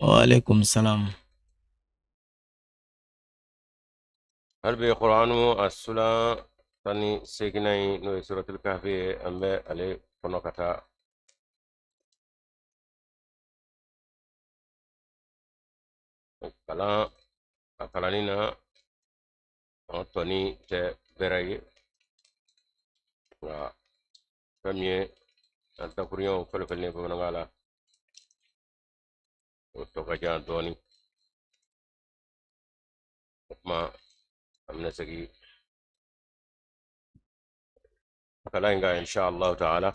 Waalaikum salam. Hali bi Kuranu a sura 18nan in, n'o ye suratul kahfi ye, an bɛ ale kɔnɔ ka taa. Kalan a kalanni na, an tɔni tɛ bɛrɛ ye, nka fɛn min ye an dakuruɲɛw fɛlɛfɛlɛlen bamanankan la, o tɔ ka jan dɔɔnin. O tuma an bɛna segin kalan in kan insha allahu taala.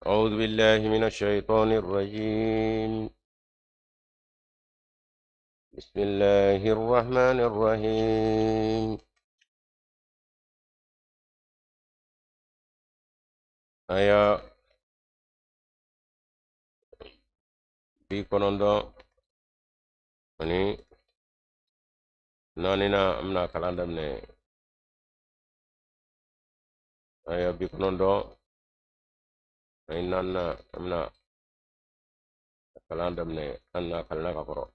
أعوذ بالله من الشيطان الرجيم. بسم الله الرحمن الرحيم. Aya 94nan, an bɛna kalan daminɛ. Aya 94nan, an bɛna kalan daminɛ an n'a kalanna ka kɔrɔ.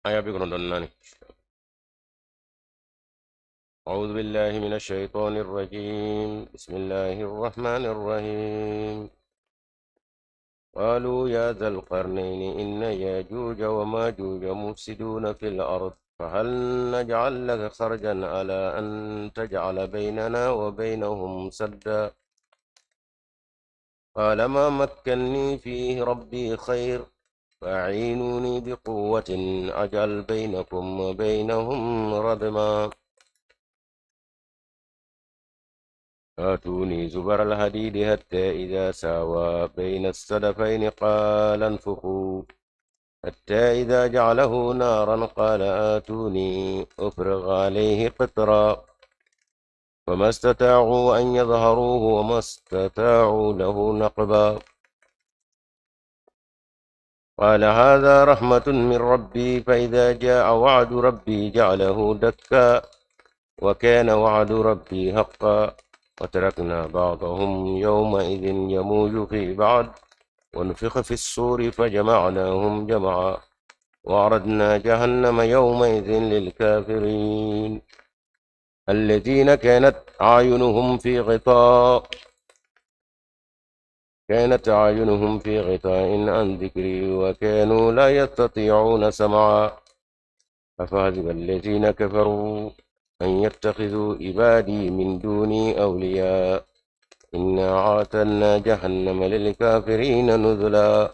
Aya 94. أعوذ بالله من الشيطان الرجيم. بسم الله الرحمن الرحيم. قالوا يا ذا القرنين إن ياجوج وماجوج مفسدون في الأرض، فهل نجعل لك خرجا على أن تجعل بيننا وبينهم سدا؟ قال ما مكني فيه ربي خير، فأعينوني بقوة أجعل بينكم وبينهم ردما. آتوني زبر الحديد حتى إذا ساوى بين الصدفين قال انفخوا، حتى إذا جعله نارا قال آتوني أفرغ عليه قطرا، فما استطاعوا أن يظهروه وما استطاعوا له نقبا. قال هذا رحمة من ربي، فإذا جاء وعد ربي جعله دكا، وكان وعد ربي حقا. وتركنا بعضهم يومئذ يموج في بعض، ونفخ في الصور فجمعناهم جمعا، وعرضنا جهنم يومئذ للكافرين الذين كانت أعينهم في غطاء عن ذكري، وكانوا لا يستطيعون سمعا. أفحسب الذين كفروا أن يتخذوا عبادي من دوني أولياء، إنا أعتدنا جهنم للكافرين نزلا.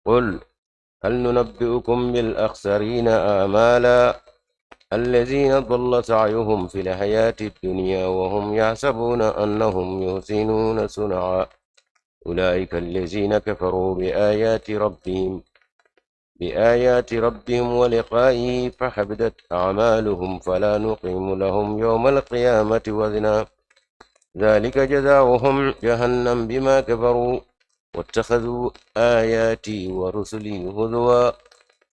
قل هل ننبئكم بالأخسرين أعمالا الذين ضل سعيهم في الحياة الدنيا وهم يحسبون أنهم يحسنون صنعا. أولئك الذين كفروا بآيات ربهم ولقائه، فحبطت أعمالهم فلا نقيم لهم يوم القيامة وزنا. ذلك جزاؤهم جهنم بما كفروا واتخذوا آياتي ورسلي هزوا.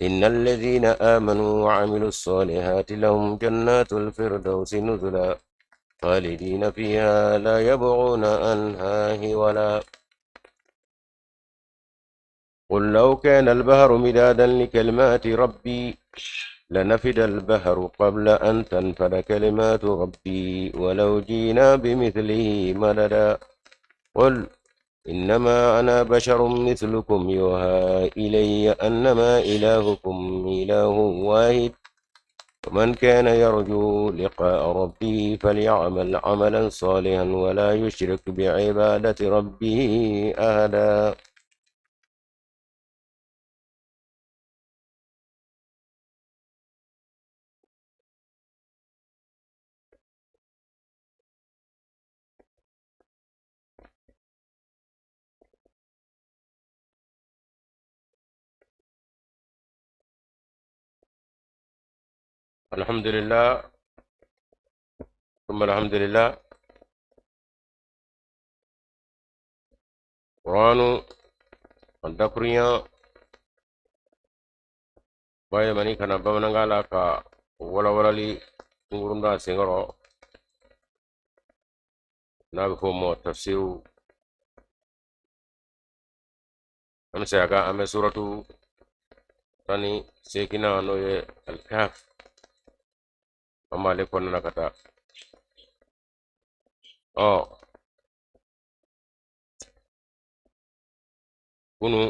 إن الذين آمنوا وعملوا الصالحات لهم جنات الفردوس نزلا خالدين فيها لا يبغون عنها حولا. قل لو كان البحر مدادا لكلمات ربي لنفد البحر قبل أن تنفد كلمات ربي ولو جئنا بمثله مددا. قل إنما أنا بشر مثلكم يوحى إلي أنما إلهكم إله واحد، ومن كان يرجو لقاء ربه فليعمل عملا صالحا ولا يشرك بعبادة ربه أحدا. الحمد لله ثم الحمد لله. Kuranu a dakurunya bayɛlɛmani ka na bamanankan la ka walawalali kunkurun don a senkɔrɔ n'a bɛ f'o ma tafsiru. An bɛ segin a kan, an bɛ suratu 18nan, n'o ye Alikahaf, an b'ale kɔnɔna na ka taa. Ɔ kunu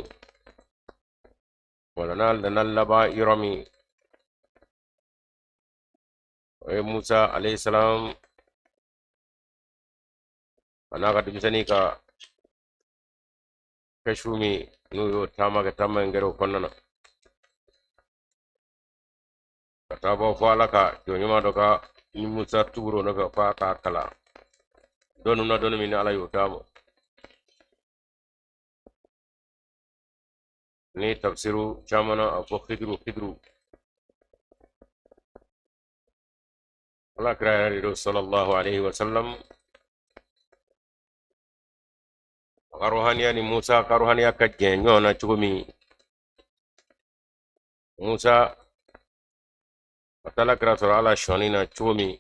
wala n'a nana laban yɔrɔ min, o ye Musa alayhi salam a n'a ka denmisɛnnin ka kɛsu min n'u y'o taama kɛ, taama in kɛra o kɔnɔna na ka taa bɔ fo Ala ka jɔn ɲuman dɔ ka ni Musa tugur'o nɔfɛ f'a k'a kalan dɔnni na, dɔnni min ni Ala y'o d'a ma. Ni tafsiru caman na a fɔ Khidiru, Khidiru Ala kira yɛrɛ de don sallallahu alaihi wa sallam. A ka ruhaniya ni Musa ka ruhaniya ka jɛn ɲɔgɔn na cogo min, Musa a taala kira sɔrɔ Ala sɔnni na cogo min,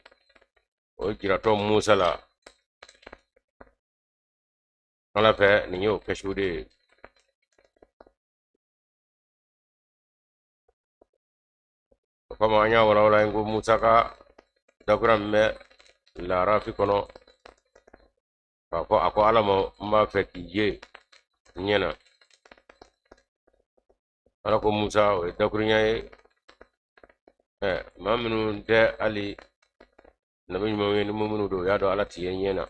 o jiratɔ Musa la Ala fɛ, nin y'o kɛsu de ye. O kama an y'a walawala ko Musa ka dakura min bɛ Larafi kɔnɔ k'a fɔ a ko Ala ma n b'a fɛ k'i ye n ɲɛ na, Ala ko Musa o ye dakurunya ye. Ɛ maa minnu tɛ hali nabi ɲumanw ye, ni muminu don, o y'a dɔn Ala t'i ye ɲɛ na.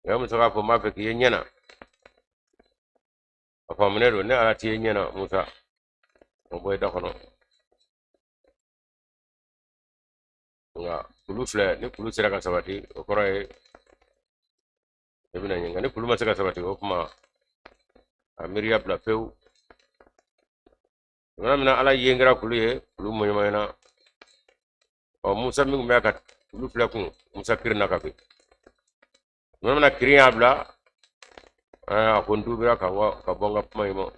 Nka Musa k'a fɔ n b'a fɛ k'i ye ɲɛ na, a faamunen don ne Ala t'i ye ɲɛ na. Musa, o bɔ i da kɔnɔ. Nka kulu filɛ, ni kulu sera ka sabati, o kɔrɔ ye i bɛna ɲɛ, nka ni kulu ma se ka sabati, o tuma a miiriya bila pewu. Tuma min na Ala yen kɛra kulu ye, kulu mɔɲɔmɔɲɔna. Ɔ Musa min tun bɛ ka kulu filɛ kun, Musa kirinna ka bin. Tuma min na kirin y'a bila, a ko n tuubira ka bɔ n ka kuma in ma.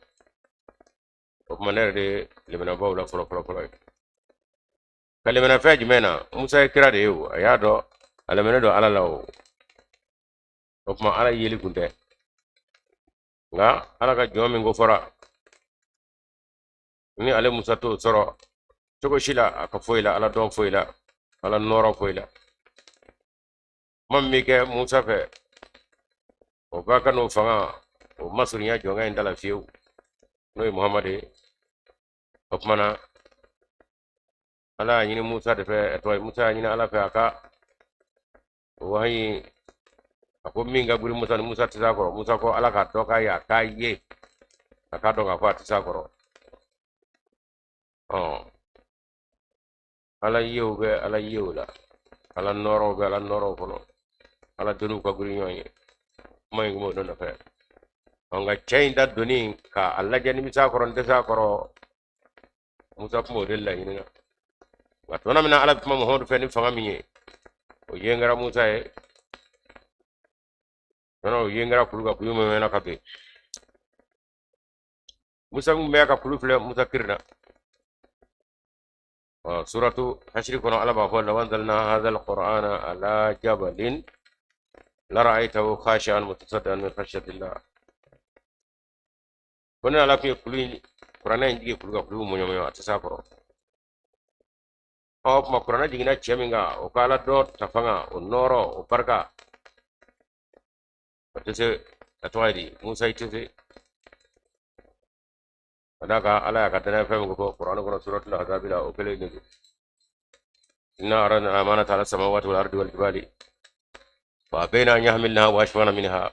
O tuma ne yɛrɛ de ye lemanabaw la fɔlɔ fɔlɔ fɔlɔ ye. Ka lemana fɛn jumɛn na? Musa ye kira de ye, o a y'a dɔn a lemɛnen don Ala la. O tuma Ala yeli kun tɛ, nka Ala ka jɔn min ko fɔra ni ale Musa t'o sɔrɔ cogo si la, a ka foyi la, Ala dɔn foyi la, Ala nɔɔrɔ foyi la. Kuma min bɛ kɛ Musa fɛ, o ba ka n'o fanga o masurunya jɔnkɛ in da la fiyewu, n'o ye Muhamadu ye. O tuma na Ala y'a ɲini Musa de fɛ, tɔgɔ ye Musa y'a ɲini Ala fɛ a ka wahayi. A ko min ka girin Musa ni Musa tɛ s'a kɔrɔ, Musa ko Ala k'a dɔ k'a ye, a k'a ye, a k'a dɔn k'a fɔ a tɛ s'a kɔrɔ. Ɔ Ala yew bɛ Ala yew la, Ala nɔɔrɔw bɛ Ala nɔɔrɔw kɔnɔ, Ala doniw ka girin ɲɔgɔn ye. Kuma in kun b'o de nɔfɛ. Ɔ nka cɛ in da donni k'a lajɛ ni n bɛ s'a kɔrɔ, n tɛ s'a kɔrɔ, Musa kun b'o de laɲini na. Nka tuma min na Ala bɛ kuma Muhamadu fɛ ni fanga min ye, o yen kɛra Musa ye, fana o yen kɛra kulu kan, kulu mɛnna ka bin. Musa min bɛ ka kulu filɛ, Musa kirinna. Suratu Hashiri kɔnɔ, Ala b'a fɔ law anzalna hadha alqur'ana ala jabalin lara'aytahu khashi'an mutasaddian min khashyatillah. Ko ne Ala tun ye kulu in, kuranɛ in jigin kulu kan, kulu mɔɲɔmɔɲɔ, a tɛ s'a kɔrɔ. Ɔ o tuma kuranɛ jiginna cɛ min kan, o ka Ala dɔn ta fanga, o nɔɔrɔ, o barika, o tɛ se. A tɔgɔ ye di? Musa, i tɛ se ka d'a kan Ala y'a ka danaya fɛn min ko fɔ kuranɛ kɔnɔ suratul ahzabi la, o kelen de don. Inna aradna amanata ala samawati wal ardi wal jibali fa abayna an yahmilnaha wa ashfaqna minha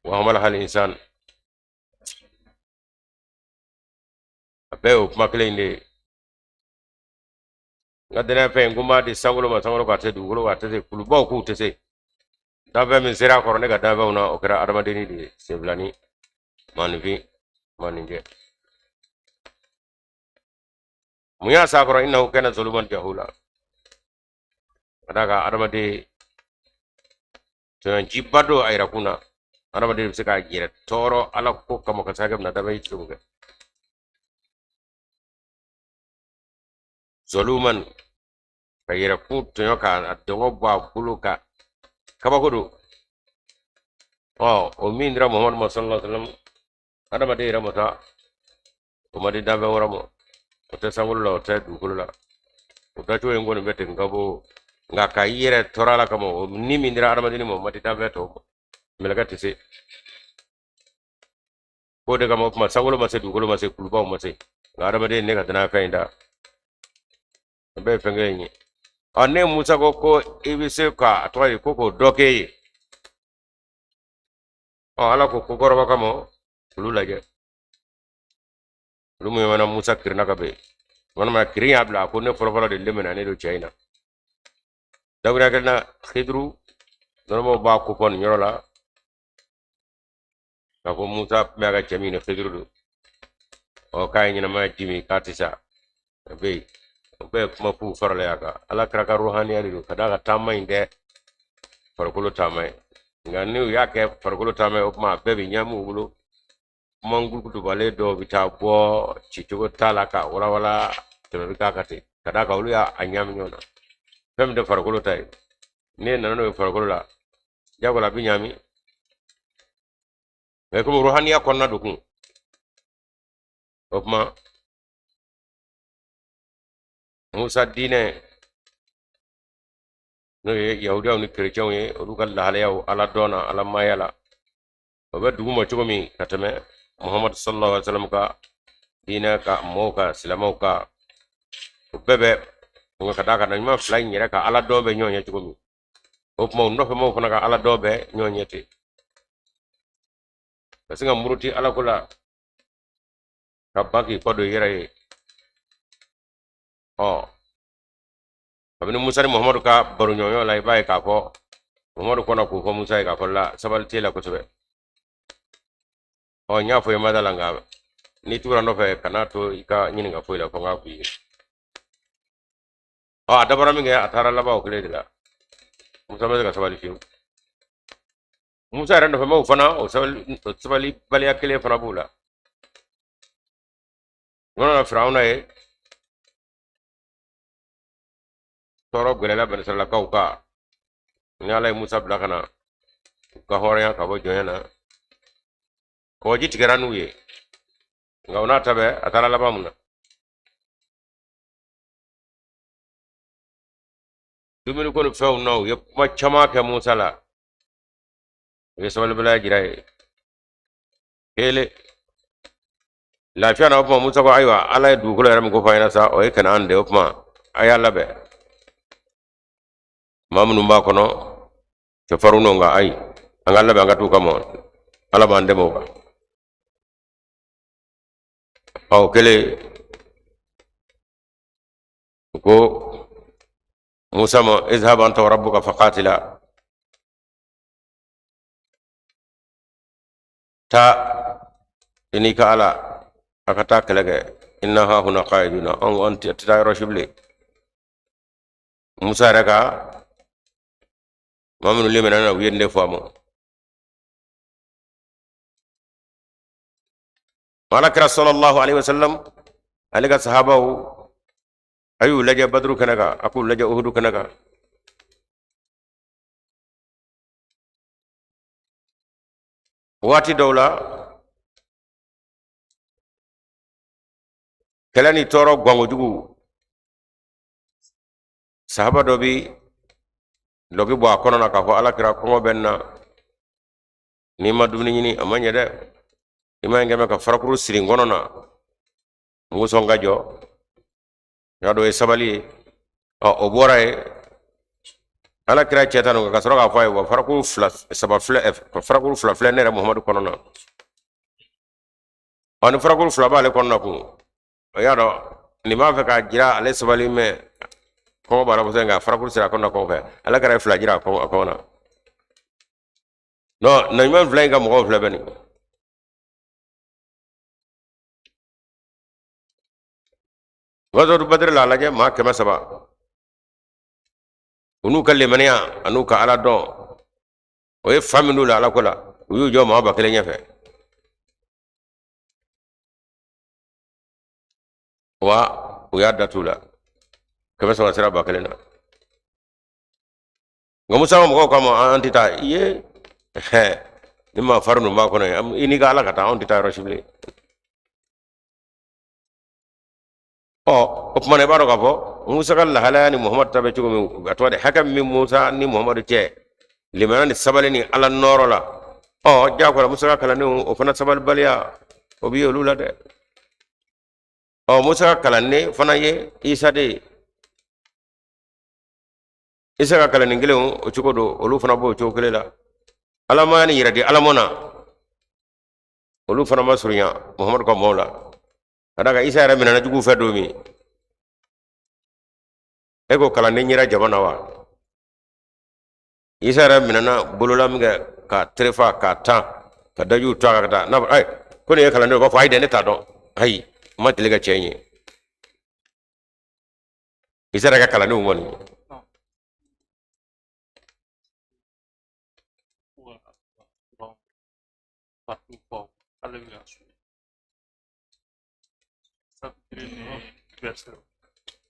wa hamalaha al insan. A bɛɛ y'o kuma kelen in de ye. N ka danaya fɛn in ko n b'a di sankolo ma, sankolo k'a tɛ, dugukolo k'a tɛ se, kulubaw k'u tɛ se. Danfɛn min sera a kɔrɔ ne ka danfɛnw na, o kɛra adamadenni de ye, senfilani, maaninfin, maaninjɛ. Mun y'a s'a kɔrɔ? Innahu kana zaluman jahula. Ka d'a kan adamaden Tɔɲɔjiba don a yɛrɛkun na. Adamaden bɛ se k'a yɛrɛ tɔɔrɔ Ala ko kama ka se hakɛ min na, dabɛ i tɛ se k'o kɛ. Zɔluman, ka yɛrɛkun tɔɲɔ k'a dɔngɔ bɔ a bolo kan, kabako don. O min dira Muhamadu ma sallallahu alaihi wasallam, adamaden yɛrɛ ma taa, o ma di danfɛn wɛrɛ ma, o tɛ sankolo la, o tɛ dugukolo la. O dacogo in kɔni bɛ ten ka bɔ, nka ka i yɛrɛ tɔɔrɔ Ala kama, o ni min dira adamaden ma, o ma di danfɛn tɔw ma, mɛlɛkɛ tɛ se. K'o de kama o tuma sankolo ma se, dugukolo ma se, kulubaw ma se, nka adamaden ne ka danaya fɛn in da, o bɛɛ ye fɛn kelen ye. Ne Musa ko ko i bɛ se ka a tɔgɔ ye ko k'o dɔ k'e ye. Ala ko ko kɔrɔba kama olu lajɛ, olu mun mana Musa kirinna ka bɛn walima kirin y'a bila, a ko ne fɔlɔfɔlɔ de lemɛna ne don cɛ in na. Dakuruya kelen na, Hidiru dɔnnibaaw b'a ko fɔ nin yɔrɔ la k'a fɔ Musa tun bɛ a ka cɛ min ɲini, Hidiru don. K'a ye ɲɛnamaya ji min k'a tɛ sa, a bɛ yen. O bɛɛ ye kuma fu farala a kan. Ala kira ka ruhaniya de don, ka d'a ka taama in tɛ farikolo taama ye, nka n'u y'a kɛ farikolo taama ye, o tuma a bɛɛ bɛ ɲaami u bolo. Kuma gurugudubalen dɔw bɛ taa bɔ cicogo t'a la ka walawala, tɛmɛ bɛ k'a kan ten, ka d'a kan olu y'a ɲaami ɲɔgɔn na. Fɛn min tɛ farikolo ta ye, n'e nana n'o ye farikolo la, jagoya a bɛ ɲaami. Mɛ komi ruhaniya kɔnɔna don kun, o tuma Musa diinɛ, n'o ye yahudiyaw ni kerecɛnw ye, olu ka lahalayaw Ala dɔn na, Ala maaya la, o bɛ dugu ma cogo min ka tɛmɛ Muhamadu sallallahu alaihi wasallam ka diinɛ ka mɔgɔw ka silamɛw ka, o bɛɛ bɛ nka ka d'a kan ɲuman fila in yɛrɛ ka Ala dɔn bɛ ɲɔgɔn ye cogo min, o tuma u nɔfɛmaaw fana ka Ala dɔn bɛ ɲɔgɔn ye ten. Ka se ka muruti Ala ko la ka ban k'i kɔ don i yɛrɛ ye. Kabini Musa ni Muhamadu ka baroɲɔgɔnya la, i b'a ye k'a fɔ Muhamadu kɔnɔ k'o fɔ Musa ye k'a fɔ la sabali t'e la kosɛbɛ. N y'a fɔ i ma da la, nka n'i tugura nɔfɛ, kan'a to i ka ɲininka foyi la, fo n k'a f'i ye. A dabɔra min kɛ, a taara laban o kelen de la. Musa ma se ka sabali fiyewu. Musa yɛrɛ nɔfɛmaaw fana, o sabalibaliya kelen fana b'u la. U nana Firawuna ye, tɔɔrɔ gɛlɛla Banisiralakaw kan, ni Ala ye Musa bila ka na u ka hɔrɔnya ka bɔ jɔnya na, kɔgɔji tigɛra n'u ye, nka o n'a ta bɛɛ, a taara laban mun na? Dumuniko ni fɛnw na, u ye kuma caman kɛ Musa la, u ye sabalibaliya jira ye. Kelen lafiya na, o tuma Musa ko ayiwa, Ala ye dugukolo yɛrɛ min ko fɔ an ɲɛna sa, o ye Kanaan de ye, o tuma a y'a labɛn, maa minnu b'a kɔnɔ cɛfarinw don, nka ayi, an ka labɛn, an ka t'u kama, Ala b'an dɛmɛ o kan. O kɛlen, u ko Musa ma izhab anta wa rabbuka faqatila, taa i n'i ka Ala, a ka taa kɛlɛ kɛ, inna hahuna qaiduna, anw an tɛ taa yɔrɔ si bilen. Musa yɛrɛ ka maa minnu limaniya na, u ye nin de fɔ a ma. Ala kira sallallahu alaihi wasallam, ale ka sahabaw, a y'u lajɛ Baduru kɛnɛ kan, a k'u lajɛ Uhudu kɛnɛ kan. Waati dɔw la, kɛlɛ ni tɔɔrɔ gankojugu, sahaba dɔ bi dɔlɔki bɔ a kɔnɔ na k'a fɔ Ala kira, kɔngɔ bɛ n na, n'i ma dumuni ɲini a ma ɲɛ dɛ, i ma kɛmɛ ka farakuru siri n kɔnɔ na, n ko sɔn ka jɔ y'a dɔn o ye sabali ye. O bɔra yen, Ala kira cɛ tanu ka sɔrɔ k'a fɔ a ye wa farakuru fila saba filɛ, farakuru fila filɛ ne yɛrɛ Muhamadu kɔnɔ na. Ni farakuru fila b'ale kɔnɔ na kun, o y'a dɔn nin b'a fɛ k'a jira ale sabali mɛ kɔngɔ b'a la kosɛbɛ, nka farakuru sira a kɔnɔ na kɔngɔ fɛ, Ala kira ye fila jira a kɔnɔ na. Non, naɲuman fila in ka mɔgɔw filɛ bɛ nin. Gazwatu Badiri la, a lajɛ, maa 300, u n'u ka limaniya an'u ka Ala dɔn, O ye fa min d'u la ala ko la, u y'u jɔ maa 1000 ɲɛfɛ. Wa u y'a datu la 300 sira 1000 na. Nka Musa ka mɔgɔw kama an tɛ taa i ye ni maa farin ninnu b'a kɔnɔ yen, i n'i ka ala ka taa, anw tɛ taa yɔrɔ si bilen. Ɔ o tuma na i b'a dɔn k'a fɔ Musa ka lahalaya ni Muhamadu ta bɛ cogo min, a tɔgɔ de hakɛ min bɛ Musa ni Muhamadu cɛ limaniya ni sabali ni ala nɔɔrɔ la. Ɔ jagoya Musa ka kalandenw o fana sabalibaliya o bɛ olu la dɛ. Ɔ Musa ka kalanden fana ye Isa de ye. Isa ka kalanden kelenw o cogo don, olu fana b'o cogo kelen la. Alamaya ni yɛrɛ di alamɔ na, olu fana ma surunya Muhamadu ka mɔɔw la. Ka d'a kan Isa yɛrɛ minɛna juguw fɛ don min, e ko kalanden yera jama na wa? Isa yɛrɛ minɛna bolola min kɛ k'a terefa k'a tan ka dajuw to a kan ka taa n'a fɔ ayi ko nin ye kalanden ye, o b'a fɔ ayi dɛ, ne t'a dɔn, ayi n ma deli ka cɛ in ye. Isa yɛrɛ ka kalandenw kɔni.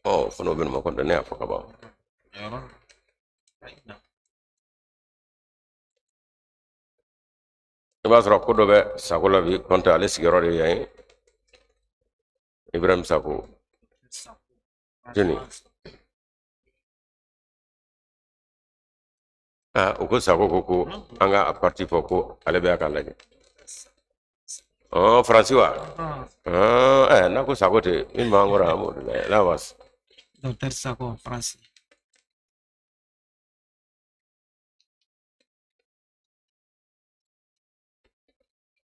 Ɔ fana o bɛ ma kɔnɔ ne y'a fɔ ka ban. I b'a sɔrɔ ko dɔ bɛ Sako la bi, kɔntɛ ale sigiyɔrɔ de ye yan ye, Ibrahim Sako jɔni. Aa o ko Sako ko ko an ka a parti fɔ ko ale bɛ k'a lajɛ. Ɔ Faransi wa? Ɛ n'a ko Sako tɛ min b'an kɔrɔ an b'o de lajɛ la was. Docteur Sako, Faransi.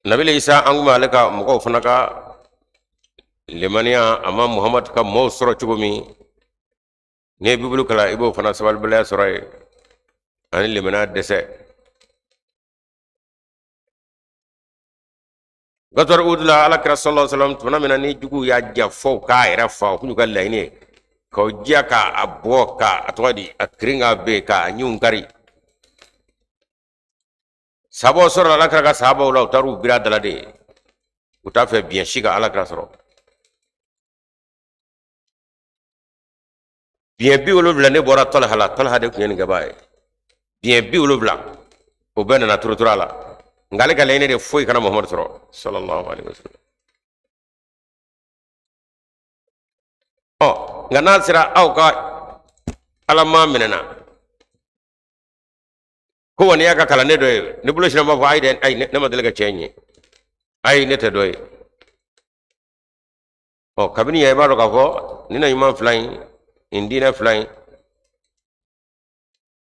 Nabila Isa an kun bɛ ale ka mɔgɔw fana ka limaniya a ma Muhamadu ka mɔɔw sɔrɔ cogo min, n'i ye Bibulu kalan i b'o fana sabalibaliya sɔrɔ yen ani limaniya dɛsɛ. Gazwatu Uhud la ala kira sallallahu alaihi wasallam tuma min na ni juguw y'a ja fɔ u k'a yɛrɛ fa, o kun y'u ka laɲini ye k'o diya k'a bɔ k'a tɔgɔ di a kirin k'a ben k'a ɲinw kari. Sabaw sɔrɔla ala kira ka sabaw la, u taar'u biri a da la de, u t'a fɛ biɲɛ si ka ala kira sɔrɔ. Biɲɛ 70 ne bɔra Tɔlha la, Tɔlha de tun ye nin kɛbaa ye. Biɲɛ 70 o bɛɛ nana turuturu a la, nka ale ka laɲini de foyi kana Muhamadu sɔrɔ sallallahu alaihi wasallam. Ɔ nka n'a sera aw ka alama minɛna ko wa n'i y'a ka kalanden dɔ ye, ne bolo sinna b'a fɔ ayi dɛ, ayi ne ma deli ka cɛ in ye, ayi ne tɛ dɔ ye. Ɔ kabini yan i b'a dɔn k'a fɔ nin na ɲuman fila in, nin diinɛ fila in,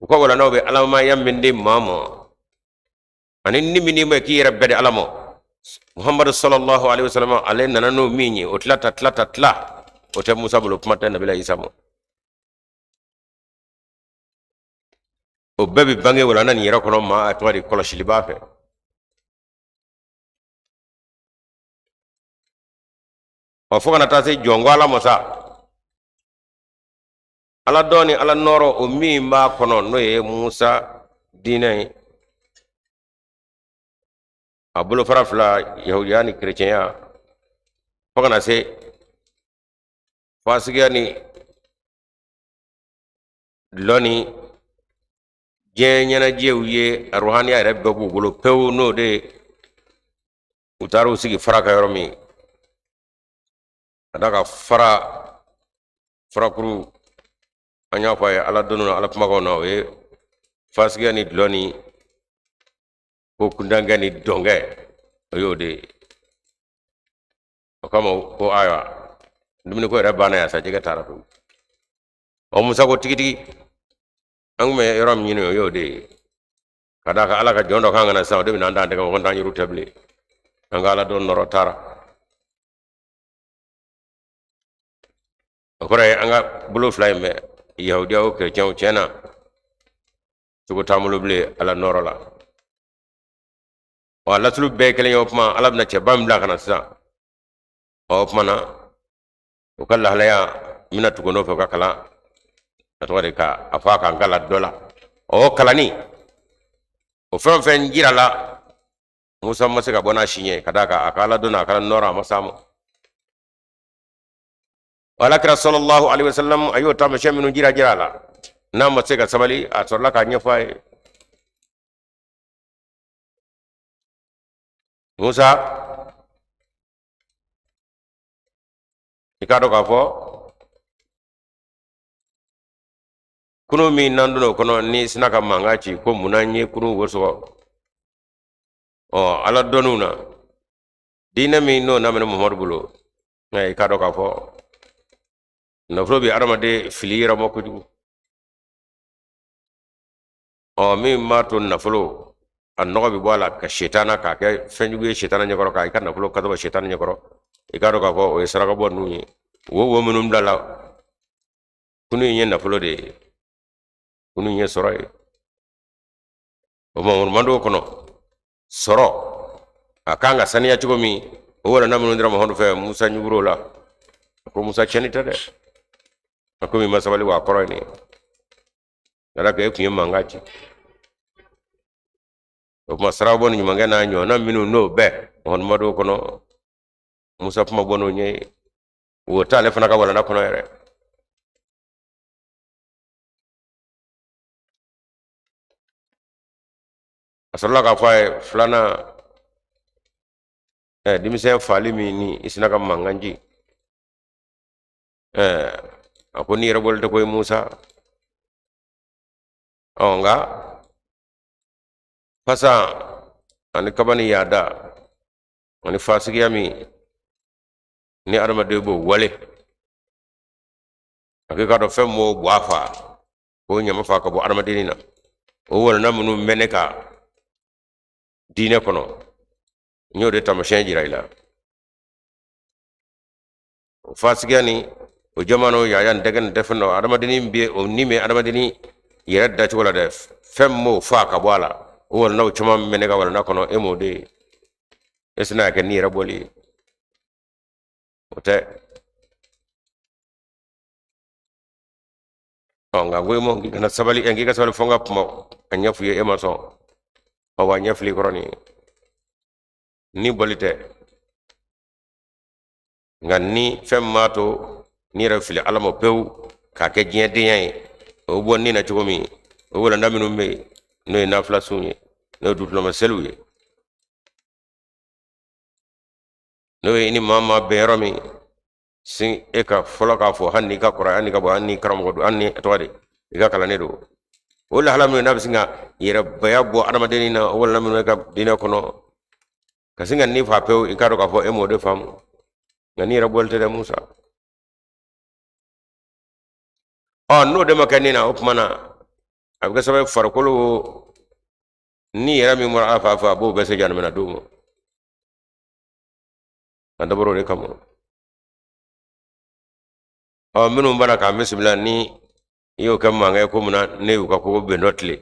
u ka walanaw bɛ alamaya min di maa ma ani ni min d'i ma k'i yɛrɛ bɛɛ di ala ma, Muhamadu sallallahu alaihi wasallam ale nana n'o min ye, o tila ta tila ta tila o tɛ Musa bolo, kuma tɛ Nabila Isa ma. O bɛɛ bɛ bange walana nin yɛrɛ kɔnɔ maa a tɔgɔ di kɔlɔsili b'a fɛ. Ɔ fo kana taa se jɔnko ala ma sa, ala dɔn ni ala nɔɔrɔ o min b'a kɔnɔ n'o ye Musa diinɛ ye, a bolofara fila yahudiya ni kerecɛnya, fo kana se fasigiya ni dulɔ ni diɲɛ ɲɛnajɛw ye, ruhaniya yɛrɛ bɛɛ b'u bolo pewu, n'o de ye u taara u sigi fara kan yɔrɔ min, ka d'a kan fara farakuru an y'a fɔ a ye ala dɔnni na ala kumakanw na, o ye fasigiya ni dulɔ ni ko kuntankɛ ni dɔnkɛ, o y'o de ye. O kama ko ayiwa dumuniko yɛrɛ banna yan sa, jɛgɛ taara pewu. Ɔ Musa ko tigitigi an kun bɛ yɔrɔ min ɲini o y'o de ye, ka d'a kan ala ka jɔn dɔ kan ka na sisan, o de bɛna an dan tɛgɛ ma, ko n'an yɛrɛw tɛ bilen, an ka ala dɔn nɔrɔ taara. O kɔrɔ ye an ka bolo fila in bɛ yahudiya o kerecɛnw tiɲɛ na cogo t'an bolo bilen ala nɔrɔ la. Ɔ lasulu bɛɛ kelen ye. O tuma ala bɛna cɛba min bila ka na sisan, ɔ o tuma na o ka lahalaya n bɛna tugu nɔfɛ o ka kalan a tɔgɔ de ka a fɔ a kan kalan dɔ la. Ɔ kalanni O fɛn o fɛn jirala Musa ma se ka bɔ n'a si ɲɛ, ka d'a kan a ka ala dɔn, a ka nɔrɔ a ma s'a ma. Ala kira sallallahu alaihi wasallam a y'o taamasiyɛn minnu jira a la, n'a ma se ka sabali, a sɔrɔla k'a ɲɛfɔ a ye. Musa, i k'a dɔn k'a fɔ kurun min n'an donna o kɔnɔ, n'i sinna ka mankan ci ko munna n ye kurun wo sɔgɔ, ɔ ala dɔnniw na diinɛ min n'o naminɛ Muhamadu bolo, nka i k'a dɔn k'a fɔ nafolo bɛ adamaden fili yɛrɛ ma kojugu. Ɔ min b'a to nafolo a nɔgɔ bɛ bɔ a la ka setana k'a kɛ fɛn jugu ye setana ɲɛkɔrɔ, k'a i ka nafolo kaso bɔ setana ɲɛkɔrɔ, i k'a dɔn k'a fɔ o ye sarakabɔ ninnu ye. Wo minnu bilala kunu in ye nafolo de ye, kunu in ye sɔrɔ ye. O mamadu kɔnɔ sɔrɔ a kan ka saniya cogo min, o walanda minnu dira Muhamadu fɛ, Musa ɲugur'o la. A ko Musa, tiɲɛni tɛ dɛ, a ko min ma sabali wa a kɔrɔ ye nin ye, ka d'a kan e tun ye mankan ci. O tuma sarakabɔ ni ɲumankɛ n'a ɲɔgɔnna minnu n'o bɛɛ Muhamadu kɔnɔ, Musa kuma bɔ n'o ɲɛ ye, o t'ale fana ka walanda kɔnɔ yɛrɛ. A sɔrɔla k'a fɔ a ye filanan, denmisɛn faali min ni i sinna ka mankan ci, a ko ni yɛrɛ bɔli tɛ ko ye Musa. Ɔ nka fasan ani kaba ni yaada ani fasigiya min ni adamaden b'o wale, a k'i k'a dɔn fɛn m'o bɔ a fa k'o ɲama fa ka bɔ adamadennin na, o walanda minnu bɛ ne ka diinɛ kɔnɔ, n y'o de taamasiyɛn jira i la. O fasigiya ni o jama n'o yaya ni dɛgɛ ni dɛfɛn dɔ adamadennin bɛ o ni bɛ adamadennin yɛrɛ dacogo la dɛ, fɛn m'o fa ka bɔ a la, o walandaw caman bɛ ne ka walanda kɔnɔ, e m'o de ye, e sinna k'a kɛ ni yɛrɛ bɔli ye, o tɛ. Ɔ nka n ko i ma k'i kana sabali, k'i ka sabali fo n ka kuma a ɲɛ f'i ye, e ma sɔn. Ɔ wa ɲɛ filɛ i kɔrɔ nin ye, ni bɔli tɛ, nka ni fɛn min b'a to ni yɛrɛ fili ala ma pewu k'a kɛ diɲɛ denya ye, o bɔ ni na cogo min, o walanda minnu bɛ yen n'o ye nafila sun ye, n'o ye dutulama seliw ye, n'o ye i ni maa maa bɛn yɔrɔ min sin e ka fɔlɔ k'a fɔ, hali n'i ka kɔrɔ, hali n'i ka bɔ, hali n'i karamɔgɔ don, hali ni tɔgɔ de i ka kalannen don, o lahala minnu n'a bɛ sin ka yɛrɛbaya bɔ adamadennin na, o walanda minnu ka diinɛ kɔnɔ ka sin ka ni fa pewu, i k'a dɔn k'a fɔ e m'o de faamu. Nka ni yɛrɛ bɔli tɛ dɛ Musa. Ɔ n'o de ma kɛ ni na, o tuma na a bɛ kɛ sababu ye farikolo ni yɛrɛ min bɔra ala fa fɛ, a b'o bɛɛ se jahanama don ma. A dabɔra o de kama. Ɔ minnu b'a la k'an bisimila ni i y'o kɛ mankan ye ko mun na ne y'u ka kogo bentɔ tilen,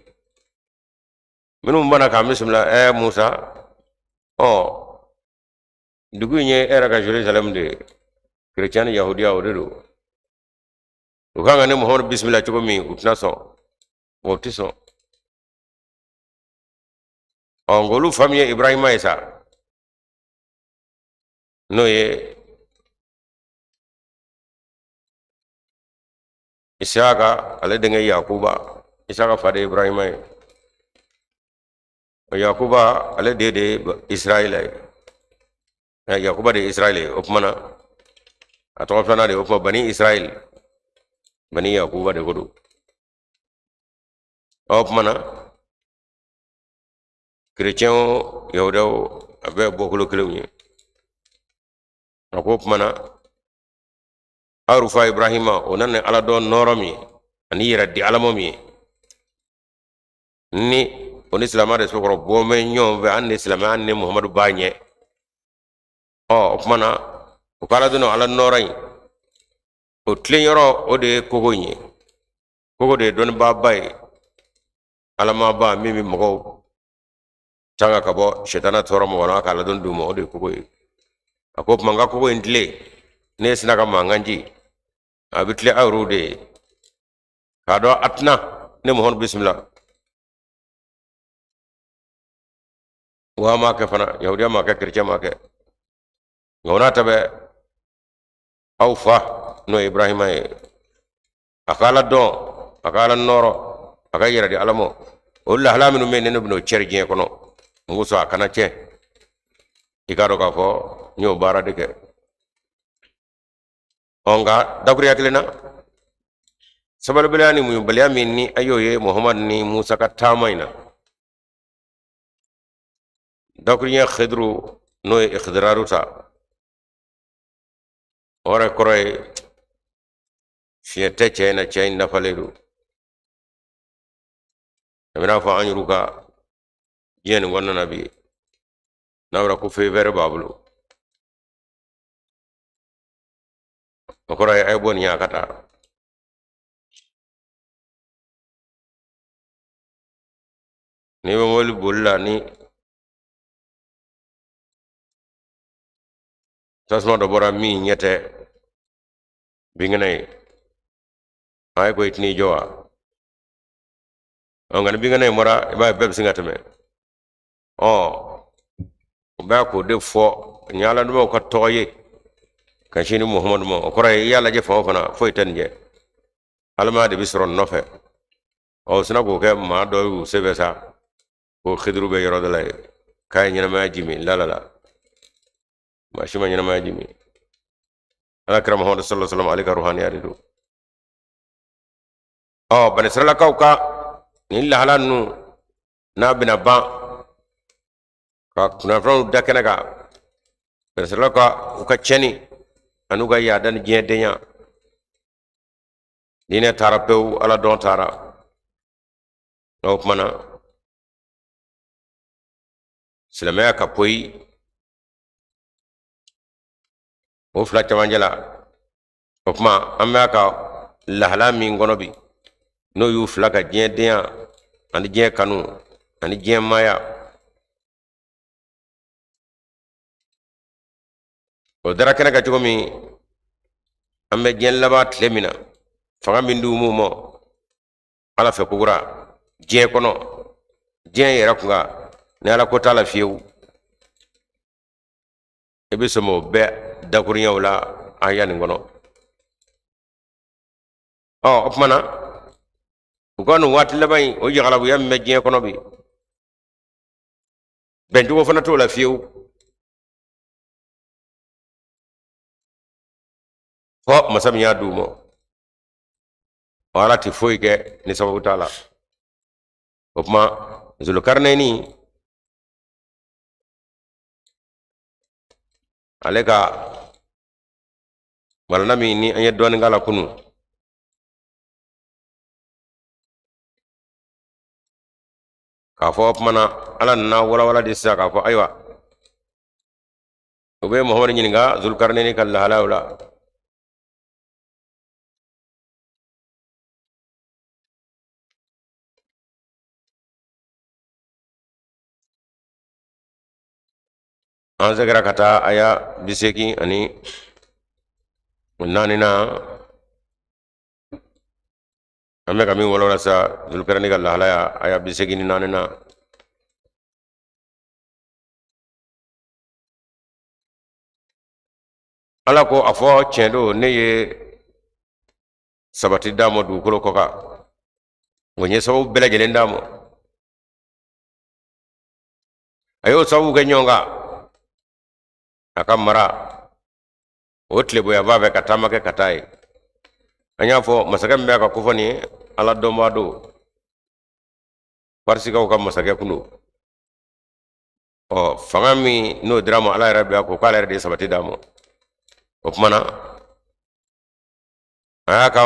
minnu b'a la k'an bisimila, Musa, ɔ dugu in ye e yɛrɛ ka Jerusalɛm de ye, kerecɛn ni yahudiya o de don, u kan ka ne Muhamadu bisimila cogo min, u tɛna sɔn, wa u tɛ sɔn. Ɔ nka olu fa min ye Ibrahima ye sa, n'o ye Isaka ale denkɛ Yakuba, Isaka fa de ye Ibrahima ye, Yakuba ale den de ye Israɛla ye, Yakuba de ye Israɛl ye, o tuma na a tɔgɔ filanan de ye, o tuma Bani Israɛl, Bani Yakuba de ko don. O tuma na kerecɛn o yahudiya o, a bɛɛ ye bɔkolo kelenw ye. A ko o tuma na aw fa Ibrahima o nana ni ala dɔn nɔɔrɔ min ye ani yɛrɛ di ala ma min ye, ni o ni silamɛ de sokɔrɔ bɔ bɛ ɲɔgɔn fɛ, an ni silamɛ an ni Muhamadu b'a ɲɛ. Ɔ o tuma na o ka ala dɔn ala nɔɔrɔ in o tilen yɔrɔ o de ye kogo in ye. Kogo de ye dɔnnibaaba ye, alamaba min bɛ mɔgɔw tanga ka bɔ sɛtana tɔɔrɔ ma walima ka aladɔn d'u ma, o de ye kogo ye. A ko o tuma n ka kogo in tilen, ne sinna ka mankan ci, a bɛ tilen aw yɛrɛw de ye k'a dɔn a tɛna ne Muhamadu bisimila. Wa m'a kɛ fana, yahudiya m'a kɛ, kerecɛn m'a kɛ. Nka o n'a ta bɛɛ, aw fa n'o ye Ibrahima ye, a ka Ala dɔn, a ka Ala nɔɔrɔ, a ka yɛrɛ di Ala ma. O lahala minnu bɛ yen, ne bɛn'o cɛri diɲɛ kɔnɔ, n ko sɔn a kana tiɲɛ. I k'a dɔn k'a fɔ n y'o baara de kɛ. Ɔ, nka dakuruya kelen na, sabalibaliya ni muɲubaliya min ni a y'o ye Muhamadu ni Musa ka taama in na, dakuruɲɛ Khidru n'o ye ikidiraru ta, o yɛrɛ kɔrɔ ye fiɲɛ tɛ cɛ in na, cɛ in dafalen don. A bɛ n'a fɔ an yɛrɛw ka diɲɛ nin kɔnɔna na bi, n'a fɔra ko feu vert b'a bolo, o kɔrɔ ye a ye bɔ nin ye a ka taa. N'i bɛ mobili boli la, ni tasuma dɔ bɔra min ɲɛ tɛ binkɛnɛ ye, a ye ko i tɛn'i jɔ wa? Ɔ, nka ni binkɛnɛ in bɔra, i b'a ye bɛɛ bɛ sin ka tɛmɛ. Ɔ, o bɛ k'o de fɔ nin ye Ala dumaw ka tɔgɔ ye ka sin ni Muhamadu ma. O kɔrɔ ye i y'a lajɛ fan o fan na, foyi tɛ nin jɛ, Alamaya de bɛ sɔrɔ nin nɔfɛ. Ɔ, o sina k'o kɛ maa dɔ y'u sɛbɛ sa ko Khidru bɛ yɔrɔ dɔ la yen k'a ye ɲɛnamaya ji min. La la la, maa si ma ɲɛnamaya ji min. Ala kira Muhamadu sallallahu alaihi wasallam, ale ka ruhaniya de don. Ɔ, banisiralakaw ka nin lahala ninnu n'a bɛna ban ka kunnafoniw da kɛnɛ kan, banisiralaw ka u ka tiɲɛni an'u ka yaada ni diɲɛ denya, diinɛ taara pewu, Ala dɔn taara. N'o tuma na silamɛya ka poyi o fila cɛmancɛ la. O tuma an b'a ka lahala min kɔnɔ bi, n'o y'u fila ka diɲɛ denya ani diɲɛ kanu ani diɲɛ maaya, o dara kɛnɛ kan cogo min, an bɛ diɲɛ laban tile min na, fanga min d'u m'u ma Ala fɛ kokura diɲɛ kɔnɔ, diɲɛ yɛrɛ kun kan, ni Ala ko t'a la fiyewu, i bɛ sɔmi o bɛɛ dakuruɲɛw la aya nin kɔnɔ. Ɔ, o tuma na u ka nin waati laban in, o jagalabuya min bɛ diɲɛ kɔnɔ bi, bɛncogo fana t'o la fiyewu, fɔ masa min y'a d'u ma. O Ala tɛ foyi kɛ ni sababu t'a la. O tuma Zulukarinɛni ale ka walanda min ni an ye dɔɔnin k'a la kunun, k'a fɔ o tuma na Ala nana walawala de sisan k'a fɔ ayiwa, u bɛ Muhamadu ɲininka Zulukarinɛni ka lahalaw la. An segira ka taa aya 84 na, an bɛ ka min walawala sa, Zulukarinɛni ka lahalaya, aya 84 na. Ala ko a fɔ tiɲɛ don, ne ye sabati d'a ma dugukolo kɔ kan, o n ye sababu bɛɛ lajɛlen d'a ma. A y'o sababu kɛ ɲɔgɔn kan a ka mara o tileboyanfan fɛ ka taama kɛ ka taa yen. An y'a fɔ masakɛ min bɛ ka kofɔ nin ye, Ala dɔnbaa don, Parisikaw ka masakɛ kun don. Ɔ, fanga min n'o dira ma, Ala yɛrɛ bɛ ko k'ale yɛrɛ de ye sabati d'a ma. O tuma na a y'a ka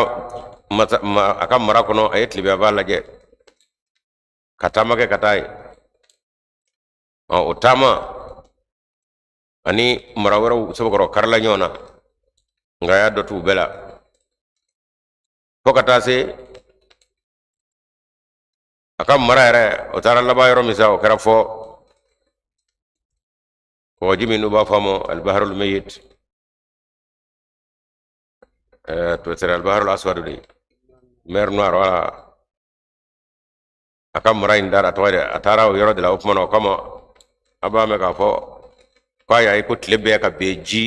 masa, a ka mara kɔnɔ, a ye tilebinyanfan lajɛ ka taama kɛ ka taa yen. Ɔ, o taama ani mara wɛrɛw sɛbɛkɔrɔ karila ɲɔgɔn na, nka a y'a dɔ t'u bɛɛ la fo ka taa se a ka mara yɛrɛ, o taara laban yɔrɔ min sa, o kɛra fɔ kɔgɔji min n'u b'a fɔ a ma alibaharul meyit, peut-être alibaharul aswad de, mer Noire, wala a ka mara in dara, a tɔgɔ de, a taara o yɔrɔ de la. O tuma na o kama A b'a mɛn k'a fɔ k'a y'a ye ko tile bɛ ka ben ji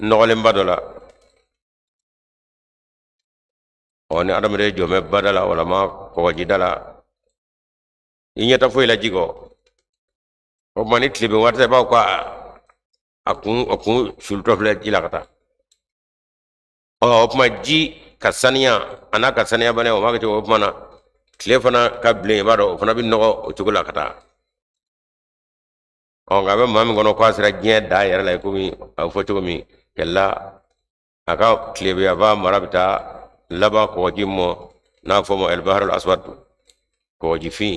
nɔgɔlenba dɔ la. Ɔ, ni adamaden jɔ bɛ bada la walama kɔgɔjida la, i ɲɛ tɛ foyi la ji kɔ. O tuma ni tilebin waati i b'a fɔ ko a kun sulutɔ filɛ ji la ka taa. Ɔ, o tuma ji ka saniya a n'a ka saniya bana, o b'a kɛ cogo. O tuma na tile fana ka bilen, i b'a dɔn o fana bɛ nɔgɔ o cogo la ka taa. Ɔ, nka a bɛ maa min kɔnɔ k'a sera diɲɛ dan yɛrɛ la, i komi a bɛ fɔ cogo min kɛlɛla, a ka tilebinyanfan mara bɛ taa laban kɔgɔji mɔ n'a fɔ ma el-baharul aswad, kɔgɔjifin.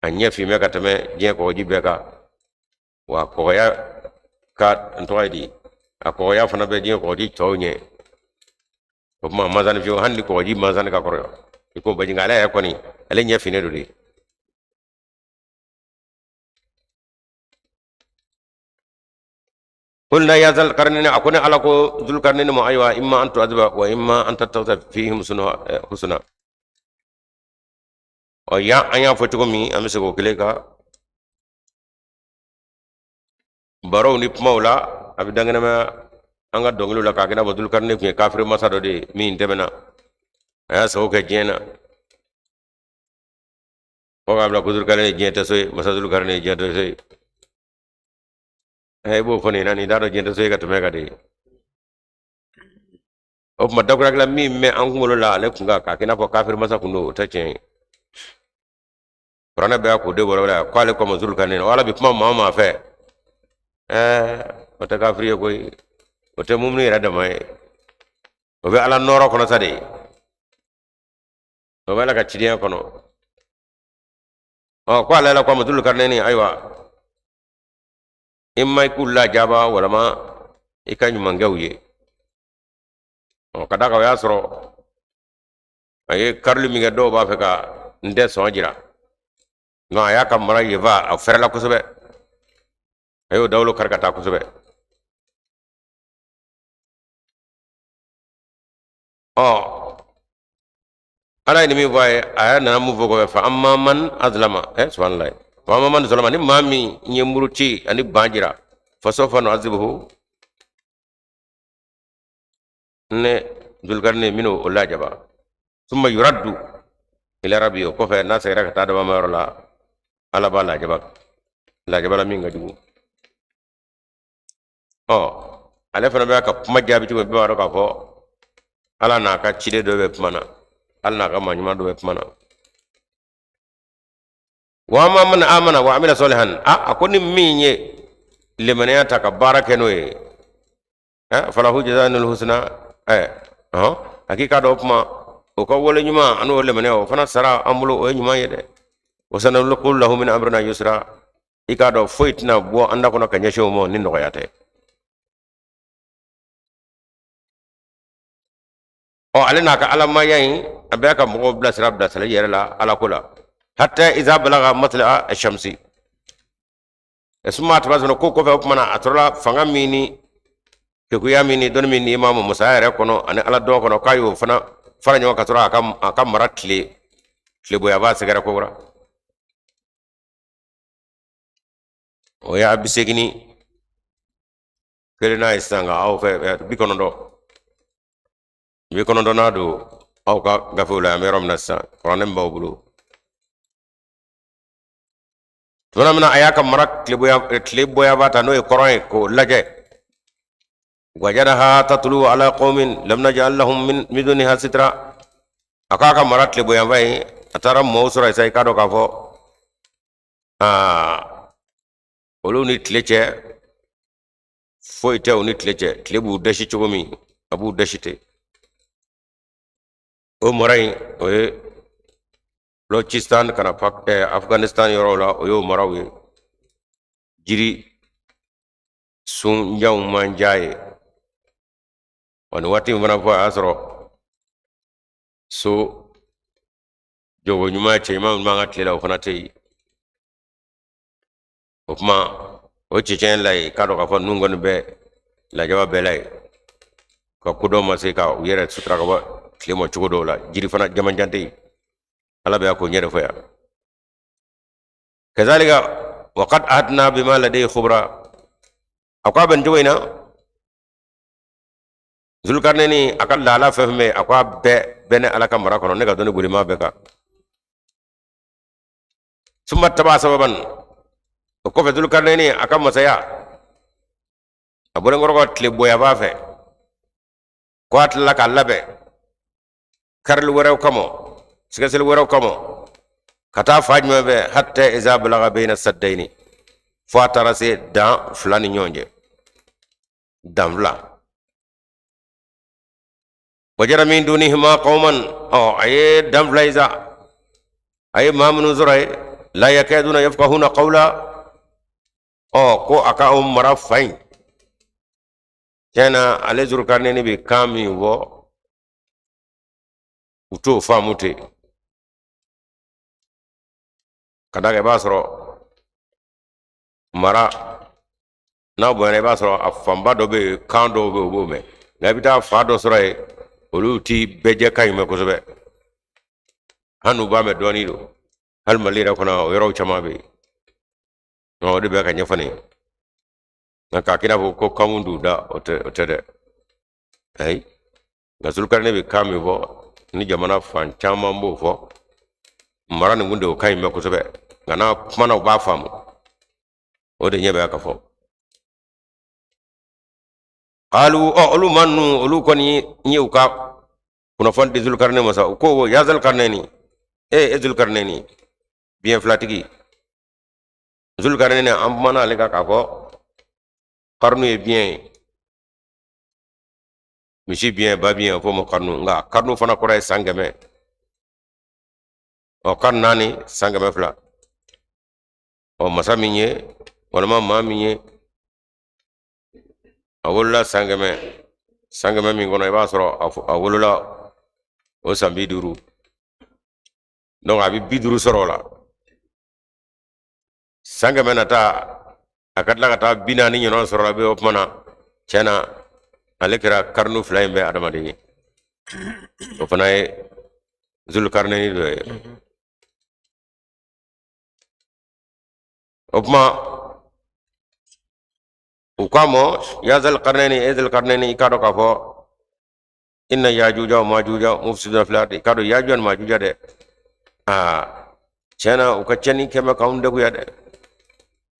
A ɲɛ fin bɛ ka tɛmɛ diɲɛ kɔgɔji bɛɛ kan, wa kɔgɔya ka n tɔgɔ ye di, a kɔgɔya fana bɛ diɲɛ kɔgɔji tɔw ɲɛ. O tuma manzani fiyewu, hali ni kɔgɔji manzani ka kɔrɔ i ko baji, nka ale yɛrɛ kɔni, ale ɲɛ finnen don de. Qulna ya zal qarnaini, a ko ne Ala ko Zulkarnaini ma, ayiwa, imma an tu'adhiba wa imma an tattakhidha fihim husna. Ɔ, yan an y'a fɔ cogo min, an bɛ segin o kelen kan barow ni kumaw la. A bɛ dankɛnɛmaya an ka dɔnkiliw la k'a kɛ i n'a fɔ Zulkarnaini tun ye kafiri masa dɔ de ye min tɛmɛna, a y'a sago kɛ diɲɛ na, fo k'a bila ko Zulkarnaini diɲɛ tɛ so ye, masa Zulkarnaini diɲɛ tɛ so ye. I b'o fɔ nin na, nin t'a dɔn diɲɛ tɛ so ye ka tɛmɛ kan de. O tuma dakurakila min bɛ an kunkolo la ale kun kan k'a kɛ i n'a fɔ kafiri masa kun don, o tɛ tiɲɛ ye. Kuranɛ bɛ k'o de wɔlɔwɔlɔ ko ale kɔmɔ Zulkarnaini, o Ala bɛ kuma maa o maa fɛ, o tɛ kafiri ye koyi, o tɛ mumuni yɛrɛ dama ye, o bɛ Ala nɔɔrɔ kɔnɔ sa de, o bɛ Ala ka cidenya kɔnɔ. Ɔ, ko ale Ala ko a ma Zulkarnaini, ayiwa, i ma i k'u lajaba walama i ka ɲuman kɛ u ye. Ɔ, ka d'a kan o y'a sɔrɔ a ye karili min kɛ, dɔw b'a fɛ ka n tɛ sɔn jira, nka a y'a ka mara yefa, a fɛrɛla kosɛbɛ, a y'o dawolo kari ka taa kosɛbɛ. Ɔ, Ala ye nin min fɔ a ye, a y'a nana mun fɔ kɔfɛ? Fa amma man azlama, subhanallah, fa amma man zalama, ni maa min ye muruti ani ban jira, fa sawfa nu'azibuhu, ne Zulkarnaini min'o o lajaba, summa yuraddu ila rabbi, o kɔfɛ n'a seginna ka taa dabama yɔrɔ la, Ala b'a lajaba, lajaba la min ka jugu. Ɔ, ale fana bɛ ka kuma jaabi cogo min, bɛɛ b'a dɔn k'a fɔ Ala n'a ka ciden dɔ bɛ kuma na, Ala n'a ka maa ɲuman dɔ bɛ kuma na. Wa amma man amana wa amila salihan, a ko ni min ye limaniya ta ka baara kɛ n'o ye, falahu jazaa'ul husna, ɔhɔn, hakika dɔ kuma o ka wale ɲuman ani o limaniya, o fana sara an bolo, o ye ɲuman ye dɛ. Wa sanulqi lahu min amrina yusra, i k'a dɔn foyi tɛna bɔ an da kɔnɔ ka ɲɛsin o ma ni nɔgɔya tɛ. Ɔ, ale n'a ka alamaya in, a bɛ ka mɔgɔw bilasira bilasirali yɛrɛ la Ala ko la, hatta iza balaga matla shamsi suma taba sɔrɔ ko kɔfɛ. O tuma na a tɔrɔla fanga min ni kekuya min ni dɔnni min ni imaamu masaya yɛrɛ kɔnɔ ani Ala dɔn kɔnɔ, k'a y'o fana fara ɲɔgɔn ka sɔrɔ a ka mara tileboya b'a sɛgɛrɛ kokura. O y'a 81 n'a ye sisan, nka aw fɛ 90, 90 n'a don aw ka gafew la. An bɛ yɔrɔ min na sisan, kuranɛ min b'aw bolo, tuma min na a y'a ka mara tileboyaba ta, n'o ye kɔrɔn ye, k'o lajɛ, wajadaha tatlu ala qaumin lam naj'al lahum min duniha sitra, a k'a ka mara tileboyanfa ye, a taara mɔɔw sɔrɔ yen sa, i k'a dɔn k'a fɔ aa olu ni tile cɛ foyi tɛ u ni tile cɛ. Tile b'u dasi cogo min, a b'u dasi ten. O mara in, o ye Balochistan ka na Afghanistan yɔrɔw la, o y'o maraw ye. Jiri sunjanw man diya ye. Wa nin waati in fana fɔ, a y'a sɔrɔ so jogo ɲuman cɛ ɲuman minnu b'an ka tile la, o fana tɛ yen. O tuma o cɛncɛn la yen, k'a dɔn k'a fɔ ninnu kɔni bɛ lajaba bɛɛ la yen, ka kodɔn ma se ka u yɛrɛ sutura ka bɔ tile ma cogo dɔw la. Jiri fana jamanjan tɛ yen. Ala bɛ y'a ko ɲɛ de fɔ yan. Kazalika Wa qad ahatna bima ladayhi khubra. A ko a bɛ nin cogo in na, Zulkarnɛni a ka lahala fɛn fɛn bɛ yen, a ko a bɛɛ bɛ ne Ala ka mara kɔnɔ, ne ka dɔnni bolima bɛɛ kan. Summa taba sababan. O kɔfɛ Zulkarnɛni a ka masaya a bɔlen kɔrɔ ka tile bɔyanfan fɛ, ko a tilala k'a labɛn karili wɛrɛw kama, sɛgɛsɛgɛli wɛrɛw kama, ka taa fan jumɛn fɛ? Hatta iza balaga bayna saddaini, fo a taara se dan fila ni ɲɔgɔn cɛ, dan fila. Wajada min dunihima qauman. Ɔ, a ye dan fila ye sa, a ye maa minnu sɔrɔ yen, la yakaduna yafqahuna qawla. Ɔ, ko a ka o mara fa in, tiɲɛ na ale Zulukarnɛni bɛ kan min fɔ, u t'o faamu ten. Ka d'a kan i b'a sɔrɔ mara n'a bonyana, i b'a sɔrɔ a fanba dɔ bɛ yen, kan dɔw bɛ yen, u b'o mɛn, nka i bɛ taa fan dɔ sɔrɔ yen, olu ti bɛɛ jɛ kan in mɛn kosɛbɛ, hali n'u b'a mɛn dɔɔnin don. Hali Mali yɛrɛ kɔnɔ, o yɔrɔw caman bɛ yen. O de bɛ ka ɲɛfɔ nin ye. Nka k'a k'i n'a fɔ ko kan kun t'u da, o tɛ, o tɛ dɛ, ayi. Nka Zulukarinɛ bɛ kan min fɔ, ni jamana fan caman b'o fɔ, mara nin kun de o kan in mɛn kosɛbɛ, nka n'a kumana u b'a faamu, o de ɲɛ bɛ ka fɔ. Qalu, ɔ, olu maa ninnu, olu kɔni ye u ka kunnafoni di Zulukarinɛ ma sa. U ko ya Zulukarinɛni, e Zulukarinɛni, biɲɛ filatigi Zulukarinɛni, an kumana ale kan k'a fɔ karunu ye biɲɛ ye, misi biɲɛ, ba biɲɛ, o fɔ ma karunu. Nka karunu fana kɔrɔ ye san 100. Ɔ, karunu naani, san 200. Ɔ, masa min ye, walima maa min ye, a wolola san 100, san 100 min kɔnɔ, i b'a sɔrɔ a wolola o san 50, donc a bɛ 50 sɔrɔ o la. San 100 nata, a ka tila ka taa 40 ɲɔgɔn sɔrɔ la bɛ. O tuma na, tiɲɛ na, ale kɛra karunu fila in bɛɛ adamaden ye. O fana ye Zulukarinɛni dɔ ye. O tuma u k'a ma ya Zalkarnɛni, e Zalkarnɛni, i k'a dɔn k'a fɔ inna yajuja wa majuja mufsiduna fil ardi. I k'a dɔn yajuja ni majuja dɛ, aa, tiɲɛ na, u ka tiɲɛni kɛ bɛ k'anw deguya dɛ.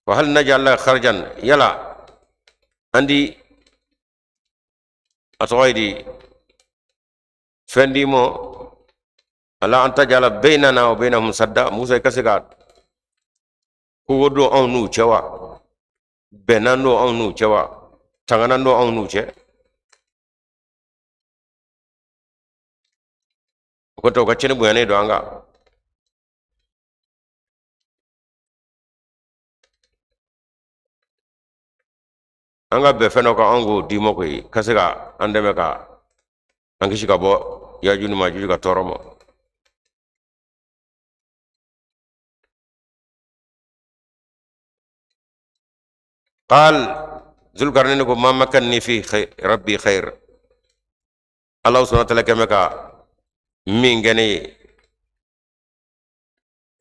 Wa hal naj'al laka kharjan, yala an di a tɔgɔ ye di, fɛn d'i ma, ala an tajala bainana wa bainahum sadda. Musa, i ka se ka kogo don anw n'u cɛ wa, bɛnnan don anw n'u cɛ wa, tanganan don anw n'u cɛ? O ko tɛ, u ka tiɲɛni bonyanen don an kan. An ka bɛn fɛn dɔ kan, an k'o d'i ma koyi, ka se ka an dɛmɛ ka an kisi ka bɔ yaju ni majuju ka tɔɔrɔ ma. Qal, Zulkarnain ko ma makanni fi rabbi khair. Ala subhanahu wa ta'ala kɛmɛ ka min kɛ ne ye,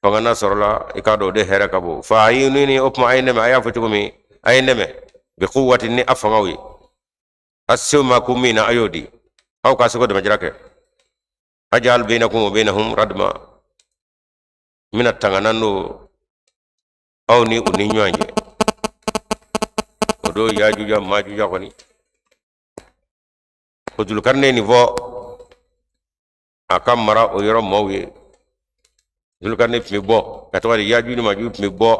fanga na sɔrɔla, i k'a dɔn o de hɛrɛ ka bon. Fa a'inuni, o tuma a ye n dɛmɛ, a y'a fɔ cogo min, a ye n dɛmɛ bi quwwati, ni a fangaw ye, a se ma ko min na, a y'o di, aw ka se ko dɛmɛjira kɛ. Ajal bainakum wa bainahum radma, n bɛna tanganan don aw ni u ni ɲɔgɔn cɛ. O don yajuja majuja kɔni ko Zulukarnɛ nin fɔ a ka mara o yɔrɔ maaw ye. Zulukarnɛ tun bɛ bɔ ka tɔgɔ di, yajuju ni majuju tun bɛ bɔ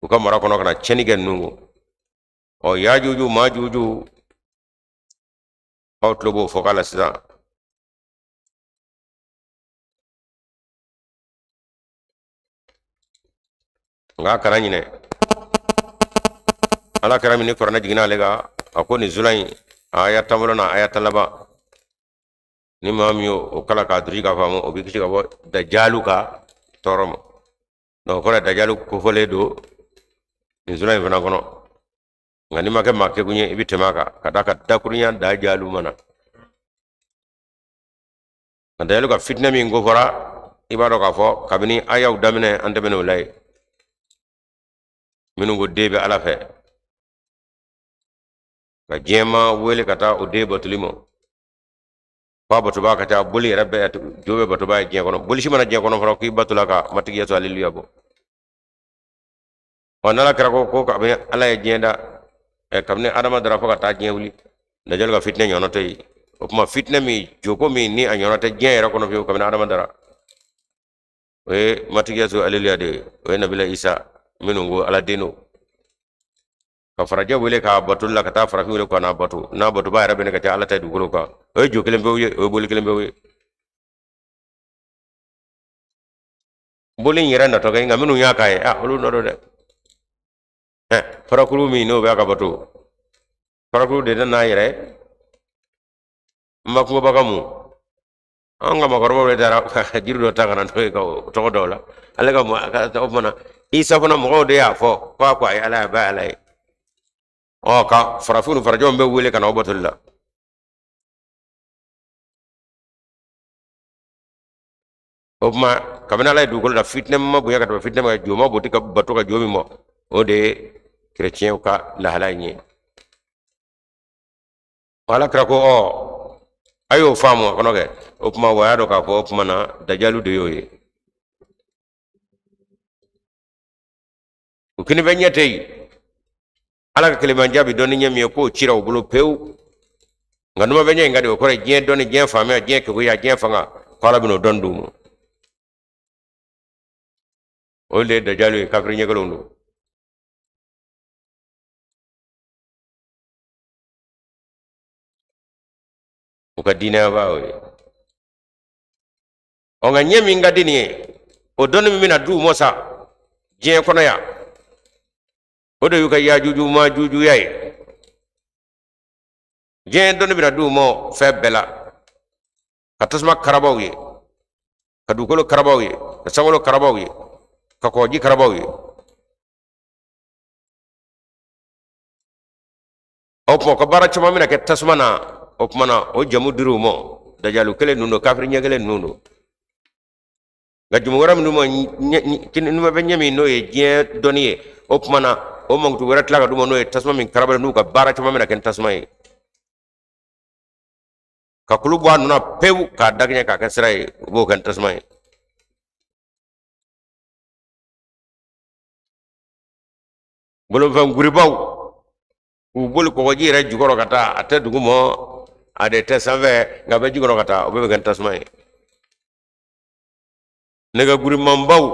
u ka mara kɔnɔ ka na tiɲɛni kɛ ninnu kun. Ɔ, yajuju majuju, aw tulo b'o fɔ k'a la sisan. Nka a kana ɲinɛ, Ala kira min ni kuranɛ jiginna ale kan, a ko nin sura in aya 10 fɔlɔ n'a aya 10 laban, ni maa min y'o kalan k'a durusi k'a faamu, o b'i kisi ka bɔ dajalu ka tɔɔrɔ ma. Donc o kɔrɔ ye dajalu kofɔlen don nin sura in fana kɔnɔ. Nka n'i ma kɛ maa kekun ye, i bɛ tɛmɛ a kan ka d'a kan dakurunya dajalu ma na. Nka dajalu ka fitinɛ min kofɔra, i b'a dɔn k'a fɔ kabini ayaw daminɛ, an tɛmɛn'o la ye. Minnu ko den bɛ Ala fɛ, ka diɲɛmaa wele ka taa o den batoli ma, f'a batobaa ka ca, boli yɛrɛ bɛɛ jo bɛ batobaa ye diɲɛ kɔnɔ. Boli si mana diɲɛ kɔnɔ fana k'i batola ka Matigi Yesu aleluya bɔ. Ɔ, n'Ala kira ko kabini Ala ye diɲɛ da, kabini Adama dara fo ka taa diɲɛ wuli, Dajali ka fitinɛ ɲɔgɔnna tɛ yen. O tuma fitinɛ min, joko min ni a ɲɔgɔnna tɛ diɲɛ yɛrɛ kɔnɔ fiyewu kabini Adama dara, o ye Matigi Yesu aleluya de ye. O ye Nabila Isa minnu ko Ala den don, ka farajɛ wele k'a batoli la, ka taa farafin wele ka n'a bato, n'a batobaa yɛrɛ bɛ ne ka ca Ala ta dugukolo kan. O ye jo kelen pewu ye, o ye boli kelen pewu ye. Boli in yɛrɛ natɔ kɛ, nka minnu y'a k'a ye, a olu nɔ don dɛ. Ɛ, farakuru min n'o bɛ a ka bato, farakuru de nana a yɛrɛ n ma kungobaga mun. An ka maakɔrɔbaw de taara ka jiri dɔ ta ka na n'o ye ka o tɔgɔ da o la. Ale ka mɔ ka o tuma na Isa fana, mɔgɔw de y'a fɔ ko a ko a ye Ala ye, a bɛ Ala ye. Ɔ, ka farafinw ni farajɛw bɛɛ wele ka na o batoli la. O tuma kabini Ala ye dugukolo da, fitinɛ ma bonya ka tɛmɛ fitinɛ ma, jo ma boti ka bato ka jo min ma, o de ye kerecɛnw ka lahala in ye. Ala kira ko, ɔ, a y'o faamu a kɔnɔ kɛ. O tuma wa y'a dɔn k'a fɔ o tuma na dajalu de y'o ye. U kini bɛ ɲɛ tɛ yen. Ala ka kelemanja bɛ dɔnni ɲɛ min ye, k'o cira u bolo pewu. Nka numa bɛ ɲɛ in ka di, o kɔrɔ ye diɲɛ dɔnni, diɲɛ faamuya, diɲɛ keguya, diɲɛ fanga, ko Ala bɛn'o dɔnni d'u ma. O de ye dajalu ye, kafiri ɲɛgɛlɛnw don. U ka diinɛ b'a o ye. Ɔ, nka ɲɛ min ka di nin ye, o dɔnni min bɛna d'u ma sa diɲɛ kɔnɔ yan, o de y'u ka yajuju majujuya ye. Diɲɛ dɔnni bɛna d'u ma fɛn bɛɛ la, ka tasuma karabaw ye, ka dugukolo karabaw ye, ka sankolo karabaw ye, ka kɔgɔji karabaw ye. O tuma ka baara caman bɛna kɛ tasuma na. O tuma na o jamu dir'u ma, dajalu kelen ninnu don, kafiri ɲɛ kelen ninnu don. Nka jamu wɛrɛ minnu ma, numa bɛ ɲɛ min n'o ye diɲɛ dɔnni ye, o tuma na o mankutu wɛrɛ tila ka d'u ma, n'o ye tasuma min karabalen, n'u ka baara caman bɛna kɛ ni tasuma ye, ka kulu bɔ a nɔ na pewu, k'a dakɛɲɛ, k'a kɛ sira ye, u b'o kɛ ni tasuma ye. Bolofɛn guribaw k'u boli kɔgɔji yɛrɛ jukɔrɔ ka taa, a tɛ dugu mɔ, a de tɛ sanfɛ, nka a bɛ jukɔrɔ ka taa, o bɛɛ bɛ kɛ ni tasuma ye. Nɛgɛ gurimanbaw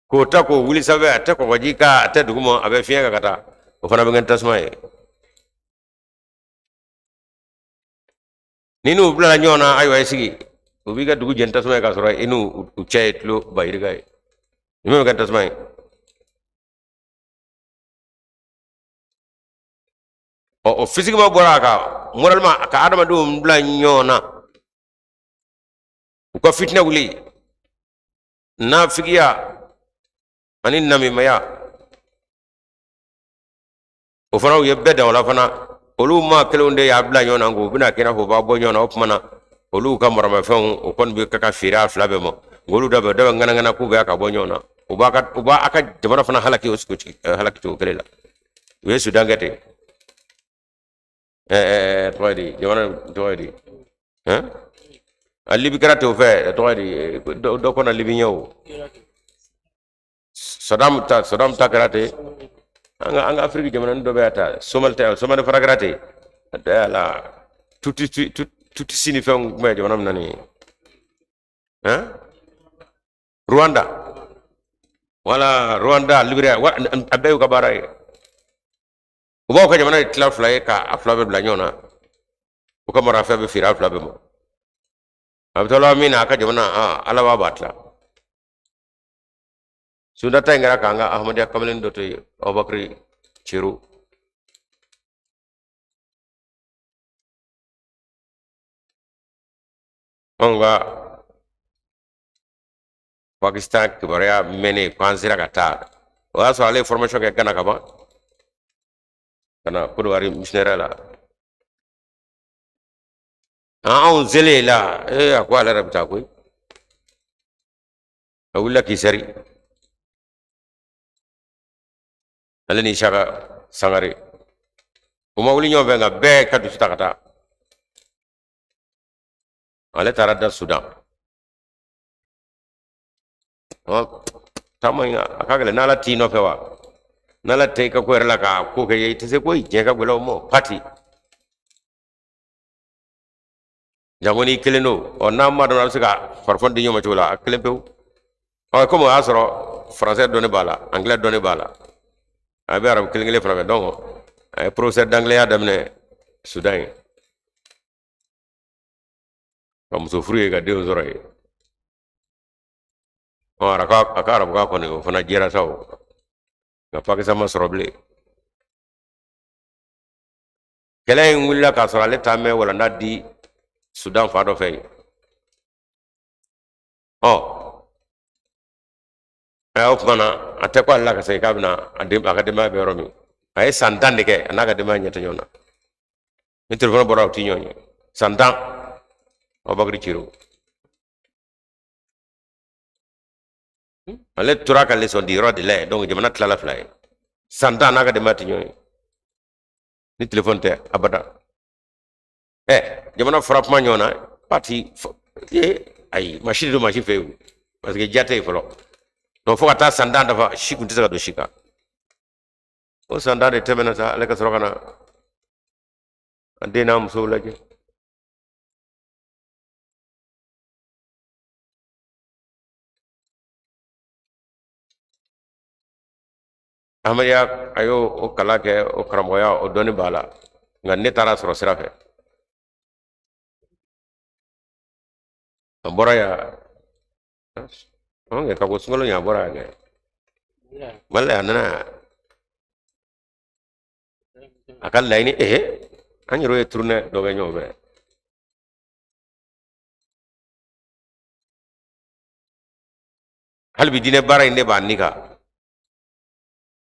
k'o ta k'o wuli sanfɛ, a tɛ kɔgɔji kan, a tɛ dugu mɔ, a bɛ fiɲɛ kan ka taa, o fana bɛ kɛ ni tasuma ye. Ni n'u bilala ɲɔgɔn na, ayiwa, i sigi, u b'i ka dugu jeni tasuma ye, k'a sɔrɔ i n'u u cɛ ye kilo ba yirika ye. Nin bɛɛ bɛ kɛ tasuma ye. Ɔ, o physiquement bɔra a kan, moralement ka adamadenw bila ɲɔgɔn na, u ka fitinɛ wuli, nafigiya ani namimaya, o fana u ye bɛɛ dan o la fana. Olu maa kelenw de y'a bila ɲɔgɔn na, u bɛna kɛ i n'a fɔ u b'a bɔ ɲɔgɔn na. O tuma na olu ka maramafɛnw, o kɔni bɛ ka ka feere a fila bɛɛ ma. Nka olu da bɛ dɔ bɛ ŋanaŋana k'u bɛ ka bɔ ɲɔgɔn na, u b'a ka jamana fana halaki o halaki cogo kelen la. U ye Sudan kɛ ten. Ɛɛ, tɔgɔ ye di, jamana tɔgɔ ye di, hɛn, a Libi kɛra ten o fɛ, tɔgɔ ye di, dɔ kɔnɔ Libi ɲɛ o. Sadam ta kɛra ten. An ka Afiriki jamana dɔ bɛ yan ta, Somali ta, Somali fana kɛra ten. A tɛ la tuti tutsi ni fɛnw tun bɛ jamana min na nin ye, han, Rwanda, wala Rwanda, Liberia, a bɛɛ y'u ka baara ye. U b'aw ka jamana de tila fila ye, k'a fila bɛɛ bila ɲɔgɔn na. U ka marafɛn bɛ feere a fila bɛɛ ma. A bɛ taa laban min na, a ka jamana, Ala b'a tila. Sunjata in kɛra k'an ka Ahmadiyya kamalen dɔ to yen, Abubakari Cero. Anw ka Pakistan kibaruya mɛnnen ko an sera ka taa, o y'a sɔrɔ ale ye formation kɛ Gana ka ban ka na Côte d'Ivoire missionnaire la. Anw selen la, ee, a ko ale yɛrɛ bɛ taa koyi. A wulila k'i seri. Ale ni Isaka Sangare u ma wuli ɲɔgɔn fɛ, nka bɛɛ ka dusu ta ka taa. Ale taara da Sudan. Taama in a ka gɛlɛn n'Ala t'i nɔfɛ wa, n'Ala tɛ i ka ko yɛrɛ la k'a ko kɛ i tɛ se koyi. Diɲɛ ka gɛlɛn o ma pati jango n'i kelen don. Ɔ n'a ma dɔn a bɛ se ka farifɔn di ɲɔgɔn ma cogo la, a kelen pewu. Ɔ komi o y'a sɔrɔ faransɛ dɔnni b'a la, angilɛ dɔnni b'a la, a bɛ arabu kelen kelen fana fɛ. Donc a ye professeur d'anglais daminɛ Sudan ye, ka muso furu ye, ka denw sɔrɔ yen. Ɔ a ka arabukan kɔni o fana jɛra sa o, nka Pakistan ma sɔrɔ bilen. Kɛlɛ in wulila k'a sɔrɔ ale taa mɛn walanda di Sudan fan dɔ fɛ yen. Ɔ o tuma na a tɛ ko ale la ka segin k'a bɛna a ka denbaya bɛ yɔrɔ min. A ye san 10 de kɛ a n'a ka denbaya ɲɛ tɛ ɲɔgɔn na. Ni telefɔni bɔra u ti ɲɔgɔn ye san 10. Abubakar Ciro ale tora ka leçon di yɔrɔ de la yen. Donc jamana tilala fila ye, san 10 n'a ka denbaya tɛ ɲɔgɔn ye ni telefɔni tɛ abada. Ɛ jamana fara kuma ɲɔgɔn na pati ee ayi, maa si tɛ don maa si fɛ yen parce que ja tɛ yen fɔlɔ. Donc fo ka taa san 10 dafa, si kun tɛ se ka don si kan. O san 10 de tɛmɛna sa, ale ka sɔrɔ ka na a den n'a musow lajɛ. Ahmadiyya a y'o o kalan kɛ, o karamɔgɔya o dɔnni b'a la, nka ne taara sɔrɔ sira fɛ. A bɔra yan ɔn ka bɔ sunkalo ɲɛ, a bɔra yan kɛ Mali la yan, a nana yan a ka laɲini. Ee an yɛrɛ ye tournée dɔ kɛ ɲɔgɔn fɛ. Hali bi diinɛ baara in de b'a ni kan,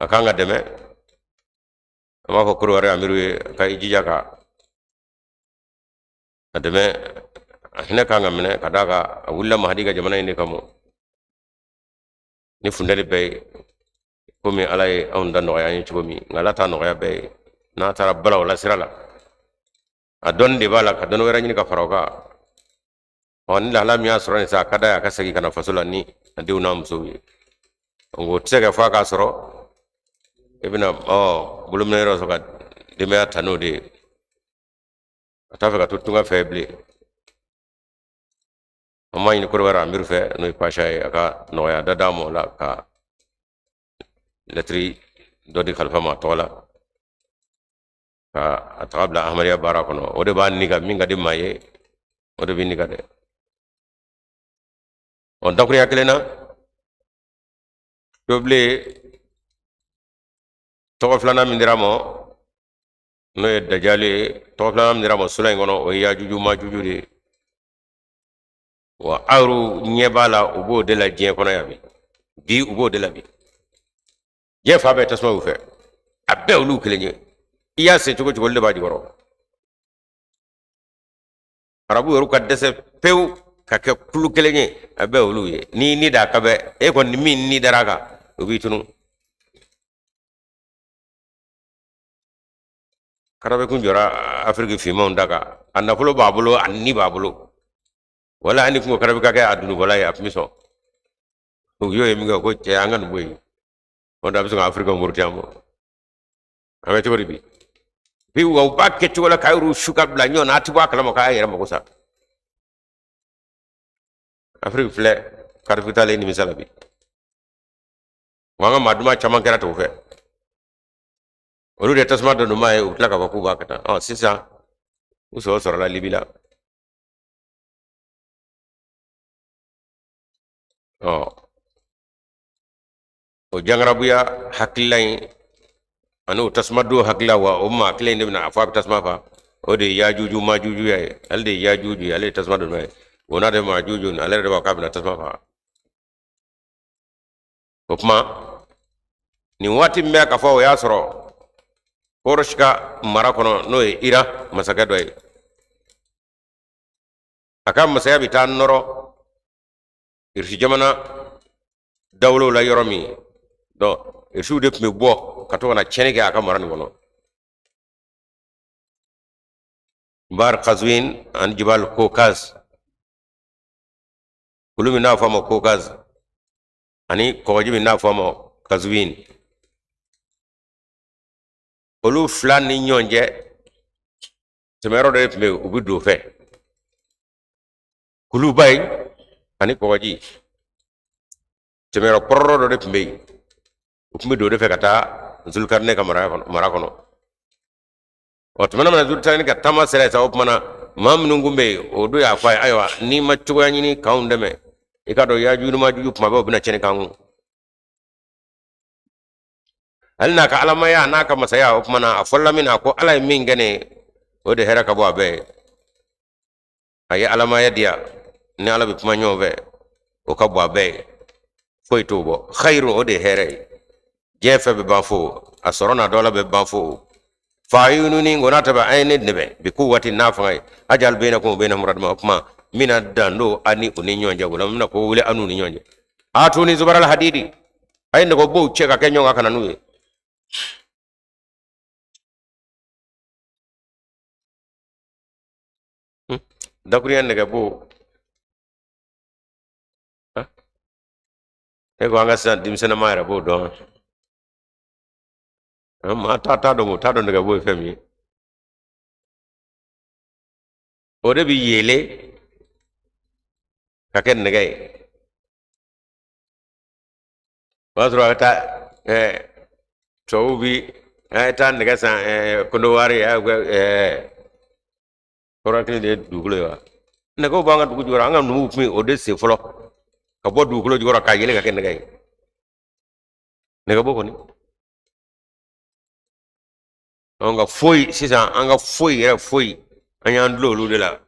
a kan ka dɛmɛ. An b'a fɔ Korowari amiru ye ka i jija ka a dɛmɛ, a hinɛ kan ka minɛ ka d'a kan a wulila Mahadi ka jamana in de kama ni funteni bɛɛ ye, komi Ala ye anw da nɔgɔya an ye cogo min. Nka Ala t'a nɔgɔya bɛɛ ye. N'a taara bala o la sira la, a dɔnni de b'a la ka dɔnni wɛrɛ ɲini ka fara o kan. Ɔ ni lahala min y'a sɔrɔ nin sa, a ka d'a ye a ka segin ka na faso la ni a denw n'a musow ye. Donc o tɛ se ka fɔ a k'a sɔrɔ i bɛna ɔ bolominɛ yɔrɔ sɔrɔ ka denbaya ta n'o de ye. A t'a fɛ ka to tunga fɛ bilen. An b'a ɲini Korowari amiru fɛ, n'o ye Pasha ye, a ka nɔgɔya da d'a ma o la, ka lɛtiri dɔ di kalifa ma a tɔgɔ la ka a taga bila Ahmadiyya baara kɔnɔ. O de b'a ni ka min ka di maa ye, o de bɛ ni ka dɛ. Ɔ dakurunya kelen na Tobilen tɔgɔ filanan min dira ma, n'o ye Dajali ye, tɔgɔ filanan min dira ma sura in kɔnɔ, o ye Yajuju Majuju de ye. Wa aw ɲɛ b'a la, u b'o de la diɲɛ kɔnɔ yan bi, bi u b'o de la bi. Diɲɛ fan bɛɛ tasuma y'u fɛ, a bɛɛ olu kelen ye. I y'a se cogo cogo, olu de b'a jukɔrɔ. Arabu yɛrɛ ka dɛsɛ pewu ka kɛ kulu kelen ye, a bɛɛ olu ye. N'i ni d'a kan bɛ, e kɔni min ni dara a kan, o b'i tunu. Kadafi kun jɔra Afiriki finmanw da kan, a nafolo b'a bolo, a ni b'a bolo. Wala hali kun ko Kadafi ka kɛ a dunubɔla ye, a tun bɛ sɔn. U y'o ye min kɛ, ko cɛ an ka nin bɔ yen, o da bɛ sɔn ka Afiriki muruti an ma. An bɛ cogo di bi? Bi wa u b'a kɛ cogo la k'a yɛrɛ su ka bila ɲɔgɔn na, a ti bɔ a kalama k'a yɛrɛ mako sa. Afiriki filɛ, Kadafi taalen nimisa la bi. Wa an ka maa duman caman kɛra ten o fɛ. Olu de tasuma dɔ maa ye, u tila k'a fɔ k'u b'a kɛ tan. Ɔ sisan u sɔrɔ sɔrɔla Libi la. Ɔ o jangarabuya hakilila in ani o tasuma don hakilila, wa o maa kelen in de bɛna a fɔ a bɛ tasuma fa, o de ye Yajuju Majuju ye. Ale de ye Yajuju ye, ale ye tasuma don ye. O n'a de Majuju, ale yɛrɛ de b'a fɔ k'a bɛna tasuma fa. O tuma nin waati min bɛ ka fɔ, o y'a sɔrɔ Kɔrɔsi ka mara kɔnɔ, n'o ye Iran masakɛ dɔ ye, a ka masaya bɛ taa nɔrɔ Irisi jamana dawolow la yɔrɔ min. Donc Irisiw de tun bɛ bɔ ka to ka na tiɲɛni kɛ a ka mara nin kɔnɔ. Bar Qazwin ani Jibal Kokaz, kulu min n'a fɔ a ma Kokaz ani kɔgɔji min n'a fɔ a ma Qazwin, olu fila ni ɲɔgɔn cɛ tɛmɛyɔrɔ dɔ de tun bɛ yen, u bɛ don o fɛ. Kuluba in ani kɔgɔji tɛmɛyɔrɔ kɔrɔ dɔ de tun bɛ yen, u tun bɛ don o de fɛ ka taa Zulkarinɛ ka mara kɔnɔ. Ɔ tuma min na Zulkarinɛ ka taama sera yen sa, o tuma na maa minnu tun bɛ yen, o don y'a fɔ a ye, ayiwa n'i ma cogoya ɲini k'anw dɛmɛ, i k'a dɔn Yajuju ni Majuju kuma bɛɛ u bɛna tiɲɛni k'an kun. Hali n'a ka alamaya n'a ka masaya, o tuma na a fɔlɔla min na ko Ala ye min kɛ ne ye, o de hɛrɛ ka bon a bɛɛ ye. A ye alamaya di yan, ni Ala bɛ kuma ɲɔgɔn fɛ, o ka bon a bɛɛ ye, foyi t'o bɔ. Khayru, o de ye hɛrɛ ye. Diɲɛ fɛn bɛ ban fo, a sɔrɔ n'a dɔ la bɛ ban fo. Fa'inuni ko n'a taba a ye ne dɛmɛ bi quwwati n'a fanga ye, ajal bainakum wa bainahum radma, o tuma n bɛna dan don a ni u ni ɲɔgɔn cɛ, o la n bɛna ko wuli a n'u ni ɲɔgɔn cɛ. Atuni zubaral hadidi, a ye nɛgɛbow cɛ ka kɛ ɲɔgɔn kan ka na n'u ye. Dakuruɲɛ nɛgɛbo, e ko an ka sisan denmisɛnninma yɛrɛ b'o dɔn, maa t'a dɔn, o t'a dɔn nɛgɛbo ye fɛn min ye. O de bɛ yeele ka kɛ nɛgɛ ye. O y'a sɔrɔ a bɛ taa tubabuw bi a ye taa nɛgɛ san Kɔnɔwari, kɔrɔ kelen de ye dugukolo ye wa. Nɛgɛw b'an ka dugu jukɔrɔ, an ka numuw tun bɛ o de sen fɔlɔ ka bɔ dugukolo jukɔrɔ k'a yeele ka kɛ nɛgɛ ye. Nɛgɛbo kɔni, an ka foyi sisan, an ka foyi yɛrɛ foyi, an y'an dulon olu de la,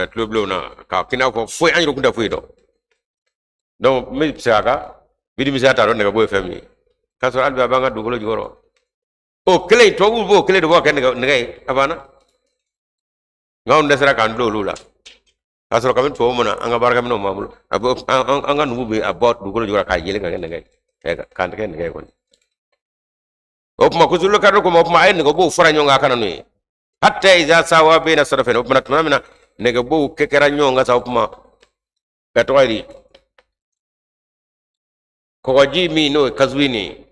tulo bilenw na, k'a k'i n'a fɔ foyi, an yɛrɛ kun tɛ foyi dɔn. Donc n bɛ segin a kan, bidimisiya t'a dɔn nɛgɛbo ye fɛn min ye, k'a sɔrɔ hali bi a b'an ka dugukolo jukɔrɔ. O kelen tubabuw b'o kelen de bɔ ka kɛ nɛgɛ ye, a banna. Nka anw dɛsɛra k'an dulon olu la, k'a sɔrɔ kabini tubabu ma na, an ka baarakɛminɛnw b'an bolo, a bɛ an ka numu bɛ a bɔ dugukolo jukɔrɔ k'a yeele ka kɛ nɛgɛ ye, k'a kɛ nɛgɛ ye kɔni. O tuma ko Zulukarine ko ma, o tuma a ye nɛgɛbow fara ɲɔgɔn kan a ka na n'u ye. Hatta iza sawa bayna sadafaini, o tuma tuma min na nɛgɛbow kɛra ɲɔgɔn kan sa, o tuma ka tɔgɔ ye di, kɔgɔji min n'o ye Kazuwini ye,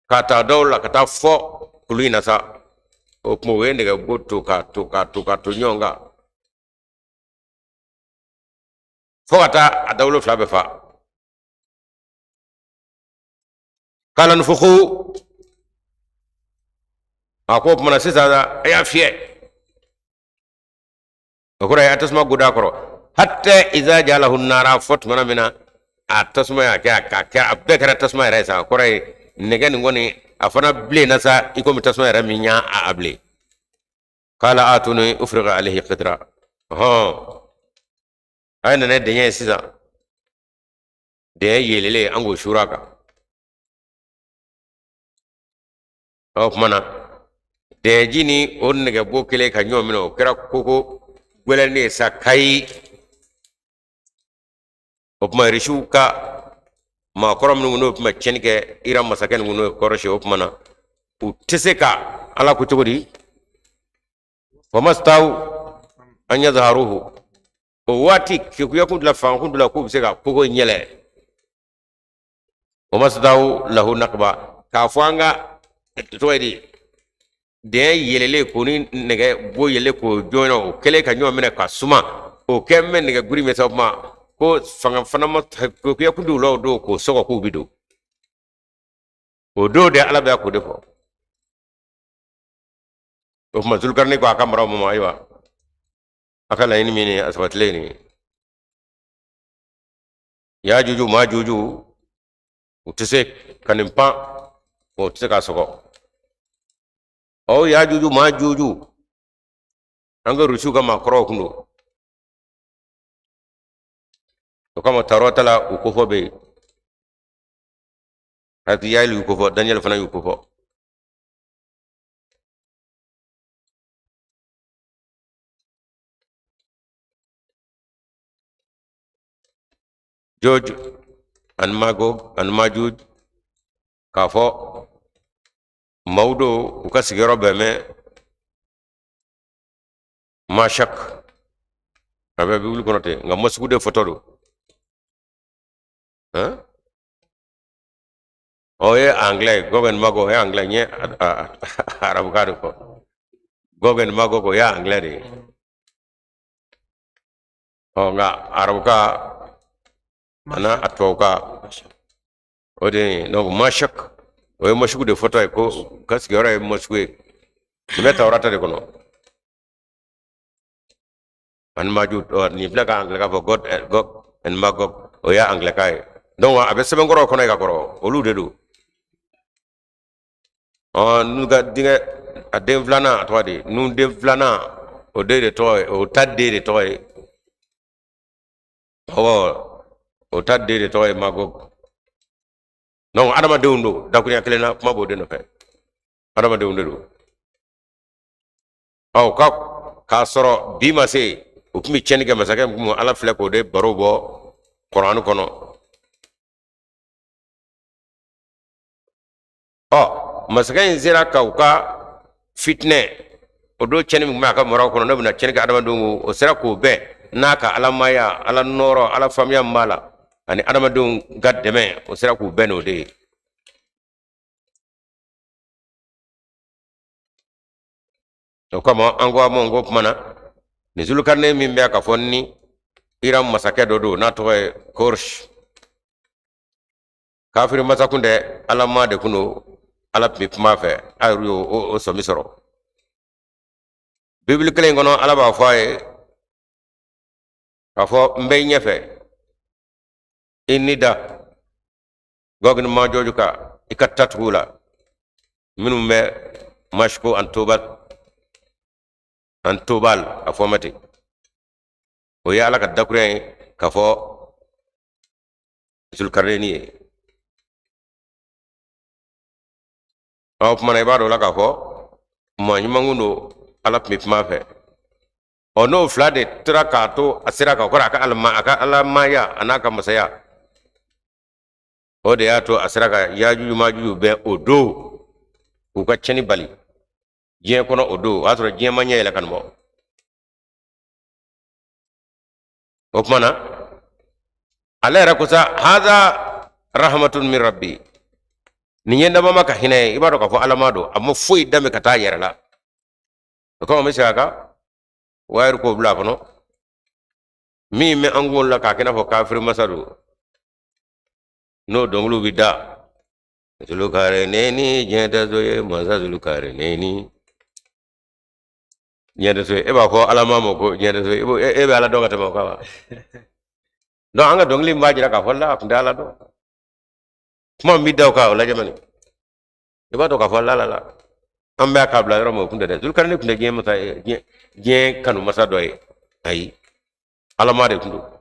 k'a ta dɔw la ka taa fɔ kulu in na sa, o tuma o ye nɛgɛbo to ka to ka to ka to ɲɔgɔn kan fo ka taa a dawolo fila bɛɛ fa. Kala nfuku, a ko o tuma na sisan a y'a fiyɛ, o kɔrɔ ye a tasuma goda kɔrɔ. Hatta iza jalahu nara, fo tuma min na a tasuma y'a kɛ a kɛ a bɛɛ kɛra tasuma yɛrɛ ye sa, o kɔrɔ ye nɛgɛ nin kɔni a fana bilenna sa, i komi tasuma yɛrɛ min y'a a bilen. Kala atuni ufriga alayhi qitra, hɔn a ye nana dɛɲɛ ye sisan, dɛɲɛ yeelelen an k'o suuru a kan. O tuma na dɛɲɛji ni o nɛgɛbo kelen ka ɲɔgɔn minɛ, o kɛra koko gɛlɛnnen ye sa kayi. O tuma irisiw ka maakɔrɔ minnu n'o tun bɛ tiɲɛni kɛ Iran masakɛ ninnu n'o ye kɔrɔsi, o tuma na u tɛ se ka Ala ko cogo di, famastata'u an yazharuhu, o waati kekuya kun la fanga kun la k'u bɛ se ka kogo in yɛlɛ, wa mastata'u lahu naqba, k'a fɔ an ka tɔgɔ ye di, dɛɲɛ yɛlɛlen k'o ni nɛgɛ bo yɛlɛ k'o jɔn, o kɛlen ka ɲɔgɔn minɛ ka suma, o kɛ bɛ nɛgɛ guri min sa, o kuma ko fanga fana ma kekuya kun t'u la o don k'o sɔgɔ k'u bi don o don de. Ala bɛ k'o de fɔ. O tuma Zulukarini ko a ka maraw ma, ayiwa a ka laɲini min ye a sabatilen nin ye, Yajuju Majuju u tɛ se ka nin pan, o tɛ se k'a sɔgɔ. Ɔ Yajuju Majuju, an ka Rusiw ka maakɔrɔw kun don, o kama Tawurata la u kofɔ bɛ yen, Hakili y'u kofɔ, Daniyɛli fana y'u kofɔ. Joj ani Magog ani Majuj. K'a fɔ maaw don u ka sigiyɔrɔ bɛn bɛ Mashak, a bɛ Bibulu kɔnɔ ten, nka masugu de fɔtɔ don. O ye anglais, Gog and Magog, o ye anglais, n ye arabukan de fɔ. Gog and Magog, o ye anglais de ye. Ɔ, nka arabukan ani a tubabukan o de ye. Donc Mashak, o ye masugu de fɔtɔ ye, ko ka sigiyɔrɔ ye masugu ye. Nin bɛ Tawurata de kɔnɔ. Ani maju, nin filɛ ka anglais kan fɔ, Gog and Magog, o ye anglais kan ye. Donc a bɛ sɛbɛnkɔrɔw kɔnɔ yen ka kɔrɔ, olu de don. Ɔ, n'u ka denkɛ, a den filanan, a tɔgɔ di, n'u den filanan, o den de tɔgɔ ye, o ta den de tɔgɔ ye, ɔwɔ, o ta den de tɔgɔ ye Magog. Donc adamadenw don, dakurunya kelen na, kuma b'o de nɔfɛ, adamadenw de don. Ɔ, ka k'a sɔrɔ bi ma se, u tun bɛ tiɲɛni kɛ masakɛ min kun, Ala filɛ k'o de baro bɔ Kuranɛ kɔnɔ. Ɔ, masakɛ in sera ka u ka fitinɛ o don, tiɲɛni min tun bɛ a ka maraw kɔnɔ, n'o bɛna tiɲɛni kɛ adamadenw kun, o sera k'o bɛn n'a ka alamaya, ala nɔɔrɔ, ala faamuya min b'a la, ani adamadenw ka dɛmɛ, o sera k'u bɛn n'o de ye. O kama an ko a ma, n ko kuma na, nin Zulukarine min bɛ k'a fɔ ni Iran masakɛ dɔ don n'a tɔgɔ ye Korsh, kafiri masa kun tɛ, alama de kun don, Ala tun bɛ kuma a fɛ, a yɛrɛ y'o o sɔmi sɔrɔ. Bibili kelen in kɔnɔ, Ala b'a fɔ a ye k'a fɔ n bɛ i ɲɛfɛ, i ni da Gog ni Majoju kan, i ka ta tugu la minnu bɛ Mashiko an Tobal, an Tobal, a fɔ ma ten. O ye Ala ka dakurunya ye k'a fɔ Zulukarinɛni ye. O tuma na, i b'a dɔn o la k'a fɔ maa ɲuman kun don, Ala tun bɛ kuma a fɛ. Ɔ, n'o fila de tora k'a to a sera ka kɔrɔ a ka alama, a ka alamaya a n'a ka masaya, o de y'a to a sera ka Yajuju Majuju bɛn o don, k'u ka tiɲɛni bali diɲɛ kɔnɔ. O don, o y'a sɔrɔ diɲɛ ma ɲɛ yɛlɛ ka nin bɔ. O tuma na, ale yɛrɛ ko sa, haza rahmatun min rabbi, nin ye dabama ka hinɛ ye. I b'a dɔn k'a fɔ alama don, a ma foyi dami ka taa a yɛrɛ la. O kama n bɛ segin a kan, wayiri k'o bila a kɔnɔ, min bɛ an kunkolo la k'a kɛ i n'a fɔ kafiri masa don, n'o dɔnkiliw bɛ da, Zulukarinɛni diɲɛ tɛ so ye, masa Zulukarinɛni diɲɛ tɛ so ye. E b'a fɔ ala ma ko diɲɛ tɛ so ye, e bɛ ala dɔn ka tɛmɛ o kan wa? Donc an ka dɔnkili in b'a jira k'a fɔ la, a tun tɛ ala dɔn. Kuma min bɛ da o kan, o lajɛ mani, i b'a dɔn k'a fɔ la la la, an bɛ k'a bila yɔrɔ min, o kun tɛ dɛ. Zulukarinɛ tun tɛ diɲɛ masa ye, diɲɛ kanu masa dɔ ye, ayi, alama de tun don.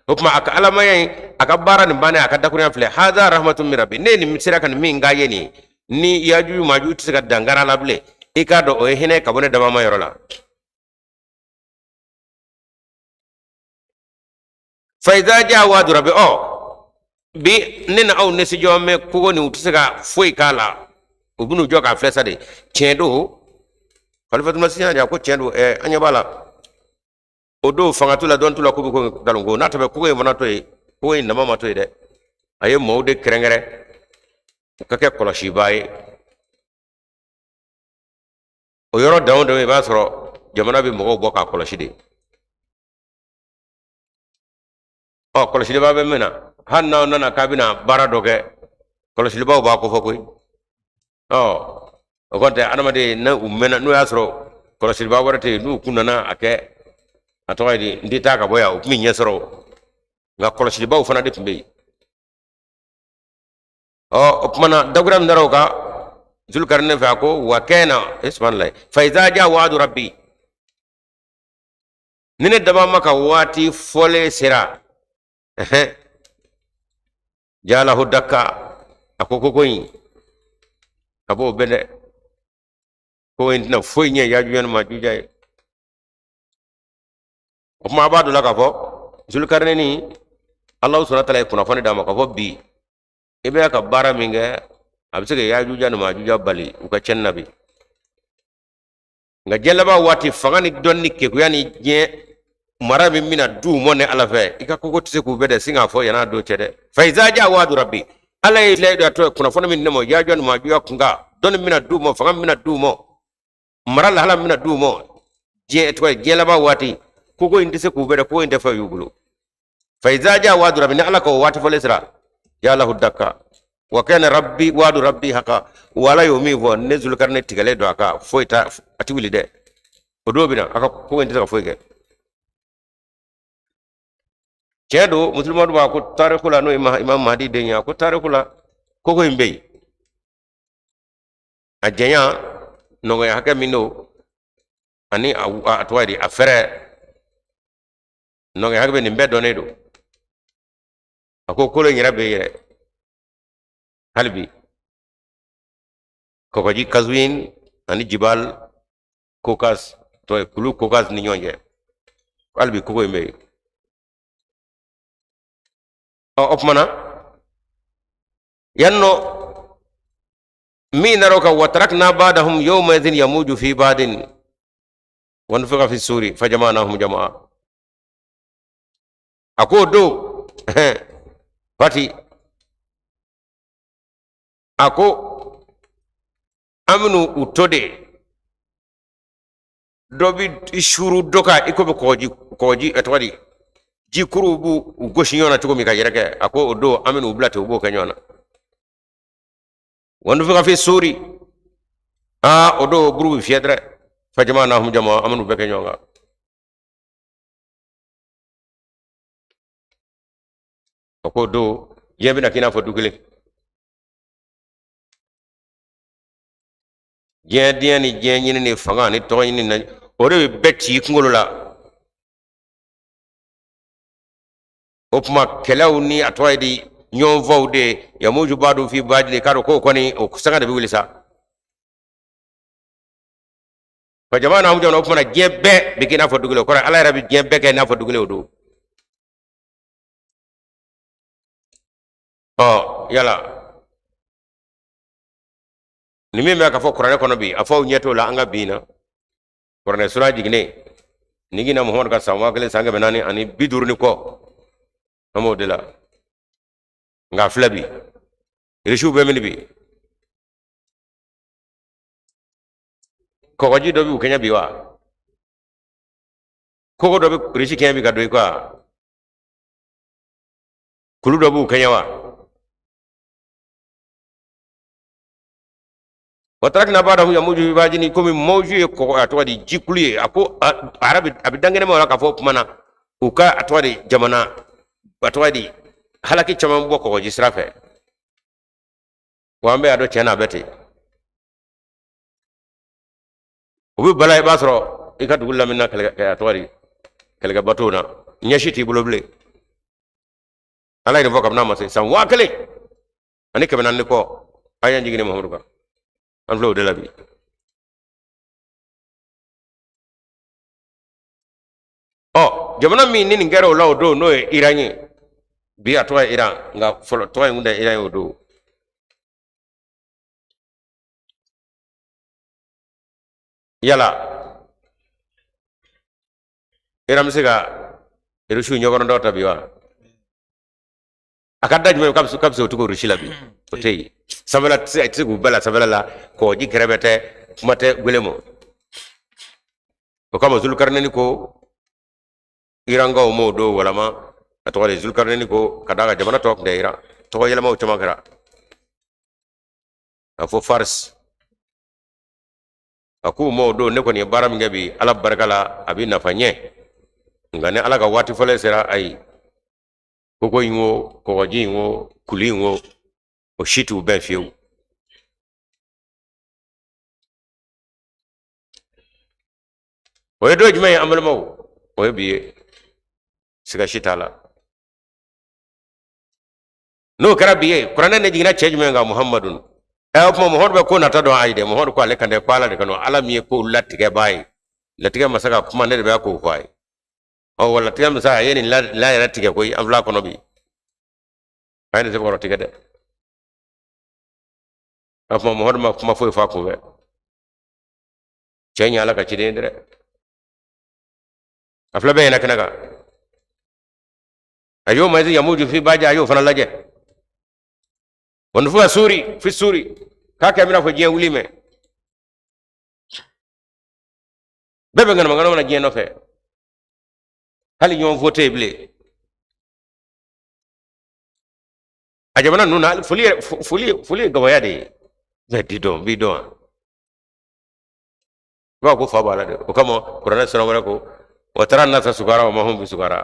O tuma a ka alamaya in, a ka baara nin bannen, a ka dakurunya filɛ, haza rahmatun min rabbi, ne nin sera ka nin min k'a ye nin ni Yajuju Majuju tɛ se ka dankari a la bilen, i k'a dɔn o ye hinɛ ka bɔ ne dabama yɔrɔ la. Fa iza jaa wa'du rabbi, ɔ bi ne na aw ne sijɔ mɛ kogo nin, u tɛ se ka foyi k'a la, u bɛn'u jɔ k'a filɛ sa de. Tiɲɛ don, Khalifatul Masih y'a ko tiɲɛ don. Ɛ, an ɲɛ b'a la, o don fanga t'u la, dɔn t'u la, k'u bɛ ko nkalon ko n'a tɛmɛ kogo in fana to yen, kogo in nama ma to yen dɛ. A ye maaw de kɛrɛnkɛrɛn u ka kɛ kɔlɔsibaa ye. O yɔrɔ dan o dan, i b'a sɔrɔ jamana bɛ mɔgɔw bɔ k'a kɔlɔsi de. Ɔ, kɔlɔsilibaa bɛ min na, hali n'aw nana k'a bɛna baara dɔ kɛ, kɔlɔsilibaaw b'a kofɔ koyi. Ɔ, o kɔni tɛ adamaden n'a u mɛnna, n'o y'a sɔrɔ kɔlɔsilibaa wɛrɛ tɛ yen, n'u kun nana a kɛ, a tɔgɔ ye di, n tɛ taa ka bɔ yan, u tun bɛ ɲɛ sɔrɔ, nka kɔlɔsilibaaw fana de tun bɛ yen. Ɔ, o tuma na, dakura min dara o kan Zulukarinɛ fɛ, a ko wa kana subhanallah, fa iza jaa wa'du rabbi, ni ne dabama ka waati fɔlen sera, jalahu dakka, a ko koko in a b'o bɛn dɛ, ko in tɛna foyi ɲɛ Yajuja ni Majuja ye. O tuma a b'a dɔn la k'a fɔ Zulukarinɛni Alahu subahana taala ye kunnafoni d'a ma k'a fɔ bi i bɛ ka baara min kɛ a bɛ se ka yajuja ni majuja bali u ka cɛnni na bi nka diɲɛ laban waati fanga ni dɔnni ni kekuya ni diɲɛ mara min bɛna d'u ma ne ala fɛ i ka koko tɛ se k'u bɛɛ dɛ sin k'a fɔ yan'a don cɛ dɛ fa iza jaa waadu rabbi ala ye layidu a tɔ kunnafoni min di ne ma yajuja ni majuja kunkan dɔnni min bɛna d'u ma fanga min bɛna d'u ma mara lahala min bɛna d'u ma diɲɛ tɔgɔ ye diɲɛ laban waati koko in tɛ se k'u bɛɛ dɛ koko in tɛ fɛn y'u bolo fa iza jaa waadu rabbi ni ala ka o waati fɔlen sera jaalahu dakka wa kana rabbi waadu rabbi haka wa ala y'o min fɔ ne zulukarine tigɛlen don a kan foyi t'a a ti wuli dɛ o don bɛ na a ka koko in tɛ se ka foyi kɛ tiɲɛ don musulumadu b'a ko tariku la n'o ye imam mahdi den ye a ko tariku la koko in bɛ yen a janya nɔgɔya hakɛ min don ani a tɔgɔ ye di a fɛrɛ nɔgɔya hakɛ bɛ nin bɛɛ dɔnnen don a ko kolo in yɛrɛ bɛ yɛrɛ hali bi kɔgɔji kazuwin ani jibal kokas tɔ ye kulu kokas ni ɲɔgɔn cɛ hali bi koko in bɛ yen ɔ o tuma na yan nɔ min nara o kan wa tarakna ba'dahum yawma idhin yamuju fi ba'din wa nufikha fi suri fa jama'nahum jama'a a k'o don fati a ko an bɛn'u u to de dɔ bɛ suuru dɔ kan i ko bɛ kɔgɔji kɔgɔji ɛ tɔgɔ di jikuruw b'u u gosi ɲɔgɔn na cogo min ka yɛrɛkɛ a ko o don an bɛn'u bila ten u b'o kɛ ɲɔgɔn na wa nufika fi suri aa o don buru bɛ fiyɛ dɛrɛ fa jama'nahum jama'a an bɛn'u bɛɛ kɛ ɲɔgɔn kan a k'o don diɲɛ bɛna k'i n'a fɔ du kelen diɲɛ diɲɛ ni diɲɛ ɲini ni fanga ni tɔgɔ ɲini na o de bɛ bɛɛ ci i kunkolo la o tuma kɛlɛw ni a tɔgɔ ye di ɲɔgɔnfaw de yamuju badu fi badi k'a dɔn k'o kɔni o sanga de bɛ wuli sa fa jama'nahum jama'a o tuma na diɲɛ bɛɛ bɛ k'i n'a fɔ du kelen o kɔrɔ ala yɛrɛ bɛ diɲɛ bɛɛ kɛ i n'a fɔ du kelen o don ɔ yala nin min bɛ ka fɔ kuranɛ kɔnɔ bi a fɔ aw ɲɛ t'o la an ka bi in na kuranɛ sura jiginnen ni kira muhamadu ka san 1450 ni kɔ an b'o de la nka a filɛ bi irisiw bɛ min bi kɔgɔji dɔ b'u kɛɲɛ bi wa kogo dɔ bɛ irisi kɛɲɛ bi ka don i kɔ wa kulu dɔ b'u kɛɲɛ wa wa tarakna ba'dahum yamuju fi ba'din komi mawju ye kɔgɔ a tɔgɔ di jikulu ye a ko a yɛrɛ a bɛ dankɛnɛma la k'a fɔ o tuma na u ka a tɔgɔ di jamana a tɔgɔ di halaki caman bɔ kɔgɔji sira fɛ wa an bɛɛ y'a dɔn tiɲɛ na a bɛ ten u bɛ bala i b'a sɔrɔ i ka dugu lamini na kɛlɛkɛ a tɔgɔ di kɛlɛkɛ bateau na ɲɛsi t'i bolo bilen ala ye nin fɔ kabini a ma se san 1400 ni kɔ an y'an jigin ni mahamadu kan an filɛ o de la bi ɔ jamana min ni nin kɛra o la o don n'o ye iran ye bi a tɔgɔ ye iran nka fɔlɔ tɔgɔ in tun tɛ iran ye o don yala iran bɛ se ka irisiw ɲɛkɔrɔ dɔw ta bi wa a ka da jumɛn k'a bɛ se o cogo irisi la bi o tɛ yen sanfɛla tɛ se a tɛ se k'u bɛɛ la sanfɛla la kɔgɔji kɛrɛfɛ tɛ kuma tɛ gwele ma o kama zulukarinɛni ko irankaw m'o don walama a tɔgɔ de zulukarinɛni ko ka d'a kan jamana tɔgɔ tun tɛ iran tɔgɔ yɛlɛmaw caman kɛra a fɔ faris a k'u ma o don ne kɔni ye baara min kɛ bi ala barika la a bɛ nafa ɲɛ nka ni ala ka waati fɔlen sera ayi koko in wo kɔgɔji in wo kulu in wo o si t'u bɛn fiyewu o ye don jumɛn ye an balimaw o ye bi ye siga si t'a la n'o kɛra bi ye kuranɛ ne jiginna cɛ jumɛn kan muhamadun ɛ o tuma muhamadu bɛ ko nata dɔn ayi dɛ muhamadu ko ale kan tɛ ko ala de kan ala min ye ko latigɛbaa ye latigɛ masa ka kuma ne de bɛ k'o fɔ a ye ɔ wa latigɛ masa a ye nin la yɛrɛ tigɛ koyi an fil'a kɔnɔ bi A ye nin sɛbɛkɔrɔ tigɛ dɛ. A kuma Muhamadu ma kuma foyi fɔ a kunfɛ. Cɛ in ye Ala ka ciden ye dɛ. A filɛ bɛɛ ɲɛna kɛnɛ kan. A y'o ma yamuju fi baja, a y'o fana lajɛ. Wa nufixa suri fi suri, k'a kɛ bɛna fɔ diɲɛ wuli mɛ. Bɛɛ bɛ ŋanama ŋanama na diɲɛ nɔfɛ. Hali ɲɔgɔn fo tɛ yen bilen. A jamana ninnu na foli yɛrɛ foli foli ye gawaya de ye. Bɛɛ di dɔn b'i dɔn wa. I b'a ko fa b'a la dɛ. O kama kuranɛ sɔrɔ wɛrɛ ko wa tara nasa sukara wa ma hum bi sukara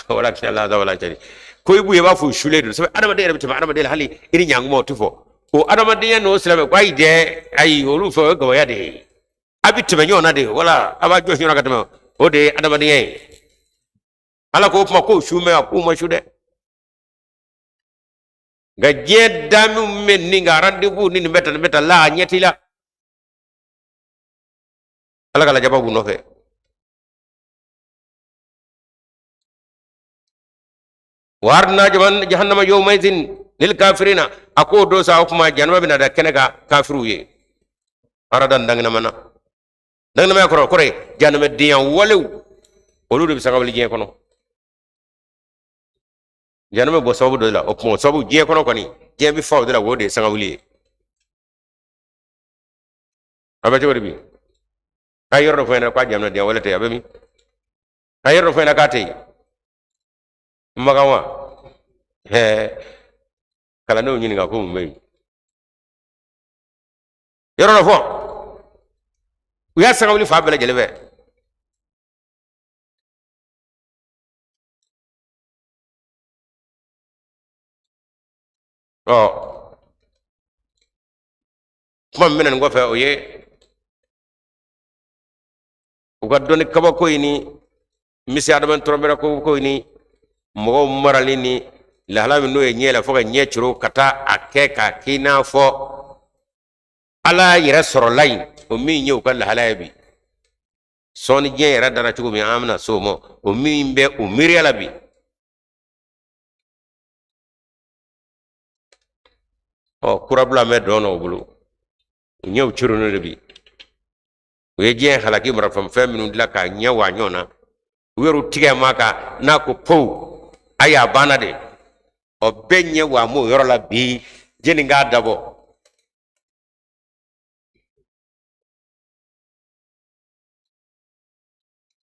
walakin al'azaba la shadid. Ko i b'u ye i b'a fɔ u sulen don. Sabu adamaden yɛrɛ bɛ tɛmɛ adamaden la, hali i ni ɲankuma o tɛ fɔ. O adamadenya n'o silamɛ ko ayi dɛ, ayi, olu fɛ o ye gawaya de ye. A bɛ tɛmɛ ɲɔgɔn na de, wala a b'a jɔ ɲɔgɔn na ka tɛmɛ, o de ye adamadenya ye. Ala k'o kuma k'o su mɛn, a k'u ma su dɛ. Nka diɲɛ daminw bɛ nin ka rendez-vous ni nin bɛ tan, nin bɛ tan la, a ɲɛ t'i la. Ala ka lajaba b'u nɔfɛ. Wa aradna jahannama yawmaidhin lil kafirina. A k'o don sa, o kuma jahanama bɛna da kɛnɛ kan kafiriw ye. Aradan danginamana, danginamaya kɔrɔ kɔrɔ ye jahanamɛdenya walew, olu de bɛ sanga wuli diɲɛ kɔnɔ. Jahanama bɛ bɔ sababu dɔ de la, o kuma o sababu diɲɛ kɔnɔ kɔni, diɲɛ bɛ fa o de la, o de ye sanga wuli ye. A bɛ cogo di bi? A ye yɔrɔ dɔ fɔ ɲɛna k'a jahanamɛdenya wale tɛ yen, a bɛ min? A ye yɔrɔ dɔ fɔ ɲɛna k'a tɛ yen. Makan wa? Hɛɛ, kalandenw ɲininka ko mun bɛ yen? Yɔrɔ dɔ fɔ. U y'a sanga wuli fan bɛɛ lajɛlen fɛ. Ɔ, kuma min bɛ na nin kɔfɛ, o ye u ka dɔnni kabako in ni misi adama tɔrɔmɛrɛ ko ko in ni mɔgɔw marali ni lahala min n'o ye ɲɛ la fo ka ɲɛ coro ka taa a kɛ k'a k'i n'a fɔ ala yɛrɛ sɔrɔla yen, o min ye u ka lahala ye bi. Sɔɔni diɲɛ yɛrɛ dara cogo min, an bɛna s'o ma, o min bɛ u miiriya la bi. Ɔ, kurabila bɛ dɔn na u bolo, u ɲɛw coronnen de bi. U ye diɲɛ halaki marafɛn minnu dilan k'a ɲɛ wa ɲɔgɔn na, u yɛrɛw tigɛ ma kan n'a ko pow, a y'a banna de. Ɔ, bɛɛ ɲɛ wa m'o yɔrɔ la bi, jɛni k'a dabɔ.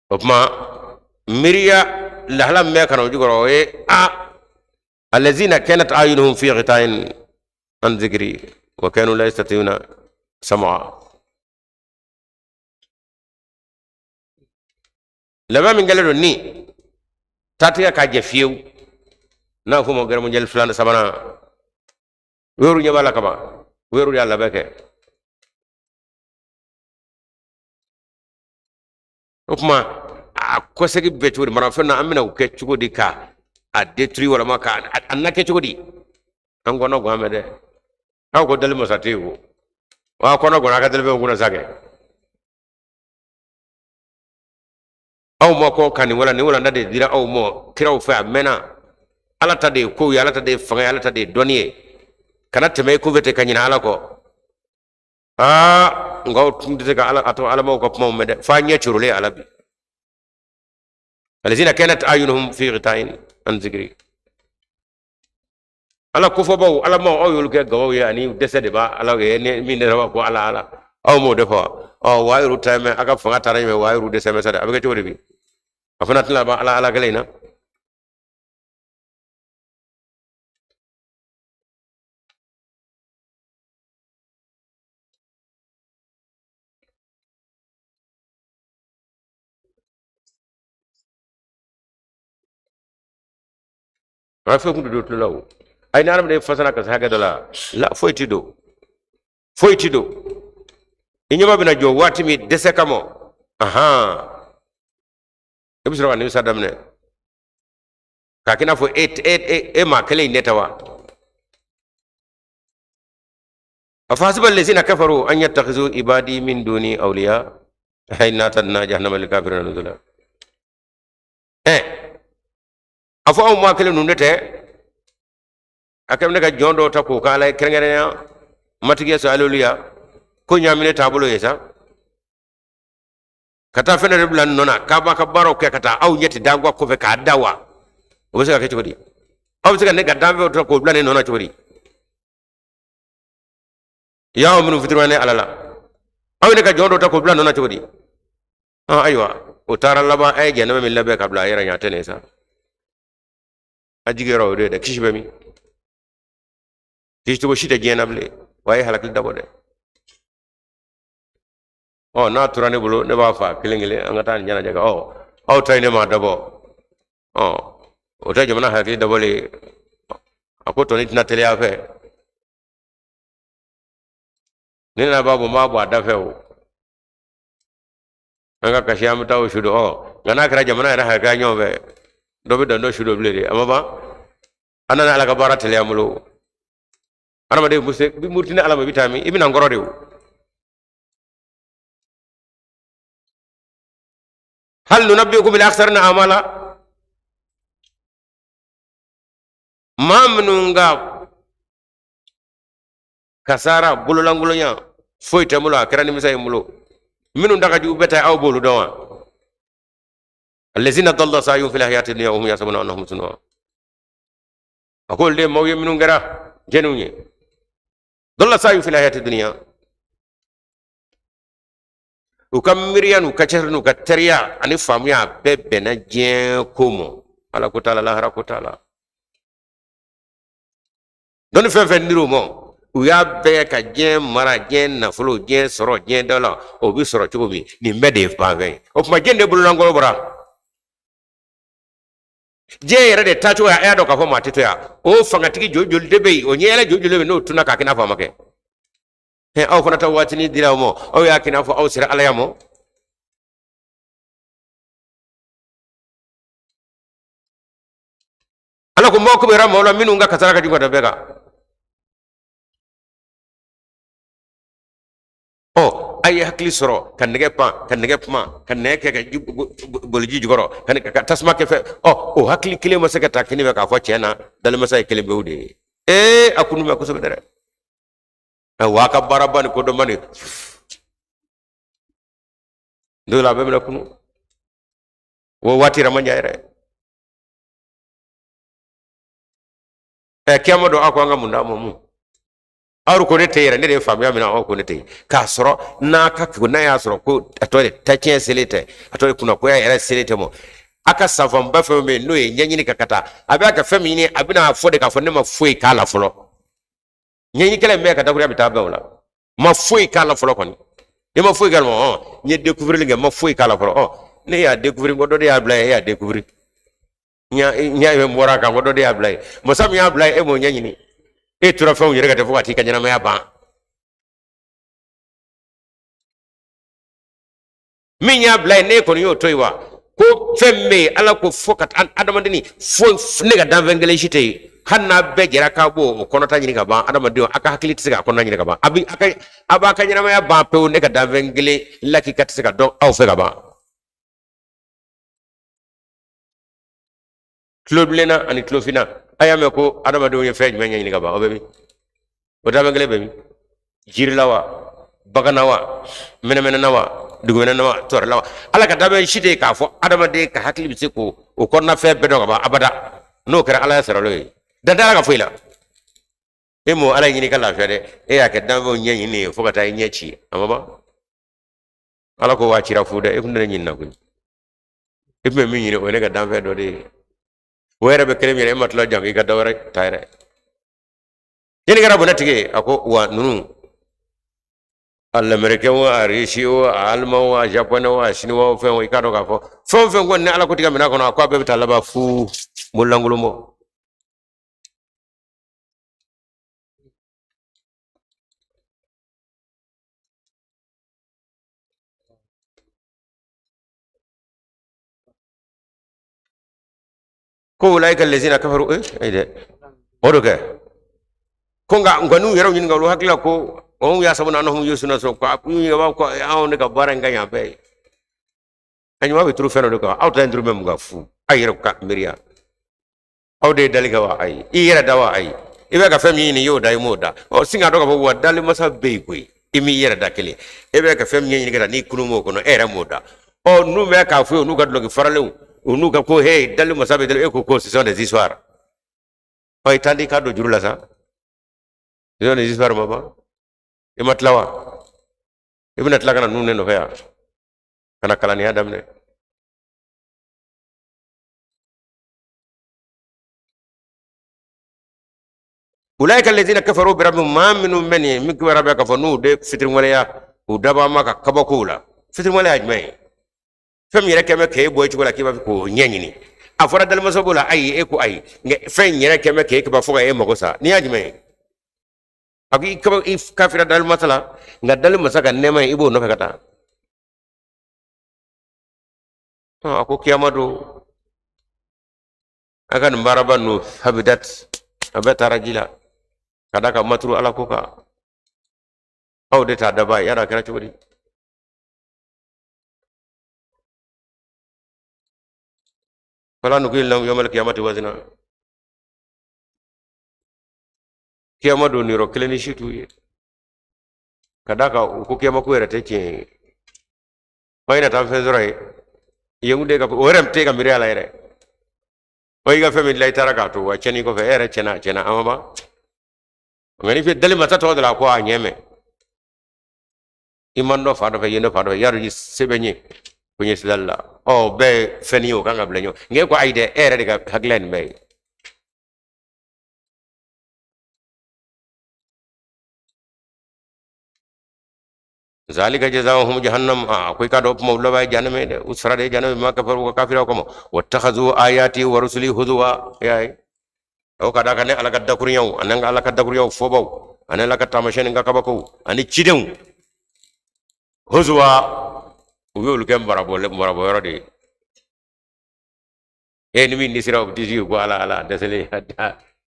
O tuma miiriya lahala min bɛ ka na o jukɔrɔ, o ye a alazina kanat ayunuhum fi ghita'in an zikri wa kanu la yastati'una sam'a. Laban min kɛlen don ni tatigɛ ka jɛ fiyewu, n'a fɔ ma guerre mondiale filanan sabanan, u yɛrɛ ɲɛ b'a la kaban, u yɛrɛ y'a labɛn kɛ. O tuma a kɔsegi bɛ cogo di? Marafɛn na an bɛna o kɛ cogo di ka a détruire walama ka a na kɛ cogo di? An kɔnɔ gan mɛn dɛ. Aw ko dali masa tɛ yen ko wa kɔnɔ gan, a ka dali bɛ kunna sa kɛ. Aw ma kɔn ka nin wala nin walanda de dira aw ma kiraw fɛ a mɛnna. Ala ta de ye kow ye, Ala ta de ye fanga ye, Ala ta de ye dɔnni ye. Kana tɛmɛ i kunfɛ ten ka ɲinɛ Ala kɔ. Aa, nka aw tun tɛ se ka ala a to alamaw ka kumaw mɛn dɛ, f'a ɲɛ corolen ala bi. Alazina kanat ayunuhum fi ghita'in an zikri. Ala kofɔbaw, ala maaw, aw y'olu kɛ gawaw ye ani dɛsɛ de b'a ala ye ni min dɛsɛ b'a ko ala ala, aw m'o de fɔ. Ɔ, wa yɛrɛ ta mɛn, a ka fanga taara ɲɛfɛ, wa yɛrɛ dɛsɛ mɛ sa dɛ. A bɛ kɛ cogo di bi? A fana tɛna ban ala ala kelen in na. An fɛn kun don tulo la o. Ayi, ni adamaden fasara ka se hakɛ dɔ la la, foyi ti don, foyi ti don. I ɲɛma bɛna jɔ waati min dɛsɛ kama, ahan, i bɛ sɔrɔ ka nimisa daminɛ k'a kɛ i n'a fɔ e e e e maa kelen in ne tɛ wa. Afahasiba allazina kafaru an yattakhizu ibadi min duni awliya inna atadna jahannama lil kafirina nuzula. Ɛ, a fɔ anw maa kelen ninnu de tɛ. A kɛlen ne ka jɔn dɔw ta k'o k'ala ye kɛrɛnkɛrɛnnenya matigi ye aleluya ko ɲaamine taabolo ye sa ka taa fɛn dɔ de bila nɔ na k'a b'a ka baaraw kɛ ka taa aw ɲɛ ti dangwa kɔfɛ k'a da wa o bɛ se ka kɛ cogo di aw bɛ se ka ne ka danfɛnw ta k'o bila ne nɔ na cogo di y'aw minnu fitiriwale ne ala la aw ye ne ka jɔn dɔ ta k'o bila nɔ na cogo di ayiwa o taara laban a ye jɛnɛmɛ min labɛn ka bila a yɛrɛ ɲɛ a tɛ nin sa a jigi yɔrɔ o de ye dɛ kisi bɛ min kisi cogo si tɛ diɲɛ na bilen wa a ye halakili dabɔ dɛ ɔ n'a tora ne bolo ne b'a fa kelen kelen an ka taa nin ɲɛnajɛ kɛ ɔ aw ta ye ne m'a dabɔ ɔ o tɛ jamana hakili dabɔlen ye a ko tɔni tɛna teliya fɛ ne nana b'a bɔ n b'a bɔ a da fɛ o an ka kasi an bɛ taa o su don ɔ nka n'a kɛra jamana yɛrɛ hakɛya ɲɔgɔn fɛ dɔ bɛ dan dɔ su don bilen de a ma ban an nana ala ka baara teliya an bolo adamaden bi muruti ni ala ma i bɛ taa min i bɛ na n kɔrɔ de o hal nunabbiukum bil akhsarina amala maa minnu ka kasara bololankolonya foyi tɛ n bolo a kɛra nimisa ye n bolo minnu da ka jugu bɛɛ ta aw b'olu dɔn wa allazina dalla sa'yuhum fil hayati dunya wa hum yahsabuna annahum yuhsinuna a ko olu de ye maaw ye minnu kɛra jɛniw ye dalla sa'yuhum fil hayati dunya u ka miiriya n'u ka cɛsiri n'u ka teriya ani faamuya bɛɛ bɛnna diɲɛ ko ma ala ko t'a la lahara ko t'a la dɔnni fɛn fɛn dir'u ma u y'a bɛɛ ka diɲɛ mara diɲɛ nafolo diɲɛ sɔrɔ diɲɛ dɔ la o bɛ sɔrɔ cogo min nin bɛɛ de ye banfɛn ye o tuma diɲɛ de bololankolon bɔra diɲɛ yɛrɛ de taacogo a y'a dɔn k'a fɔ maa tɛ to yan o fangatigi joli joli de bɛ yen o ɲɛyɛlɛ joli joli bɛ yen n'o tunna k'a kɛ n'a fɔ a ma kɛ aw fana ta waatinin dira aw ma aw y'a kɛ n'a fɔ aw sera ala ya ma ala ko mɔgɔ kubera maaw la minnu ka kasara ka jugu ka da bɛɛ kan ɔ a ye hakili sɔrɔ ka nɛgɛ pan ka nɛgɛ kuma ka nɛgɛ kɛ ka ji boli ji jukɔrɔ ka tasuma kɛ fɛn ɔ o hakili kelen ma se ka taa kini fɛ k'a fɔ tiɲɛ na dalimasa ye kelen pewu de ye ee a kunu bɛ kosɛbɛ dɛ wa a ka baaraba ni kodɔnba ni don la a bɛɛ bɛna kunu o waati yɛrɛ man jan yɛrɛ ɛ kiyama don aw ko an ka mun d'a ma mun aw ko ne tɛ yɛrɛ ne de ye faamuya min na aw ko ne tɛ k'a sɔrɔ n'a ka kegun n'a y'a sɔrɔ ko a tɔ de tacɛn selen tɛ a tɔ de kunnakoya yɛrɛ selen tɛ mɔ a ka safanba fɛn bɛ yen n'o ye ɲɛɲini ka taa a b'a ka fɛn min ɲini a bɛna fɔ de k'a fɔ ne ma foyi k'a la fɔlɔ ɲɛɲinikɛla in bɛɛ ka dakuruya bɛ taa bɛn o la ma foyi k'a la fɔlɔ kɔni ne ma foyi k'a la ɔ n ye découvrir kɛ n ma foyi k'a la fɔlɔ ɔ ne y'a découvrir ko dɔ de y'a bila yen e y'a découvrir n y'a ye n bɔra a kan ko dɔ de y'a bila yen masa min y'a bila yen e m'o ɲɛɲini e tora fɛnw yɛrɛ ka tɛ fo ka t'i ka ɲɛnamaya ban min y'a bila yen n'e kɔni y'o to yen wa ko fɛn min bɛ yen ala ko fo ka adamadenni fo ne ka danfɛn kelen si tɛ yen hali n'a bɛɛ jɛra k'a b'o o kɔnɔta ɲini ka ban adamadenw a ka hakili tɛ se k'a kɔnɔna ɲini ka ban a bɛ a ka a b'a ka ɲɛnamaya ban pewu ne ka danfɛn kelen lakika tɛ se ka dɔn aw fɛ ka ban tulobilenna ani tulofinna a y'a mɛn ko adamadenw ye fɛn jumɛn ɲɛɲini ka ban o bɛ min o danfɛn kelen bɛ min jiri la wa bagan na wa mɛnɛmɛnɛ na wa dugumɛnɛ na wa tɔɔrɔ la wa ala ka danfɛn si tɛ yen k'a fɔ adamaden ka hakili bɛ se k'o o kɔnɔna fɛn bɛɛ dɔn ka ban abada n'o kɛra ala ya saralo ye dan tɛ ala ka foyi la e m'o ala ɲini ka lafiya dɛ e y'a kɛ danfɛnw ɲɛɲini ye fo ka taa i ɲɛ ci a ma ban ala ko waa cira fu dɛ e kun tɛ ne ɲini na koyi i tun bɛ min ɲini o ye ne ka danfɛn dɔ de ye o yɛrɛ bɛ kelen min yɛrɛ e ma tila janko i ka dɔ wɛrɛ ta yɛrɛ ɲini kɛra bɔnɛ tigi ye a ko wa ninnu a lamɛrikɛn o a risi o a aliman o a japonɛ o a siniwa o fɛn o i k'a dɔn k'a fɔ fɛn o fɛn kɔni ni ala ko tigɛ minɛ kɔnɔ a ko a bɛɛ bɛ taa laban fu bololankolon bɔ ko ulaika allazina kafaru eh ay dɛ o do kɛ ko nka n'u yɛrɛ ɲininka olu hakili la ko wa yahsabuna annahum yuhsinuna sun'a ko a k'u b'a ko anw de ka baara in ka ɲi a bɛɛ ye a ɲuman bɛ turu fɛn dɔ de kan aw ta in turu bɛ mun kan fu aw yɛrɛ ka miiriya aw de ye dali kɛ wa ayi i yɛrɛ da wa ayi I bɛ ka fɛn min ɲini, i y'o da, i m'o da. Ɔ, sin k'a dɔn k'a fɔ wa dali masa bɛ yen koyi. I m'i yɛrɛ da kelen, e bɛ ka fɛn min ɲɛɲini ka taa, n'i kunu m'o kɔnɔ, e yɛrɛ m'o da. Ɔ, n'u bɛ k'a fɔ ye, n'u ka dulɔki faralenw, u n'u ka ko he, dali masa bɛ dali, e ko ko ce sont des histoires. Ɔ, i t'an di k'a don juru la sa. Ce sont des histoires, ma ban. I ma tila wa? I bɛna tila ka na ninnu de nɔfɛ yan ka na kalandenya daminɛ. Ulaika alladhina kafaru bi rabbihim, maa minnu bɛ nin ye min kibaruya bɛ k'a fɔ n'u de fitiriwaleya u dabaa ma ka kabakow la. Fitiriwaleya jumɛn ye? Fɛn min yɛrɛ kɛn bɛ k'e bɔ i cogo la k'i b'a fɛ k'o ɲɛɲini, a fɔra dalimasa b'o la, ayi, e ko ayi, nka fɛn in yɛrɛ kɛn bɛ k'e kaba fo ka e mago sa. N'i y'a jumɛn ye? A ko i kaba, i kafira dalimasa la, nka dalimasa ka nɛɛma ye, i b'o nɔfɛ ka taa. A ko kiyama don, a ka nin baaraba ninnu habitat, a bɛɛ taara ji la ka da ka maturu ala ko kan. Aw de t'a daba ye, yala a kɛra cogo di? Fala nuqimu lahum yawmal qiyamati wazna. Kiyama don, niyɔrɔ kelen ni si t'u ye, ka d'a kan u ko kiyama ko yɛrɛ tɛ tiɲɛ ye. Ɔ, i na taa fɛn sɔrɔ yen, yen de ka o yɛrɛ tɛ ka miiri a la yɛrɛ. Ɔ, i ka fɛn min dilan, i taara k'a to wa tiɲɛni kɔfɛ, e yɛrɛ tiɲɛna, a tiɲɛna, a ma ban. Nka n'i fɛ dali masa tɔgɔ de la, ko a ɲɛ mɛn, i man dɔ fa dɔ fɛ, yen dɔ fa dɔ fɛ, yarɔ i se bɛ n ye ko n ye silali la. Ɔ, o bɛɛ ye fɛn ye, o kan ka bila ɲɔgɔn. Nka e ko ayi dɛ, e yɛrɛ de ka hakilila ye nin bɛɛ ye. Zalika jazaohum jahannam. A ko i ka dɔn kuma, u laban ye jahanama ye dɛ, u sara de ye jahanama, ma kafaru, u ka kafiraw kama. Wattakhazu ayati wa rusuli huzuwa. Y'a ye, o ka d'a kan ne Ala ka dakurunyaw ani an ka Ala ka dakurunyaw fɔbaw ani Ala ka taamasiyɛn ni ka kabakow ani cidenw huzuwa, u y'olu kɛ marabɔyɔrɔ de ye. E ni min nisira, o bɛ t'i sigi ko Ala, Ala dɛsɛlen,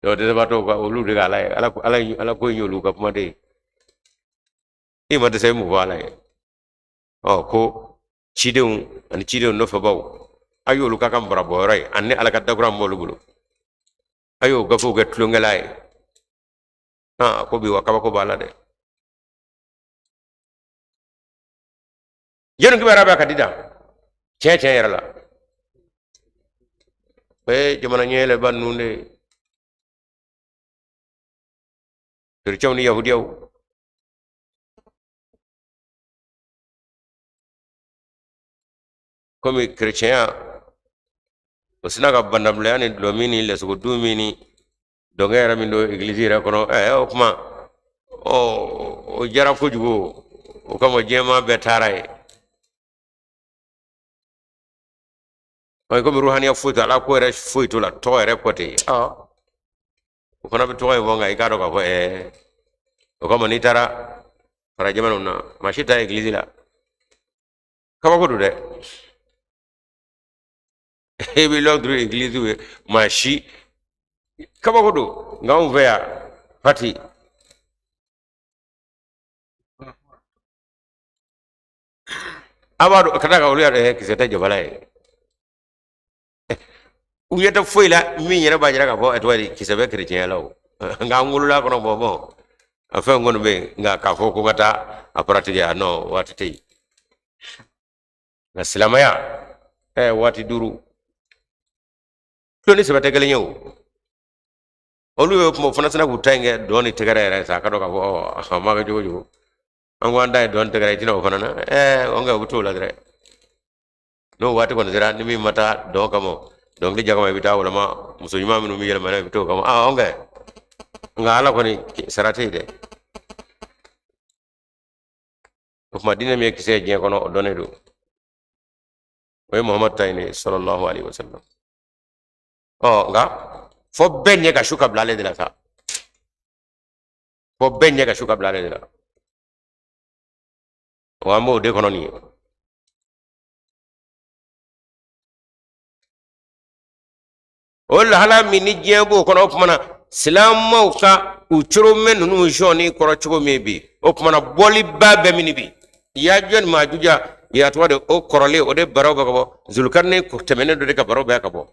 o dɛsɛbaatɔw ka olu de ka Ala ye. Ala, Ala, Ala ko in y'olu ka kuma de ye. I ma dɛsɛ, i mun fɔ Ala ye? Ɔ, ko cidenw ani cidenw nɔfɛbaw, a y'olu k'a ka marabɔyɔrɔ ye, ani Ala ka dakura min b'olu bolo, a y'o gafew kɛ tulonkɛla ye. Aa, ko bi wa kabako b'a la dɛ. Jɔnni kibaruya bɛ ka di da tiɲɛ tiɲɛ yɛrɛ la? O ye jamana ɲɛyɛlɛba ninnu de ye, kerecɛnw ni yahudiyaw. Komi kerecɛnya o sina ka bandabilaya ni dulɔmin ni lɛsogodun min ni dɔnkɛ yɛrɛ min don egilizi yɛrɛ kɔnɔ, o kuma, ɔ, o diyara kojugu. O kama diɲɛmaa bɛɛ taara yen. Ɔ, komi ruhaniya foyi t'o la, Ala ko yɛrɛ foyi t'o la, tɔgɔ yɛrɛ kɔ tɛ yen. Ɔ, o fana bɛ tɔgɔ in fɔ, nka i k'a dɔn k'a fɔ o kama n'i taara farajɛ jamanaw na, maa si t'a egilizi la. Kabako don dɛ. E bɛ lɔ dɔrɔn egilizi ye, maa si, kabako don. Nka anw fɛ yan, pati a b'a dɔn ka d'a kan olu y'a dɔn kisɛ tɛ jabala ye. U ɲɛ tɛ foyi la min yɛrɛ b'a jira k'a fɔ tɔgɔ di, kisɛ bɛ kerecɛnya la o. Nka an wolola kɔnɔ, bɔn, a fɛn kɔni bɛ yen, nka k'a fɔ ko ka taa a paratigi, a nɔ waati tɛ yen. Nka silamɛya, waati duuru tulo ni sɛbɛ tɛ kelen ye o. Olu ye kuma fana sina k'u ta in kɛ dɔn ni tɛgɛrɛ yɛrɛ sa, ka dɔn k'a fɔ ɔ, a ma kɛ cogo cogo, an ko an ta ye dɔn tɛgɛrɛ, i tɛna o fana na. Nka u bɛ t'o la dɛrɛ. N'o waati kɔni sera, ni min ma taa dɔn kama, dɔnkili ja kama, i bɛ taa walama muso ɲuman minnu bɛ yɛlɛma, i bɛ t'o kama. Aa, nka Ala kɔni sara tɛ yen dɛ. O tuma diinɛ min ye kisɛ ye diɲɛ kɔnɔ, o dɔnnen don, o ye Muhamadu ta in de ye, sallallahu alaihi wasallam. Ɔ, nka fo bɛɛ ɲɛ ka su ka bila ale de la sa, fo bɛɛ ɲɛ ka su ka bila ale de la. Wa an b'o de kɔnɔ nin ye. O lahala min ni diɲɛ b'o kɔnɔ, o tuma na silamɛw ka u coromɛ ninnu sɔɔni kɔrɔ cogo min bi, o tuma na bɔliba bɛ min bi, Yajuja ni Majuja ya tɔgɔ de, o kɔrɔlen o de baraw bɛ ka bɔ, Zulukarine tɛmɛnen dɔ de ka baraw bɛ ka bɔ.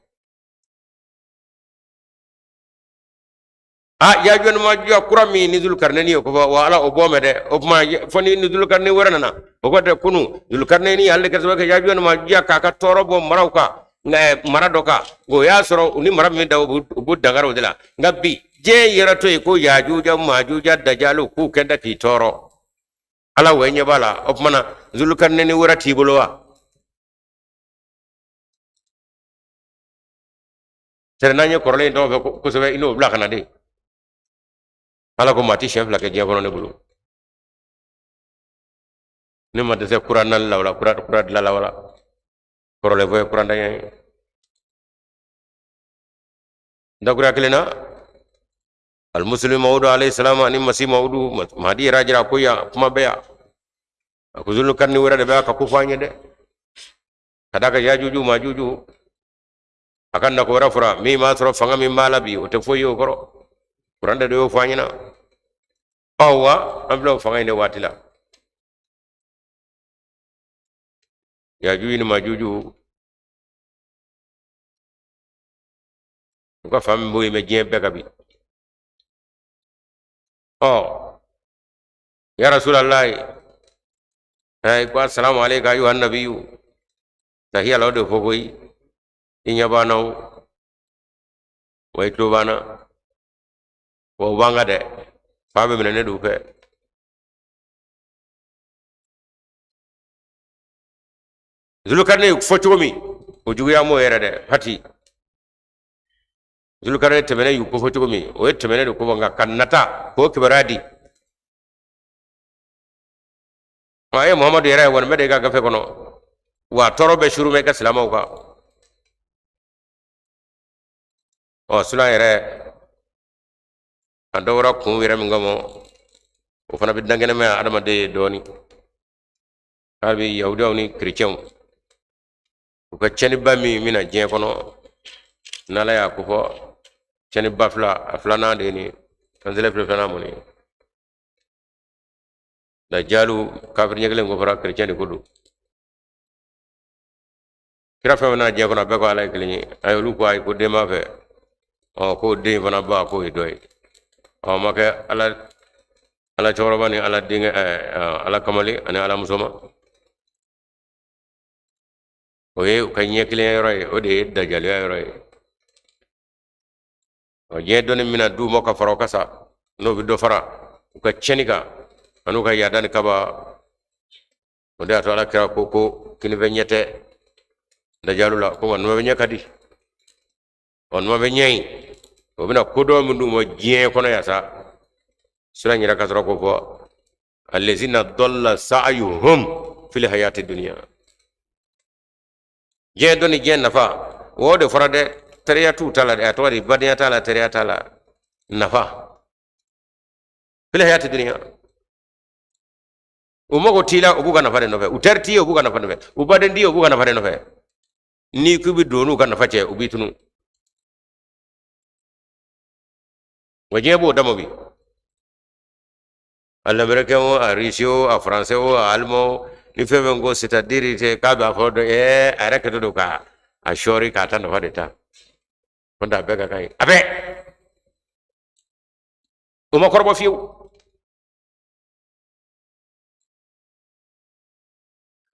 A yajuja ni majuja kura min ni Zulukarinɛni ye ko fɔ, wa Ala o bɔ mɛn dɛ. O tuma fɔ ni Zulukarinɛ wɛrɛ nana, o kɔ tɛ kunu Zulukarinɛni ale de kɛra sababu ye ka yajuja ni majuja k'a ka tɔɔrɔ bɔ maraw kan, nka mara dɔ kan, o y'a sɔrɔ u ni mara min da, u b'u dankari o de la. Nka bi diɲɛ yɛrɛ to yen ko yajuja majuja dajalu k'u kɛn tɛ k'i tɔɔrɔ, Ala o ɲɛ b'a la. O tuma na Zulukarinɛni wɛrɛ t'i bolo wa? Sɛrɛ n'an ye kɔrɔlen in tɔgɔ fɛ kosɛbɛ, i n'o bila ka na de. Ala ko maa ti siɲɛ fila kɛ diɲɛ kɔnɔ ne bolo. Ne ma dɛsɛ kura nali la wala kura dilan la wala kɔrɔlen fɔ ye kurantanya ye. Dakuruya kelen na, alimusilihu mawudu alayhi salam ani masi mawudu mahadi yɛrɛ jira ko yan kuma bɛ yan. A ko Zulukarini wɛrɛ de bɛ a ka ko fɔ an ye dɛ, ka d'a kan yajuju majuju a ka nako wɛrɛ fɔra min b'a sɔrɔ fanga min b'a la bi o tɛ foyi ye o kɔrɔ. Kuranɛ de y'o fɔ an ɲɛna. Ɔ wa an filɛ o fanga in de waati la. Yajuju ni majuju u ka fan min b'o ye mɛ diɲɛ bɛɛ ka bi. Ɔ ya Rasulallahi, ko asalamu aleyka ayuha nabiyu, tahiya la o de fɔ koyi. I ɲɛ b'an na o, wa i tulo b'an na, wa u b'an kan dɛ, fa bɛ minɛ ne d'u fɛ. Zulukarine fɔ cogo min, o juguya m'o yɛrɛ dɛ. Hati Zulukarine tɛmɛnen y'u kofɔ cogo min, o ye tɛmɛnen de kofɔ, nka ka nata k'o kibaruya di. A ye Muhamadu yɛrɛ ye wani bɛ de ka gafe kɔnɔ, wa tɔɔrɔ bɛ suru bɛ ka silamɛw kan. Ɔ silan yɛrɛ a dɔ wɛrɛ kun yɛrɛ min kama, o fana bɛ dankɛnɛmaya adamaden ye dɔɔnin. Hali bi yahudiyaw ni kerecɛnw u ka tiɲɛniba min bɛna diɲɛ kɔnɔ, n'Ala y'a kofɔ tiɲɛniba fila, a filanan de ye nin ye. An selen filɛ filanan mun ye? Dajalu kafiri ɲɛ kelen ko fɔra, kerecɛn de ko don. Kira fɛn fɛn nana diɲɛ kɔnɔ, a bɛɛ ko Ala ye kelen ye. Ayi, olu ko ayi, ko den b'a fɛ. Ɔ k'o den fana ba k'o ye dɔ ye. Ɔ ma kɛ ala ala cɛkɔrɔba ni ala denkɛ, ala kamalen ani ala musoma. O ye u ka ɲɛ kelenya yɔrɔ ye, o de ye dajaluya yɔrɔ ye. Ɔ diɲɛ dɔnni bɛna d'u ma ka fara o kan sa, n'o bɛ dɔ fara u ka tiɲɛni kan an'u ka yaada ni kaba. O de y'a to Ala kira ko ko kinifɛ ɲɛ tɛ dajalu la, ko nka numanfɛ ɲɛ ka di. Ɔ numanfɛ ɲɛ in, o bɛna kodɔn min d'u ma diɲɛ kɔnɔ yan sa, sira in yɛrɛ ka sɔrɔ k'o fɔ allazina dalla sa'yuhum fil hayati dunya. Diɲɛ dɔnni, diɲɛ nafa, o de fɔra dɛ. Teriya t'u ta la dɛ, a tɔgɔ di, badenya t'a la, teriya t'a la, nafa fil hayati dunya. U mago t'i la, u b'u ka nafa de nɔfɛ. U teri t'i ye, u b'u ka nafa nɔfɛ. U baden t'i ye, u b'u ka nafa de nɔfɛ. N'i k'i bɛ don n'u ka nafa cɛ, u b'i tunu. Wa diɲɛ b'o dama bi. A l'américain o, a russe o, a français o, a allemand o, ni fɛn fɛn ko c'est à dire tɛ k'a b'a fɔ dɔ ɛɛ a yɛrɛ kɛtɔ don ka a sɔɔri k'a ta nafa de ta. Ko a bɛɛ ka kan ye, a bɛɛ o ma kɔrɔbɔ fiyewu.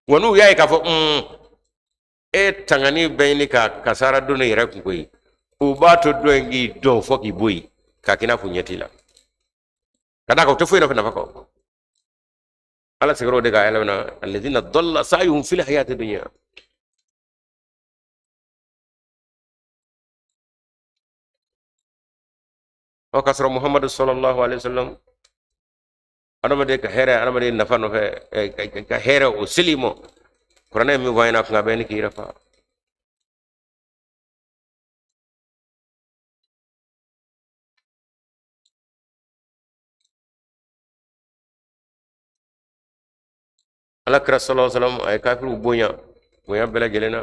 Wa n'u y'a ye k'a fɔ e tangani bɛ ɲini ka kasara don ne yɛrɛ kun koyi, u b'a to dɔ in k'i dɔn fɔ k'i bɔ yen, k'a k'i n'a fɔ ɲɛ t'i la, ka d'a kan u tɛ foyi nɔfɛ nafa kɔ. Ala seginna o de kan yɛlɛmana alladhina dalla sa'yuhum fil hayati dunya. Ɔ k'a sɔrɔ Muhammadu sallallahu alaihi wasallam, adamaden ka hɛrɛ, adamaden nafa nɔfɛ, ka hɛrɛ o seli ma, kuranɛ ye min fɔ an ɲɛna, kun bɛ ni k'i yɛrɛ fa. Ala kira sallallahu alaihi wasallam a ye kafiriw bonya bonya bɛɛ lajɛlen na,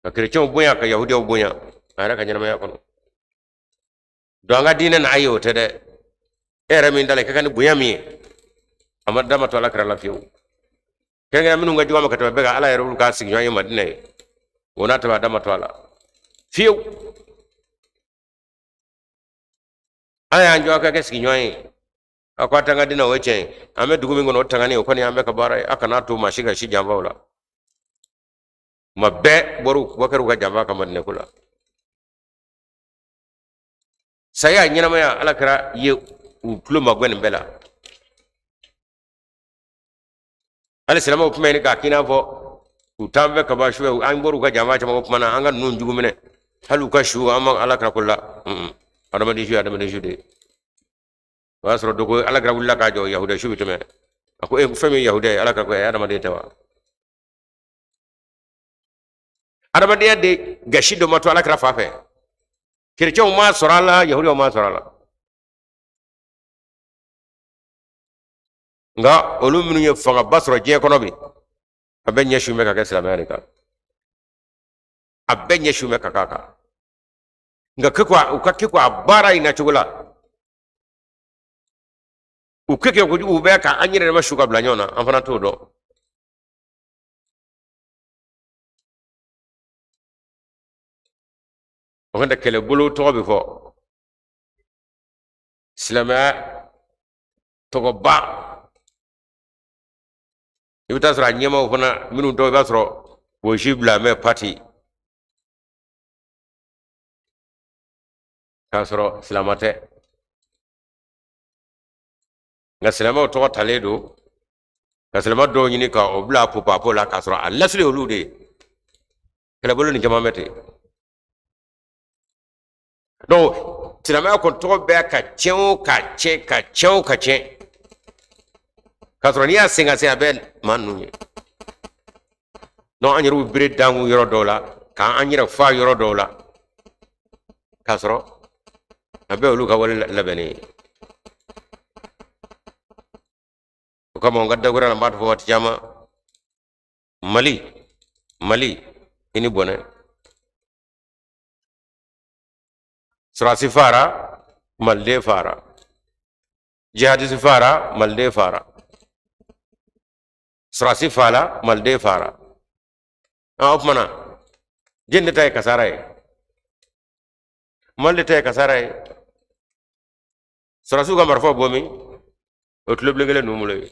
ka kerecɛnw bonya, ka yahudiyaw bonya a yɛrɛ ka ɲɛnamaya kɔnɔ. Don an ka diinɛ na, ayi o tɛ dɛ. E yɛrɛ min dala i ka kan ni bonya min ye, a ma dama to ala kira la fiyewu. Kɛrɛnkɛrɛn minnu ka jugu a ma ka tɛmɛ bɛɛ kan, ala yɛrɛ olu k'a sigiɲɔgɔn ye Madinɛ ye, o n'a tɛmɛ a dama to a la fiyewu. Ala y'an jɔ a ka kɛ sigiɲɔgɔn ye. A ko a t'an ka diinɛ, o ye tiɲɛ ye. An bɛ dugu min kɔnɔ, o tangani, o kɔni an bɛɛ ka baara ye. A kana to maa si ka si janfa o la. Tuma bɛɛ bɔr'u bɔ kɛr'u ka janfa kama diinɛko la. Saya, ɲɛnamaya, Ala kira ye u tulo magɛn nin bɛɛ la. Hali silamɛw tun bɛ ɲini k'a k'i n'a fɔ u t'an fɛ kaba su, an bɔr'u ka janfa caman ko kuma na, an ka ninnu jugu minɛ, hali u ka su, an ma Ala kira ko la. Adamaden su ye adamaden su de ye. O y'a sɔrɔ dɔ ko Ala kira wulila k'a jɔ, yahudiya su bɛ tɛmɛ. A ko e, fɛn min yahudiya ye, Ala kira ko e adamaden tɛ wa? Adamadenya de gasi dɔ ma to Ala kira fa fɛ. Kerecɛnw m'a sɔrɔ a la, yahudiyaw m'a sɔrɔ a la. Nka olu minnu ye fangaba sɔrɔ diɲɛ kɔnɔ bi, a bɛɛ ɲɛsin bɛ ka kɛ silamɛya de kan, a bɛɛ ɲɛsin bɛ ka k'a kan. Nka keko u ka keko a baara in na cogo la, u kɛ kojugu, u bɛ ka an yɛrɛ dama su ka bila ɲɔgɔn na, an fana t'o dɔn. O fana kɛlɛbolo tɔgɔ bɛ fɔ silamɛya tɔgɔba, i bɛ taa sɔrɔ a ɲɛmaaw fana minnu tɔgɔ, i b'a sɔrɔ gosi bila mɛ pati k'a sɔrɔ silamɛ tɛ, nka silamɛw tɔgɔ talen don ka silamɛ dɔw ɲini ka o bila popapo la, k'a sɔrɔ a lasili olu de ye. Kɛlɛbolo nin caman bɛ ten. Donc silamɛya kɔni tɔgɔ bɛ ka tiɲɛ o ka tiɲɛ, ka tiɲɛ o ka tiɲɛ, k'a sɔrɔ n'i y'a sen ka se a bɛ maa ninnu ye. Donc an yɛrɛw bɛ bere dangu yɔrɔ dɔw la, k'an yɛrɛ fa yɔrɔ dɔw la, k'a sɔrɔ a bɛɛ olu ka wale labɛnnen ye. O kama n ka dakura la, n b'a fɔ waati caman, Mali, Mali, i ni bɔnɛ. Sɔrɔdasi fara, maliden fara, jihadisi fara, maliden fara, sɔrɔdasi fara, maliden fara. O tuma na jɛn de ta ye kasara ye? Mali de ta ye kasara ye. Sɔrɔdasiw ka marifaw bɔ min? O tulobilen kelen ninnu bolo ye.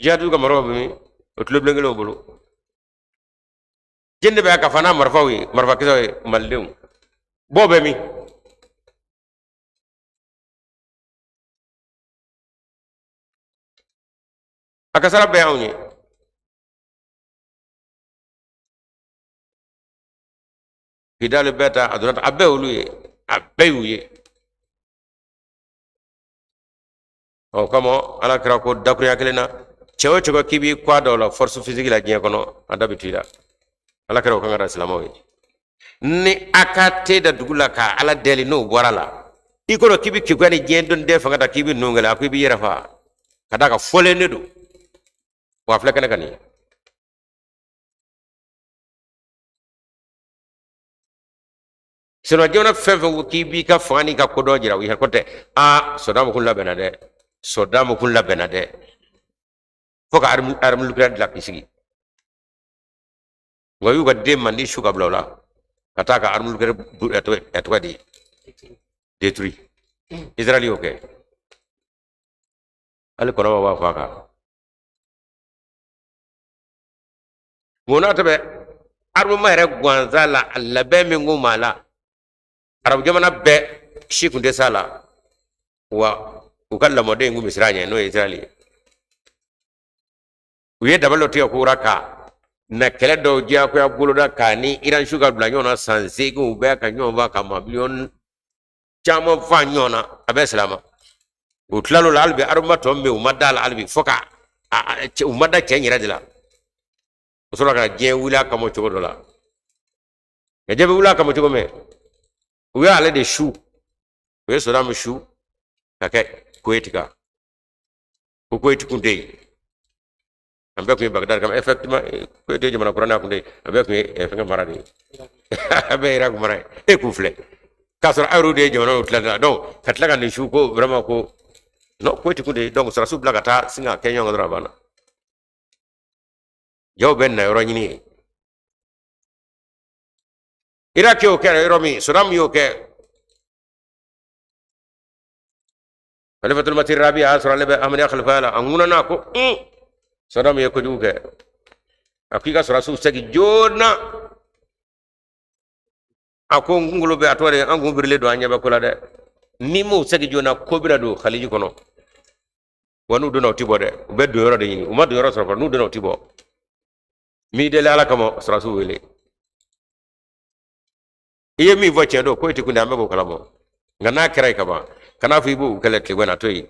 Jihadisiw ka marifaw bɔ min? O tulobilen kelenw bolo. Jɛn de bɛ ka fa n'a marifaw ye, marifakisɛw ye? Malidenw bɔ bɛ min? A kasara bɛɛ y'anw ye. Kidali bɛɛ ta, a donna, a bɛɛ olu ye, a bɛɛ y'u ye. O kama Ala kira ko dakurunya kelen na, cɛ o cɛ k'i b'i kɔ dɔw la force physique la diɲɛ kɔnɔ, a da bɛ to i la. Ala kira o kan ka da silamɛw ye. Ni a ka te da dugu la ka Ala deli, n'o bɔra la, i kɔrɔ k'i bɛ keguya ni diɲɛ dɔnni dɛ fanga ta k'i bɛ ninnu kɛlɛ, a ko i b'i yɛrɛ faga ka d'a kan fɔlen de don wa a filɛ kɛnɛ kan nin ye. Sinon jamana fɛn fɛn ko k'i b'i ka fanga n'i ka kodɔn jira u yɛrɛ ko tɛ. Aa, Sadamu kun labɛnna dɛ, Sadamu kun labɛnna dɛ, fo ka arme nucléaire dilan k'i sigi. Nka u y'u ka den mandi su ka bila o la ka taa ka arme nucléaire tɔgɔ di détruit. Israël y'o kɛ, hali kɔnɔ b'a fɔ a kan. Mun n'a tɛ bɛ armement yɛrɛ gansan la, a labɛn min kun b'a la, arabu jamana bɛɛ si kun tɛ s'a la wa u ka lamɔden in kun bɛ siran a ɲɛ, n'o ye Israël ye. U ye dabali dɔ tigɛ ko ka na kɛlɛ dɔw diyagoya boloda k'a ni Iran su ka bila ɲɔgɔn na san 8, u bɛɛ ka ɲɔgɔn fa ka maa miliyɔn caman fa ɲɔgɔn na, a bɛɛ silama. U tilal'o la, hali bi armement tɔ min bɛ yen, u ma da la hali bi, fo ka u ma da cɛ in yɛrɛ de la. O sɔrɔ ka diɲɛ wuli a kama cogo dɔ la. Nka diɲɛ bɛ wuli a kama cogo min, u y'ale de su, u ye Sadamu su ka kɛ Kuwait kan, ko Kuwait kun tɛ yen, an bɛɛ tun ye Bagdad kama. Effectivement, Kuwait ye jamana kura n'a kun tɛ yen, a bɛɛ tun ye fɛnkɛ mara de ye, a bɛɛ Irak mara ye. E k'u filɛ k'a sɔrɔ aw yɛrɛw de ye jamanaw tila la. Donc ka tila ka nin su ko vraiment ko non, Kuwait kun tɛ yen. Donc sɔrɔdasiw bila ka taa sin ka kɛ ɲɔgɔn kan dɔrɔn, a banna. Jaw bɛ na yɔrɔ ɲini ye. Irak y'o kɛ yɔrɔ min, Saddam y'o kɛ. Khalifatul Masih Rabi a y'a sɔrɔ ale bɛ Ahmadiyya khalifaya la. A ŋunana ko un, Saddam ye kojugu kɛ. A ko i ka sɔrɔdasiw segin joona. A ko n kunkolo bɛ a tɔgɔ de, an kun birilen don, an ɲɛ bɛ ko la dɛ. N'i m'o segin joona, ko bɛna don Khaliji kɔnɔ. Wa n'u donna, u ti bɔ dɛ, u bɛ don yɔrɔ de ɲini. U ma don yɔrɔ sɔrɔ fɔlɔ, n'u donna, u ti bɔ. N b'i deli Ala kama, sɔrɔdasiw wele. I ye min fɔ tiɲɛ don, ko i ti kun dɛ, an bɛ k'o kalama. Nka n'a kɛra yen kaban, kan'a fɔ i b'u kɛlɛ tile na to yen.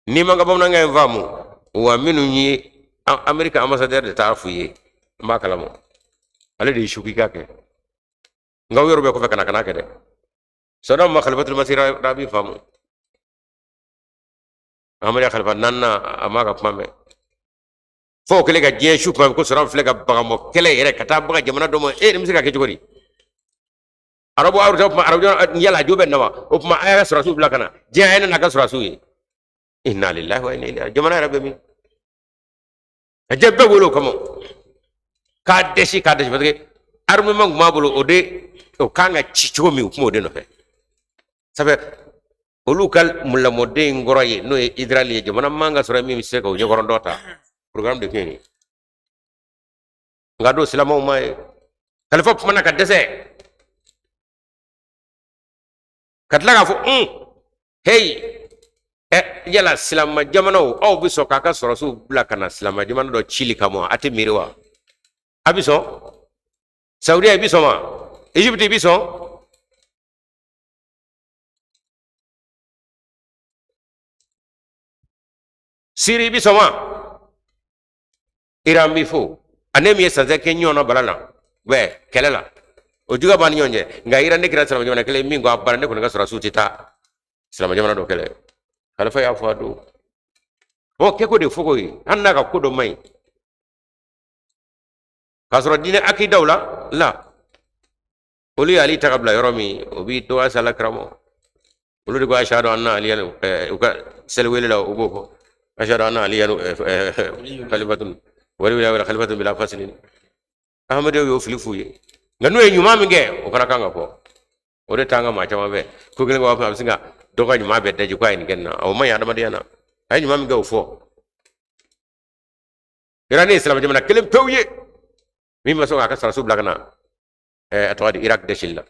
N'i ma n ka bamanankan in faamu, wa minnu ye Ameriki ambassadeur de t'a f'u ye, n b'a kalama, ale de y'i su k'i k'a kɛ. Nka u yɛrɛ bɛ kɔfɛ ka na ka n'a kɛ dɛ. Saddam ma Khalifatul Masih Rabi faamu. Ahmadiyya khalifa naaninan, a m'a ka kuma mɛn fo o kɛlen ka diɲɛ su kuma ko Saddam filɛ ka bagamɔ kɛlɛ yɛrɛ ka taa baga jamana dɔ ma. E, nin bɛ se ka kɛ cogo di? Arabu arabu tuma arabu yala jo bɛ na wa? O tuma a y'a ka sɔrɔdasiw bila ka na diɲɛ, a ye n'a ka sɔrɔdasiw ye. Inna lillahi wa inna ilaihi. Jamana yɛrɛ bɛ min? A jɛ bɛɛ wele o kama k'a dɛsɛ, k'a dɛsɛ, parce que armement tun b'a bolo, o de o kan ka ci cogo min, u tun b'o de nɔfɛ. Sabu olu ka lamɔden in kɔrɔ ye, n'o ye Israël ye, jamana man ka sɔrɔ min bɛ se k'o ɲɛkɔrɔ dɔ ta. Programme de tun ye nin ye. Nka don silamɛw ma ye, kalifa kumana ka dɛsɛ ka tila k'a fɔ un heyi ɛ yala silamɛ jamanaw, aw bɛ sɔn k'a ka sɔrɔsiw bila ka na silamɛ jamana dɔ cili kama? A tɛ miiri wa? A bɛ sɔn? Saudiya, i bɛ sɔn wa? Egypte, i bɛ sɔn? Siri, i bɛ sɔn wa? Iran b'i fo ani min ye sansɛ kɛ ɲɔgɔn na bala la bɛ kɛlɛ la, o juguya b'an ni ɲɔgɔn cɛ. Nka Iran ne kɛra silamɛ jamana kelen min ko a banna, ne kɔni ka sɔrɔsiw tɛ taa silamɛ jamana dɔ kɛlɛ. Kalifa y'a fɔ a don o kɛko de fo ko ye, hali n'a ka ko dɔ man ɲi k'a sɔrɔ diinɛ akidaw la olu ye Ali ta ka bila yɔrɔ min, o b'i dɔgɔya sa Ala kira ma. Olu de ko ashadu anna aliyan, u ka seliwele la, u b'o fɔ ashadu anna aliyan khalifatun wali wala khalifatun bila fasilin. Ahmadiyyaw y'o fili f'u ye. Nka n'u ye ɲuman min kɛ, o fana kan ka fɔ. O de t'an ka maa caman fɛ ko kelen ko a bɛ se ka dɔ ka ɲuman bɛɛ daji ko a ye nin kɛ nin na. O man ɲi adamadenya na. A ye ɲuman min kɛ, o fɔ. Iran ye silamɛ jamana kelen pewu ye min ma sɔn k'a ka sɔrɔdasiw bila ka na a tɔgɔ di Irak dɛsɛli la.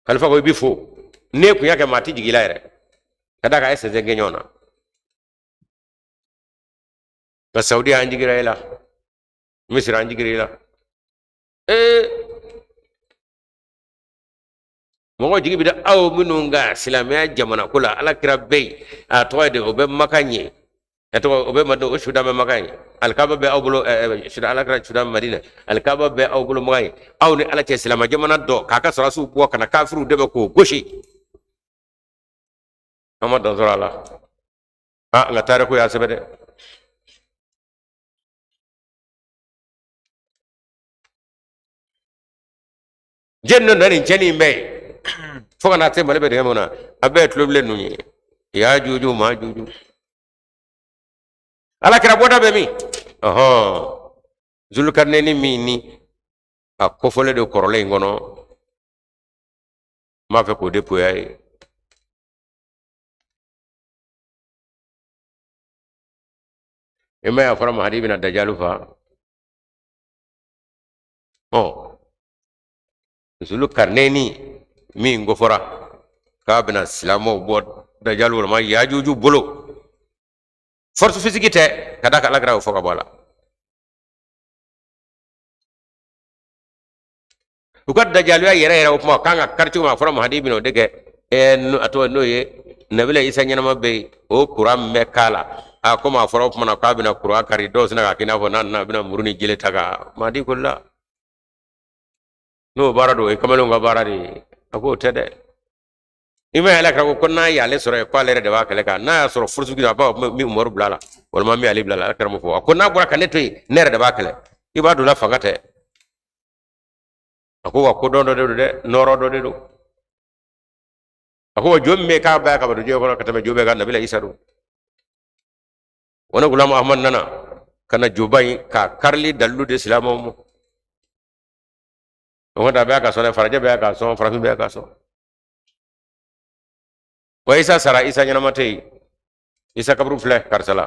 Kalifa ko i bɛ fo n'e kun y'a kɛ, maa ti jigin i la yɛrɛ, ka d'a kan a ye sɛnsɛn kɛ ɲɔgɔn na. Nka Saudi, an jigira e la. Misiri, an jigira i la. Ee, mɔgɔ jigi bɛ da aw minnu kan silamɛya jamana ko la. Ala kira bɛ yen, a tɔgɔ ye di, o bɛ Maka ɲɛ, a tɔgɔ o bɛ Madina, o suda bɛ Maka yen. Alikaba bɛ aw bolo, suda ala kira suda Madina, alikaba bɛ aw bolo Maka yen. Aw ni Ala cɛ, silamɛ jamana dɔ k'a ka sɔrɔdasiw bɔ ka na kafiriw dɛmɛ k'o gosi, an ma dan sɔrɔ a la. Aa, nka tariku y'a sɛbɛn dɛ. Jɛn nɔ nin cɛnni in bɛɛ ye fo ka na se Mali bɛ dingɛ min na, a bɛɛ ye tulobilen ninnu ye. Ya juju ma juju, Ala kira bɔda bɛ min? Ɔhɔn, Zulukarinɛni min ni a kofɔlen don kɔrɔlen in kɔnɔ, n b'a fɛ k'o de poya ye. I ma ye a fɔra Mahadi bɛna Dajalu fa? Ɔ, Zulukarinɛni min kofɔra k'a bɛna silamɛw bɔ Dajalu walima Yajuju bolo, force physique tɛ, ka d'a kan Ala kira y'o fɔ ka bɔ a la. U ka dajaluya yɛrɛ yɛrɛ, o kuma kan ka kari cogo min, a fɔra Mahadi bɛna o de kɛ. Ɛɛ, a tɔgɔ n'o ye Nabila Isa ɲɛnama bɛ yen, o kuran min bɛ k'a la, a komi a fɔra o tuma na k'a bɛna kuran kari, dɔw sina k'a kɛ i n'a fɔ n'a nana a bɛna muru ni jele ta ka Mahadi koli la. N'o baara don, o ye kamalenw ka baara de ye. A k'o tɛ dɛ. I ma ye Ala kira ko n'a y'ale sɔrɔ yen, k'ale yɛrɛ de b'a kɛlɛ kan. N'a y'a sɔrɔ furusi a b'a fɔ min Umaru bila la walima min Ali bila la. Ala kira m'o fɔ. A ko n'a bɔra ka ne to yen, ne yɛrɛ de b'a kɛlɛ. I b'a don la fanga tɛ. A ko wa kodɔn dɔ de don dɛ, nɔɔrɔ dɔ de don. A ko wa jo min bɛ k'a bɛɛ ka don diɲɛ kɔnɔ ka tɛmɛ jo bɛɛ kan, Nabila Isa don. O ne Gulamu Ahmad nana ka na joba in k'a karili dalilu de silamɛw ma. O kɔni a bɛɛ ka sɔn dɛ, farajɛ bɛɛ ka sɔn, farafin bɛɛ ka sɔn. Wa Isa sara, Isa ɲɛnama tɛ yen. Isa kaburu filɛ karisa la,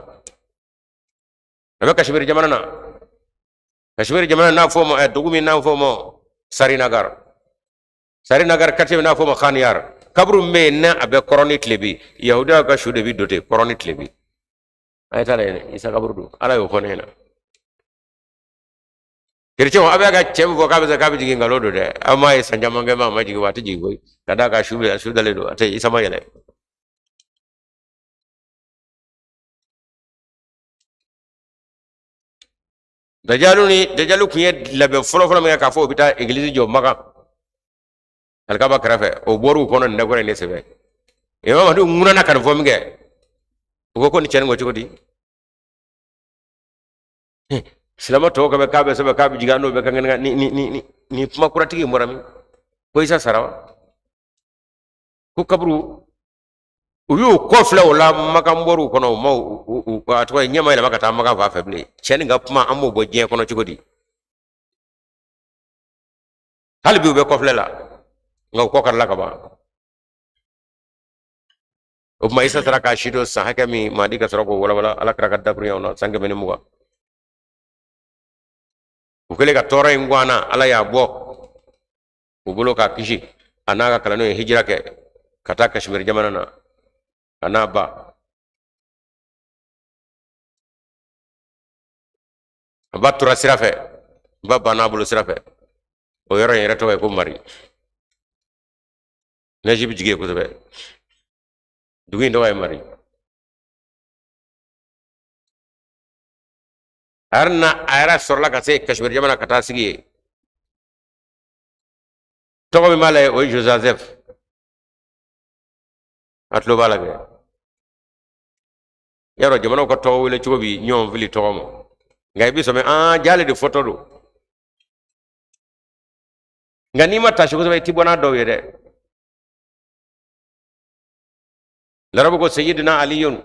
a bɛ Kashmir jamana na. Kashmir jamana n'a fɔ ma dugu min n'a fɔ ma Sarinagar, Sarinagar quartier min n'a fɔ ma Khaniyar, kaburu min bɛ yen n'a bɛ kɔrɔn ni tilebi, yahudiyaw ka su de bi don ten kɔrɔn ni tilebi. A ye taa lajɛ, Isa kaburu don. Ala y'o fɔ ne ɲɛna. Kerecɛnw, a bɛ ka cɛ min fɔ k'a bɛ se k'a bɛ jigin, nkalon don dɛ. Aw m'a ye san caman kɛ ma, a ma jigin wa? A tɛ jigin koyi, ka d'a kan su bɛ su dalen don, a tɛ Isa ma yɛlɛ. Dajalu ni dajalu tun ye labɛn fɔlɔfɔlɔ min kɛ k'a fɔ u bɛ taa egilizi jɔ Makan alikaba kɛrɛfɛ, o bɔr'u kɔnɔ nin dakura in de sɛbɛn. Imam Mahdi ŋunana ka nin fɔ min kɛ, u ko ko nin cɛ nin ko cogo di? Silamɛ tɔw ka bɛ k'a bɛ sɛbɛn k'a bɛ jigin, an n'o bɛ kan kɛ ni ni ni ni kuma kuratigi in bɔra min ko Isa sara wa, ko kaburu u y'u kɔ filɛ o la, Makan bɔr'u kɔnɔ, u ma u a tɔgɔ ye ɲɛ ma yɛlɛma ka taa Makan fan fɛ bilen. Cɛ nin ka kuma, an b'o bɔ diɲɛ kɔnɔ cogo di? Hali bi u bɛ kɔfilɛ la, nka u kɔ karila ka ban. O tuma Isa sara k'a si don san hakɛ min, Mahdi ka sɔrɔ k'o walawala Ala kira ka dakurunɲɛw na, san 120. U kɛlen ka tɔɔrɔ in guwan na, Ala y'a bɔ u bolo k'a kisi. A n'a ka kalandenw ye hijira kɛ ka taa Kashmir jamana na, a n'a ba. A ba tora sira fɛ, ba banna a bolo sira fɛ. O yɔrɔ in yɛrɛ tɔgɔ ye ko Mari. Nɛji bɛ jigin yen kosɛbɛ. Dugu in tɔgɔ ye Mari. A yɛrɛ na, a yɛrɛ sɔrɔla ka se Kashmir jamana ka taa sigi yen. Tɔgɔ min b'a la yen, o ye Joseph. A tulo b'a la kɛ yarɔ, jamanaw ka tɔgɔ wele cogo bi ɲɔgɔn fili tɔgɔ ma, nka i bi sɔmi an jale de fɔtɔ don. Nka n'i ma tasi kosɛbɛ, i ti bɔ n'a dɔw ye dɛ. Larabu ko Seyidina Aliyun,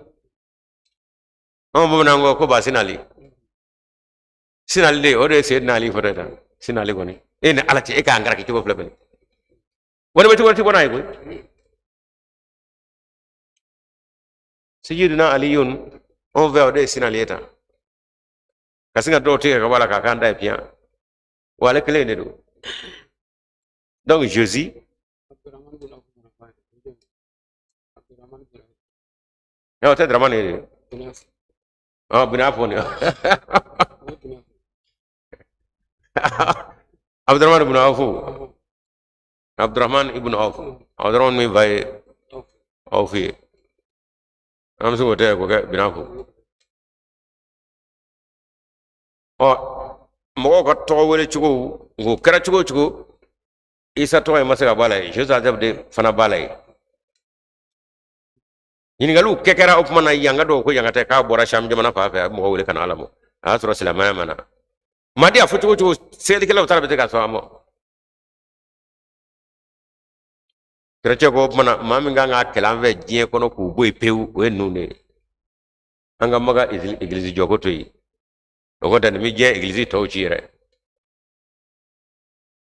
anw bamananw ko ko Basinali. Sinali de, o de ye Seyidina Ali fɔtɔ ye tan. Sinali kɔni, e ni Ala cɛ, e k'an garaki cogo filɛ bɛn walima cogo ti bɔ n'a ye koyi. Seyidina Aliyun, anw fɛ o de ye Sinali ye tan, ka sin ka dɔw tigɛ ka bɔ a la k'a k'an ta ye piyan. Wa ale kelen de don. Donc Jésus, o tɛ Dramane ye de. Ɔ Binafo nin, Abdurahman ibn Awf, Abdurahman ibn Awf, Abdurahman min fa ye Awf ye, an bɛ se k'o tɛ k'o kɛ Binafo. Ɔ mɔgɔw ka tɔgɔ wele cogo, o kɛra cogo o cogo, Isa tɔgɔ in ma se ka bɔ a la yen, Joseph de fana b'a la yen. Ɲininkaliw kɛ kɛra o tuma na, yanga dɔw ko yanga tɛ, k'a bɔra Sham jamana fan fɛ, a bɛ mɔgɔw wele ka na Ala ma. A y'a sɔrɔ silamɛya ma na. Madi a fɔ cogo o cogo, sɛgɛlikɛlaw taara bɛ se ka sɔn a ma. Kerecɛn ko o tuma na, maa min kan ka kɛlɛ an fɛ diɲɛ kɔnɔ k'u bɔ yen pewu, o ye ninnu de ye. An ka Maka egilizi jɔko to yen, o ko tɛ nin bɛ diɲɛ egilizi tɔw ci yɛrɛ.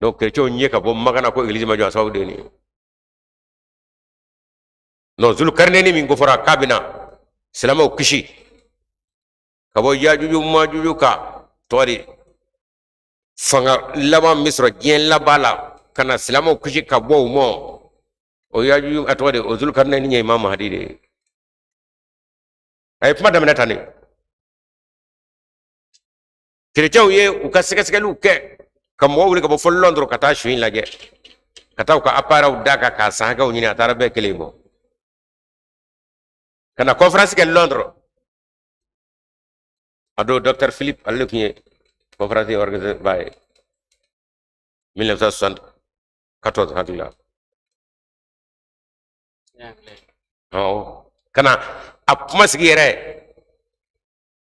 Donc kerecɛnw ɲɛ ka bɔ Maka na ko egilizi ma jɔ, a sababu de ye nin ye. Non, Zulukarinɛni min ko fɔra k'a bɛna silamɛw kisi ka bɔ Yajuju Majuju ka tɔgɔ di fanga laban min sɔrɔ diɲɛ laban la, ka na silamɛw kisi ka bɔ u ma, o Yajuju a tɔgɔ de, o Zulukarinɛni ye Imam Mahdi de ye. A ye kuma daminɛ tan de. Kerecɛnw ye u ka sɛgɛsɛgɛliw kɛ ka mɔgɔw wuli ka bɔ fo Londres ka taa su in lajɛ, ka taa u ka appareilw d'a kan k'a san hakɛw ɲini, a taara bɛɛ kelen bɔ ka na conférence kɛ Londres. A don Docteur Philip, ale de tun ye conférence organisé baa ye 1974 hakili la. Awɔ, ka na a kuma sigi yɛrɛ,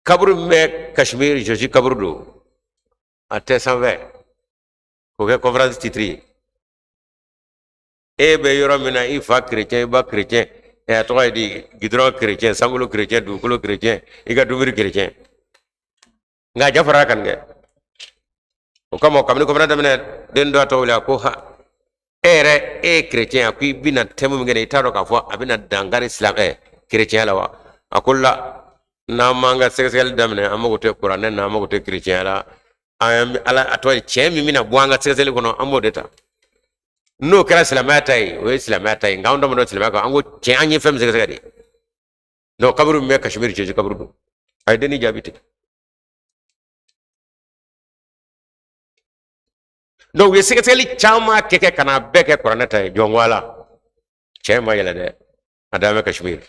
kaburu min bɛ Kashmir, Jésus kaburu don, a tɛ sanfɛ, k'o kɛ conférence titre ye. E bɛ yɔrɔ min na, i fa chrétien, i ba chrétien, a tɔgɔ ye di, gidɔrɔn chrétien, sankolo chrétien, dugukolo chrétien, i ka dumuni chrétien, nka a jafara kan kɛ. O kama kabini conférence daminɛ, den dɔ a tɔgɔ wele, a ko ha. E yɛrɛ e ye kerecɛn ye, ko i bɛna thème min kɛ i t'a dɔn k'a fɔ a bɛna dankari silamɛ kerecɛnya la wa? A ko la, n'an m'an ka sɛgɛsɛgɛli daminɛ, an mago tɛ kuranɛ na, an mago tɛ kerecɛnya la. An ala a tɔgɔ ye tiɲɛ min bɛna bɔ an ka sɛgɛsɛgɛli kɔnɔ, an b'o de ta. N'o kɛra silamɛya ta ye, o ye silamɛya ta ye, nka anw dama dɔn silamɛya kan, an ko tiɲɛ, an ye fɛn min sɛgɛsɛgɛ de. Donc kaburu min bɛ Kashmir, Jésus kaburu don. A ye denni jaabi ten. Donc u ye sɛgɛsɛgɛli caman kɛ ka n'a bɛɛ kɛ kuranɛ ta ye. Jɔn ko ala, cɛ ma yɛlɛ dɛ, a dan bɛ Kashmir.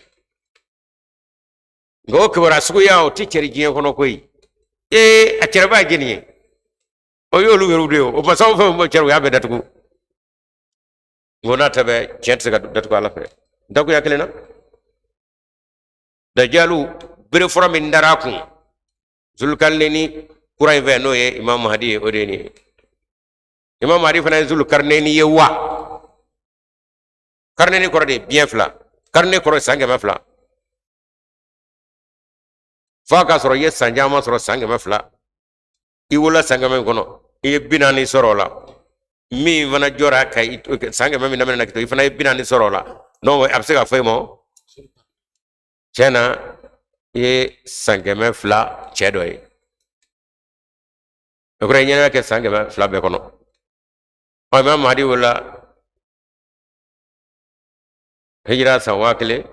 Nka o kibaruya suguya o tɛ cɛri diɲɛ kɔnɔ koyi. Ee, a cɛrɛba ye jɛni ye? O y'olu yɛrɛw de ye. O masaw fɛn fɛn cɛri, u y'a bɛɛ datugu. Nka o n'a ta bɛɛ, tiɲɛ tɛ se ka datugu ala fɛ. Dakuya kelen na, dajalu bere fura min dara a kun Zulukarineni kura in fɛ, n'o ye Imam Mahdi ye, o de ye nin ye. Imam Mahdi fana ye Zulukarineni ye wa? Karineni kɔrɔ de ye biɲɛ fila, karinɛ kɔrɔ ye san 200. F'a k'a sɔrɔ i ye san caman sɔrɔ, san 200. I wolola san 100 in kɔnɔ, i ye 40 sɔrɔ o la. Min fana jɔra ka san 100 min daminɛ k'i to, i fana ye 40 sɔrɔ o la. Donc a bɛ se ka fɔ i ma tiɲɛ na, i ye san 200 cɛ dɔ ye. O kɔrɔ ye ɲɛnamaya kɛ san 200 bɛɛ kɔnɔ. Ɔ, Imam Mahdi wolola hijira san 1300,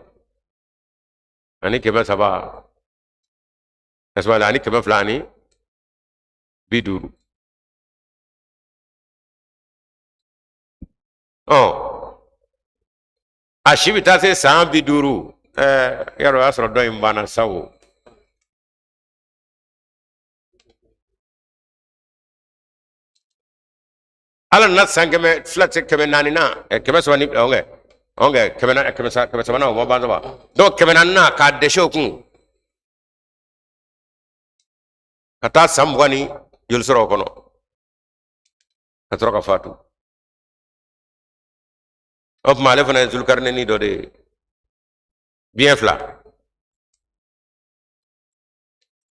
ani 250. Ɔ, a si bɛ taa se san 50. Ɛɛ, yarɔ, o y'a sɔrɔ dɔ in banna sa o. Ala nana san 200 se 400 na, 300 ni ɔnkɛ ɔnkɛ kɛmɛ na 300 na, o ma ban saba. Donc 400 na k'a dɛsɛ o kun ka taa san 20 ni joli sɔrɔ o kɔnɔ ka sɔrɔ ka fatu. O tuma ale fana ye Zulukarineni dɔ de ye, biɲɛ fila.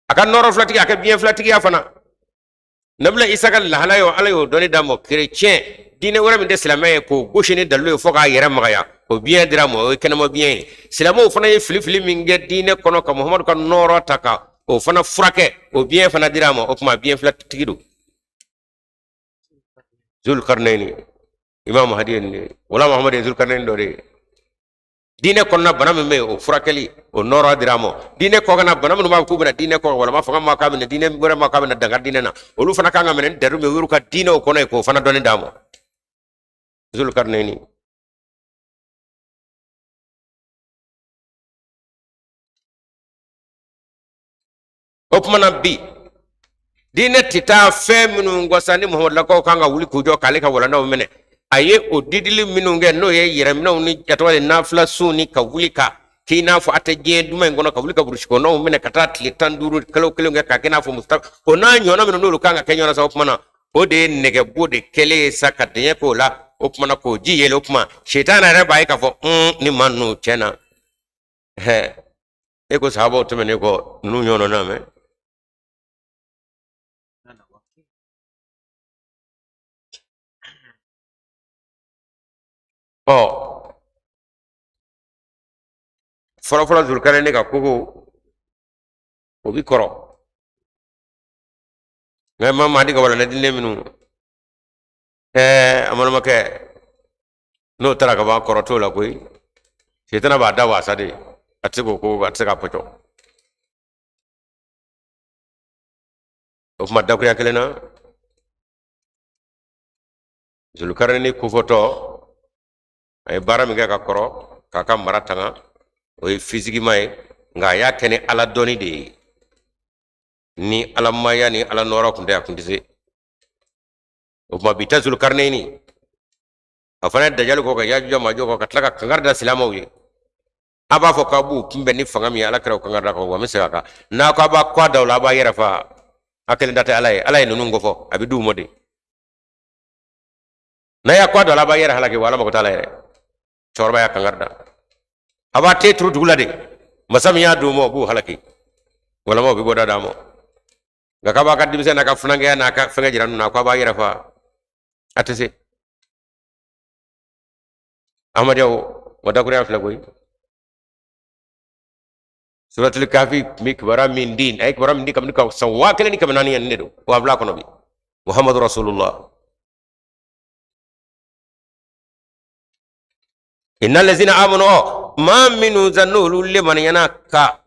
A ka nɔɔrɔ filatigi, a ka biɲɛ filatigiya fana, Nabila Isa ka lahala ye, ala y'o dɔnni d'a ma. Kerecɛn diinɛ wɛrɛ min tɛ silamɛ ye, k'o gosi ni dalilu ye fo k'a yɛrɛ magaya, o biɲɛ dira a ma, o ye kɛnɛma biɲɛ ye. Silamɛw fana ye filifili min kɛ diinɛ kɔnɔ ka Muhamadu ka nɔɔrɔ ta ka o fana furakɛ, o biɲɛ fana dira a ma. O tuma biɲɛ filatigi don, Zulukarineni. Imam Mahdi ye nin de ye wala Muhamadu ye Zulukarineni dɔ de ye. Diinɛ kɔnɔna bana min bɛ yen, o furakɛli, o nɔɔrɔ dira a ma. Diinɛ kɔkanna bana minnu b'a fɔ k'u bɛna diinɛ kɔ, walama fanga ma k'a minɛ, diinɛ wɛrɛ ma k'a bɛna dankari diinɛ na, olu fana kan ka minɛ ni dalilu min ye, ka diinɛw kɔnɔ yen, k'o fana dɔnni d'a ma. Zulukarineni. O tuma na bi diinɛ tɛ taa fɛn minnu kɔ sa, ni muhamadulakaw kan ka wuli k'u jɔ k'ale ka walandaw minɛ, a ye o didili minnu kɛ, n'o ye yɛrɛminɛw ni jatɔgɔ de nafila sun ni ka wuli ka k'i n'a fɔ a tɛ diɲɛ duman in kɔnɔ, ka wuli ka burusi kɔnɔw minɛ ka taa tile 15 kalo kelen kɛ k'a kɛ n'a fɔ musa, o n'a ɲɔgɔnna minnu n'olu kan ka kɛ ɲɔgɔn na sa. O tuma na o de ye nɛgɛbo de kɛlen ye sa ka dɛɲɛ k'o la. O tuma na k'o ji yɛlɛ. O tuma sitana yɛrɛ b'a ye k'a fɔ ni maa ninnu tiɲɛ na, hɛ, e ko sahabaw tɛmɛnen kɔ ninnu ɲɔgɔn na mɛn. Ɔ, fɔlɔfɔlɔ Zulukarineni ka kogo o bi kɔrɔ, nka Imam Mahdi ka walanda dilen minnu, ɛɛ, an balimakɛ, n'o taara ka ban, kɔrɔ t'o la koyi. Sitana b'a da wasa de, a tɛ se k'o ko, a tɛ se k'a pɔcɔ. O tuma dakuruya kelen na, Zulukarineni kofɔtɔ, a ye baara min kɛ ka kɔrɔ k'a ka mara tanga, o ye fizikima ye, nka a y'a kɛ ni ala dɔnni de ye. Ni ala maya ni ala nɔɔrɔ kun tɛ, a kun tɛ se. O tuma bi ta Zulukarineni, a fana ye dajali kɔ ka yajuja majuja kɔ ka tila ka kankari da silamɛw ye. A b'a fɔ k'a b'u kunbɛn ni fanga min ye, ala kɛra o kankari da kan. Wa n bɛ segin a kan, n'a ko a b'a kɔ da o la, a b'a yɛrɛ fa. A kelen ta tɛ ala ye, ala ye ninnu kofɔ, a bɛ d'u ma de. N'a y'a kɔ da o la, a b'a yɛrɛ halaki. Wa ala mako t'a la yɛrɛ. Cɛkɔrɔba y'a kankari da, a b'a te turu dugu la de. Masa min y'a d'u ma, o b'u halaki, walima o bɛ bɔda d'a ma. Nka k'a b'a ka denmisɛn n'a ka funankɛya n'a ka fɛngɛ jira ninnu na, ko a b'a yɛrɛ fa, a tɛ se. Ahmadiyyaw wa dakurunya filɛ koyi. Suratul Kafi tun bɛ kibaruya min di, a ye kibaruya min di kabini ka san 1400 yanni de don, wa a filɛ a kɔnɔ bi. Muhammadu Rasulullah. Inna lazina amanu, maa minnu sa n'olu lemaniyana ka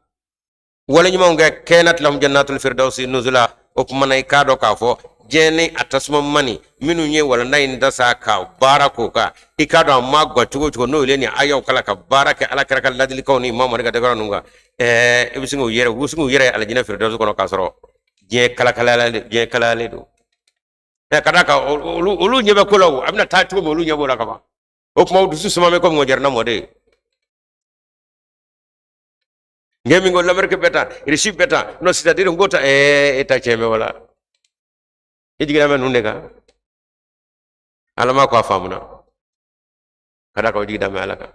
wale ɲumanw kɛ, kanat lahum jannatul firdausi nuzula. O tuma na i k'a dɔn k'a fɔ diɲɛ ni a tasuma mani minnu ye walanda in ta sa ka baara k'o kan, i k'a dɔn a ma gwa cogo o cogo n'olu ye nin ayaw kalan ka baara kɛ ala kira ka ladilikanw ni Imam Mali ka dakɔrɔ ninnu kan, i bɛ sin k'u yɛrɛ, u bɛ sin k'u yɛrɛ alijinɛ firdausi kɔnɔ k'a sɔrɔ diɲɛ kalakalayalen, diɲɛ kalayalen don. Ka d'a kan olu ɲɛ bɛ ko la o, a bɛna taa cogo min olu ɲɛ b'o la kaban. O tuma u dusu suma bɛ komi ŋɔjɛrɛna mɔden. Nge min ko l'Amérique bɛ tan, Russie bɛ tan, non, c'est-à-dire n ko ta e ta tiɲɛ bɛ wala i jiginna bɛ ninnu de kan. Ala ma ko a faamuna ka d'a kan o jigi bɛ Ala kan.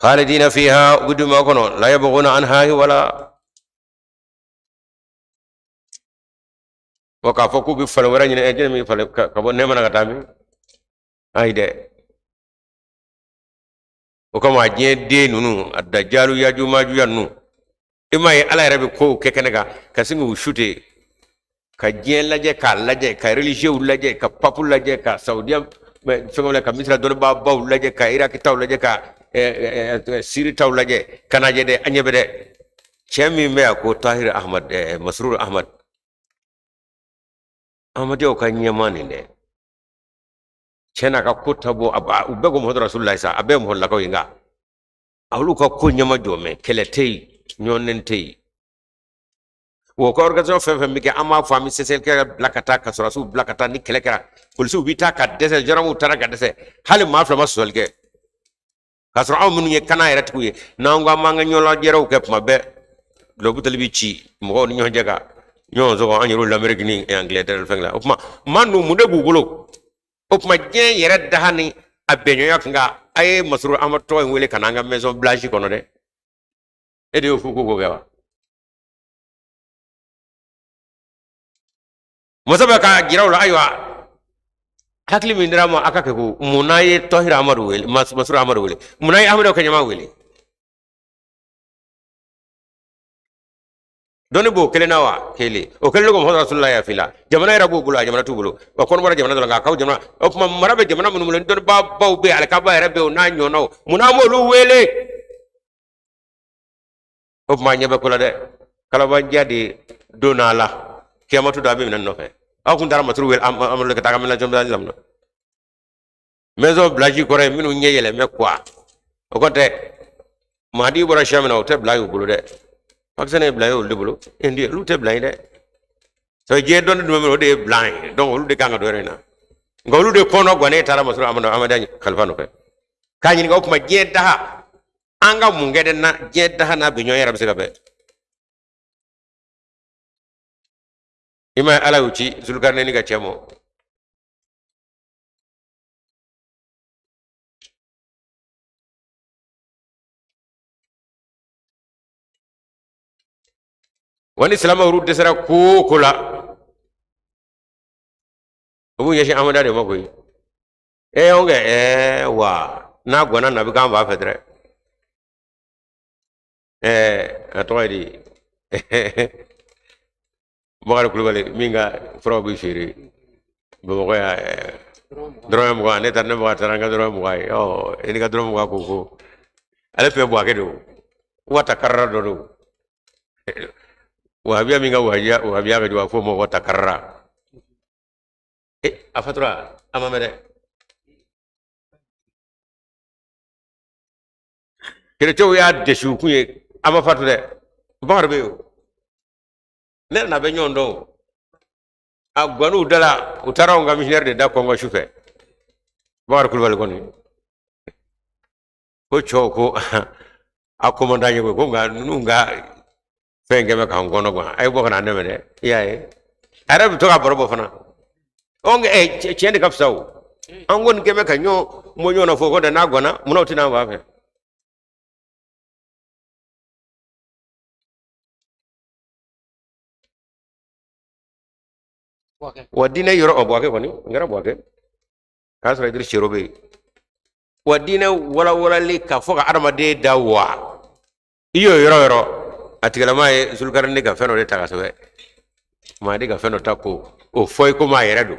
Khalidina fiha, u bɛ duumɛ o kɔnɔ, la yabghuna anha hiwala. Wa k'a fɔ k'u bɛ falen wɛrɛ ɲini, jɛnɛ min falen ka bɔ nɛɛma na ka taa min, ayi dɛ. O kama diɲɛ den ninnu, a dajalu yaju majuya ninnu, i m'a ye Ala yɛrɛ bɛ kow kɛ kɛnɛ kan ka sin k'u su ten, ka diɲɛ lajɛ k'a lajɛ, ka religieux lajɛ, ka papu lajɛ, ka saudiya fɛngɛw lajɛ, ka misira dɔnnibaabaw lajɛ, ka iraki taw lajɛ, ka siri taw lajɛ, ka n'a lajɛ dɛ, an ɲɛ bɛ dɛ cɛ min bɛ yan ko Tahir Ahmad, Masrur Ahmad, Ahmadiyyaw ka ɲɛmaa nin dɛ, cɛ n'a ka ko taabolo, a ba u bɛɛ ko Muhamadu Rasululahi sa, a bɛɛ ye Muhamadu ye, nka olu ka ko ɲɛma jɔ mɛ kɛlɛ tɛ yen, ɲɔgɔn tɛ yen. Wa ka organisation fɛn fɛn bɛ kɛ, an b'a fɔ an bɛ sɛgɛsɛgɛlikɛla bila ka taa, ka sɔrɔdasiw bila ka taa, ni kɛlɛ kɛra polisiw bɛ taa ka dɛsɛ, gendarmew taara ka dɛsɛ, hali maa fila ma sɔsɔli kɛ. K'a sɔrɔ anw minnu ye kana yɛrɛ tigiw ye, n'an ko an b'an ka ɲɔgɔnlajɛrɛw kɛ tuma bɛɛ, dɔlɔbuteli bɛ ci mɔgɔw ni ɲɔgɔn cɛ ka ɲɔgɔn sɔgɔ, an yɛrɛw l'Amérique ni Angleterre fɛn la. O tuma maa ninnu mun de b'u bolo? O tuma diɲɛ yɛrɛ daha ni a bɛnɲɔgɔnya kun kan, a ye Masuru Amadu tɔgɔ in wele ka na an ka Maison Blanche kɔnɔ dɛ. E de y'o fɔ k'o kɛ wa? Masa bɛ k'a jira u la, ayiwa, hakili min dira ma a ka kɛ ko mun n'a ye Tɔhira Amadu wele, Masuru Amadu wele, mun n'a ye Amadu ka ɲɛmaa wele? Dɔnni b'o kelen na wa? Kelen o kelen ko Muhamadu Rasululahi y'a f'i la, jamana yɛrɛ b'o bolo, a jamana t'u bolo, wa kɔnɔbara jamana dɔrɔn nka k'aw jamana. O tuma mara bɛ jamana minnu bolo, ni dɔnnibaabaw bɛ yen, alikaba yɛrɛ bɛ yen, o n'a ɲɔgɔnnaw, mun n'an b'olu wele? O tuma ɲɛ bɛ ko la dɛ, kalabanjiya de donna a la, kiyamatu don a bɛ minɛ nɔfɛ. Aw kun taara Masuru wele Amadu ka taa ka Maison Blanche la. Maison Blanche kɔrɔ ye minnu ɲɛ yɛlɛmɛ kuwa, o kɔni tɛ Mahadi bɔra siya min na, o tɛ bila y'u bolo dɛ. Pakistan ye bila ye olu de bolo, Indi olu tɛ bila ye dɛ. Sabu diɲɛ dɔnni jumɛn bɛ yen, o de ye bila ye, donc olu de kan ka dɔ yɛrɛ in na. Nka olu de kɔnɔ gannen taara Masuru Amadu Amadu Kalifa nɔfɛ k'a ɲininka, o tuma diɲɛ daha an ka mun kɛ dɛ, na diɲɛ daha n'a bɛ ɲɔgɔn yɛrɛ bɛ se ka bɛn. I ma ye Ala y'u ci Zulukarinɛni ka cɛ mɔ. Wa ni silamɛw olu dɛsɛra ko o ko la, u b'u ɲɛsin Amadu de ma koyi. E y'anw kɛ ɛɛ wa n'a gwanna na bɛ k'an b'a fɛ dɛrɛ. Ɛɛ a tɔgɔ ye di? Bakari Kulubali min ka furaw bɛ feere Bamakɔ yan, dɔrɔmɛ 20, ne taara ne Bakari taara n ka dɔrɔmɛ 20 ye. Ɔ i ni ka dɔrɔmɛ 20 ko ale tun bɛ Buwake de o, wata karara dɔ don. Wahabiya min ka wahabiya ka jugu, a f'o ma wata karara. E a fatura a ma mɛn dɛ. Kerecɛnw y'a dɛsɛ u kun ye, a ma fatu dɛ. Bakari bɛ yen o, ne n'a bɛ ɲɔgɔn dɔn o. A gwan'u da la, u taara anw ka missionnaire de da kɔngɔ su fɛ. Bakari Kulubali kɔni ko cɛw ko a commandant ye ko nka ninnu ka fɛn kɛ bɛ k'an kɔnɔ gan, a ye bɔ ka na an dɛmɛ dɛ. I y'a ye a yɛrɛ bɛ to ka baro bɔ fana. Ɔ nka ɛ tiɲɛ de ka fisa o, an kɔni kɛ bɛ ka ɲɔgɔn mɔ ɲɔgɔn na fo ko dɛ n'a gwanna munna o tɛna an fan fɛ. Wa diinɛ yɔrɔ o Buwake kɔni n kɛra Buwake. K'a sɔrɔ Idriss Cero bɛ yen. Wa diinɛ walawalali ka fɔ ka adamaden da wa i y'o yɔrɔ yɔrɔ a tigilama ye Zulukaranɛ ka fɛn dɔ de ta ka sɛbɛn Mahadi ka fɛn dɔ ta ko o fɔ i komi a yɛrɛ don.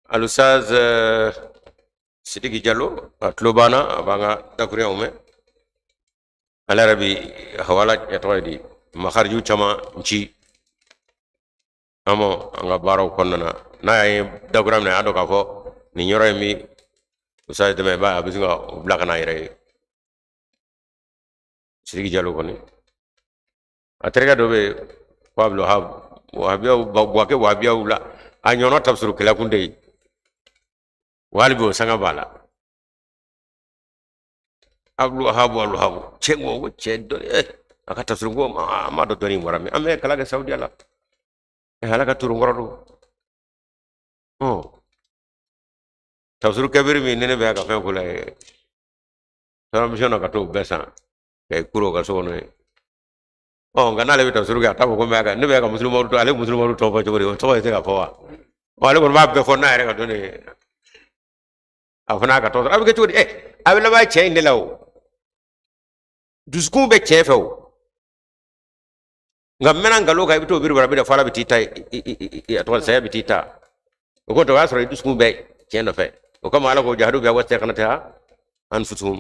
Alusaz Sidiki Jalo a tulo b'an na, a b'an ka dakuruɲaw mɛn. Ale yɛrɛ bi hawala tɔgɔ ye di makariju caman ci an ma an ka baaraw kɔnɔna na. N'a y'a ye dakuruɲa min na, a y'a dɔn k'a fɔ nin yɔrɔ in bi Ustaz dɛmɛ, i b'a ye a bɛ sin ka o bila ka n'a yɛrɛ ye. Sidiki Jalo kɔni a terikɛ dɔ bɛ yen ko Abdulwahab, wahabiyaw Buwake wahabiyaw la a ɲɔgɔnna tafsirukɛla kun tɛ yen wa hali bi o sanga b'a la. Abdulwahab, Abdulwahab cɛ ko ko cɛ dɔnni a ka tafsir ko an m'a dɔn dɔnni in bɔra min, an bɛ kalan kɛ Saudiya la ala ka turun kɔrɔ don. Ɔ tafsir kabiri min ni ne bɛ a ka fɛn ko la ye transmission na ka t'o bɛɛ san ka i kuro ka so kɔnɔ ye. Ɔ nka n'ale bɛ tafsir kɛ a t'a fɔ ko n bɛ a ka ne bɛ a ka musulumadu ale musulumadu tɔgɔ fɔ cogo di, o tɔgɔ ye se ka fɔ wa? Ɔ ale kɔni b'a bɛɛ fɔ n'a yɛrɛ ka dɔnni ye, a fana y'a ka tɔgɔ sɔrɔ. A bɛ kɛ cogo di? A bɛ laban cɛ in de la o, dusukun bɛ cɛ fɛ o, nka mɛnna nkalon kan i bɛ t'o biri bara bi da fo ala bɛ t'i ta a tɔgɔ saya bɛ t'i ta o ko o y'a sɔrɔ i dusukun bɛ tiɲɛ nɔfɛ. O kama ala ko jahadu biha wastayqanatha anfusuhum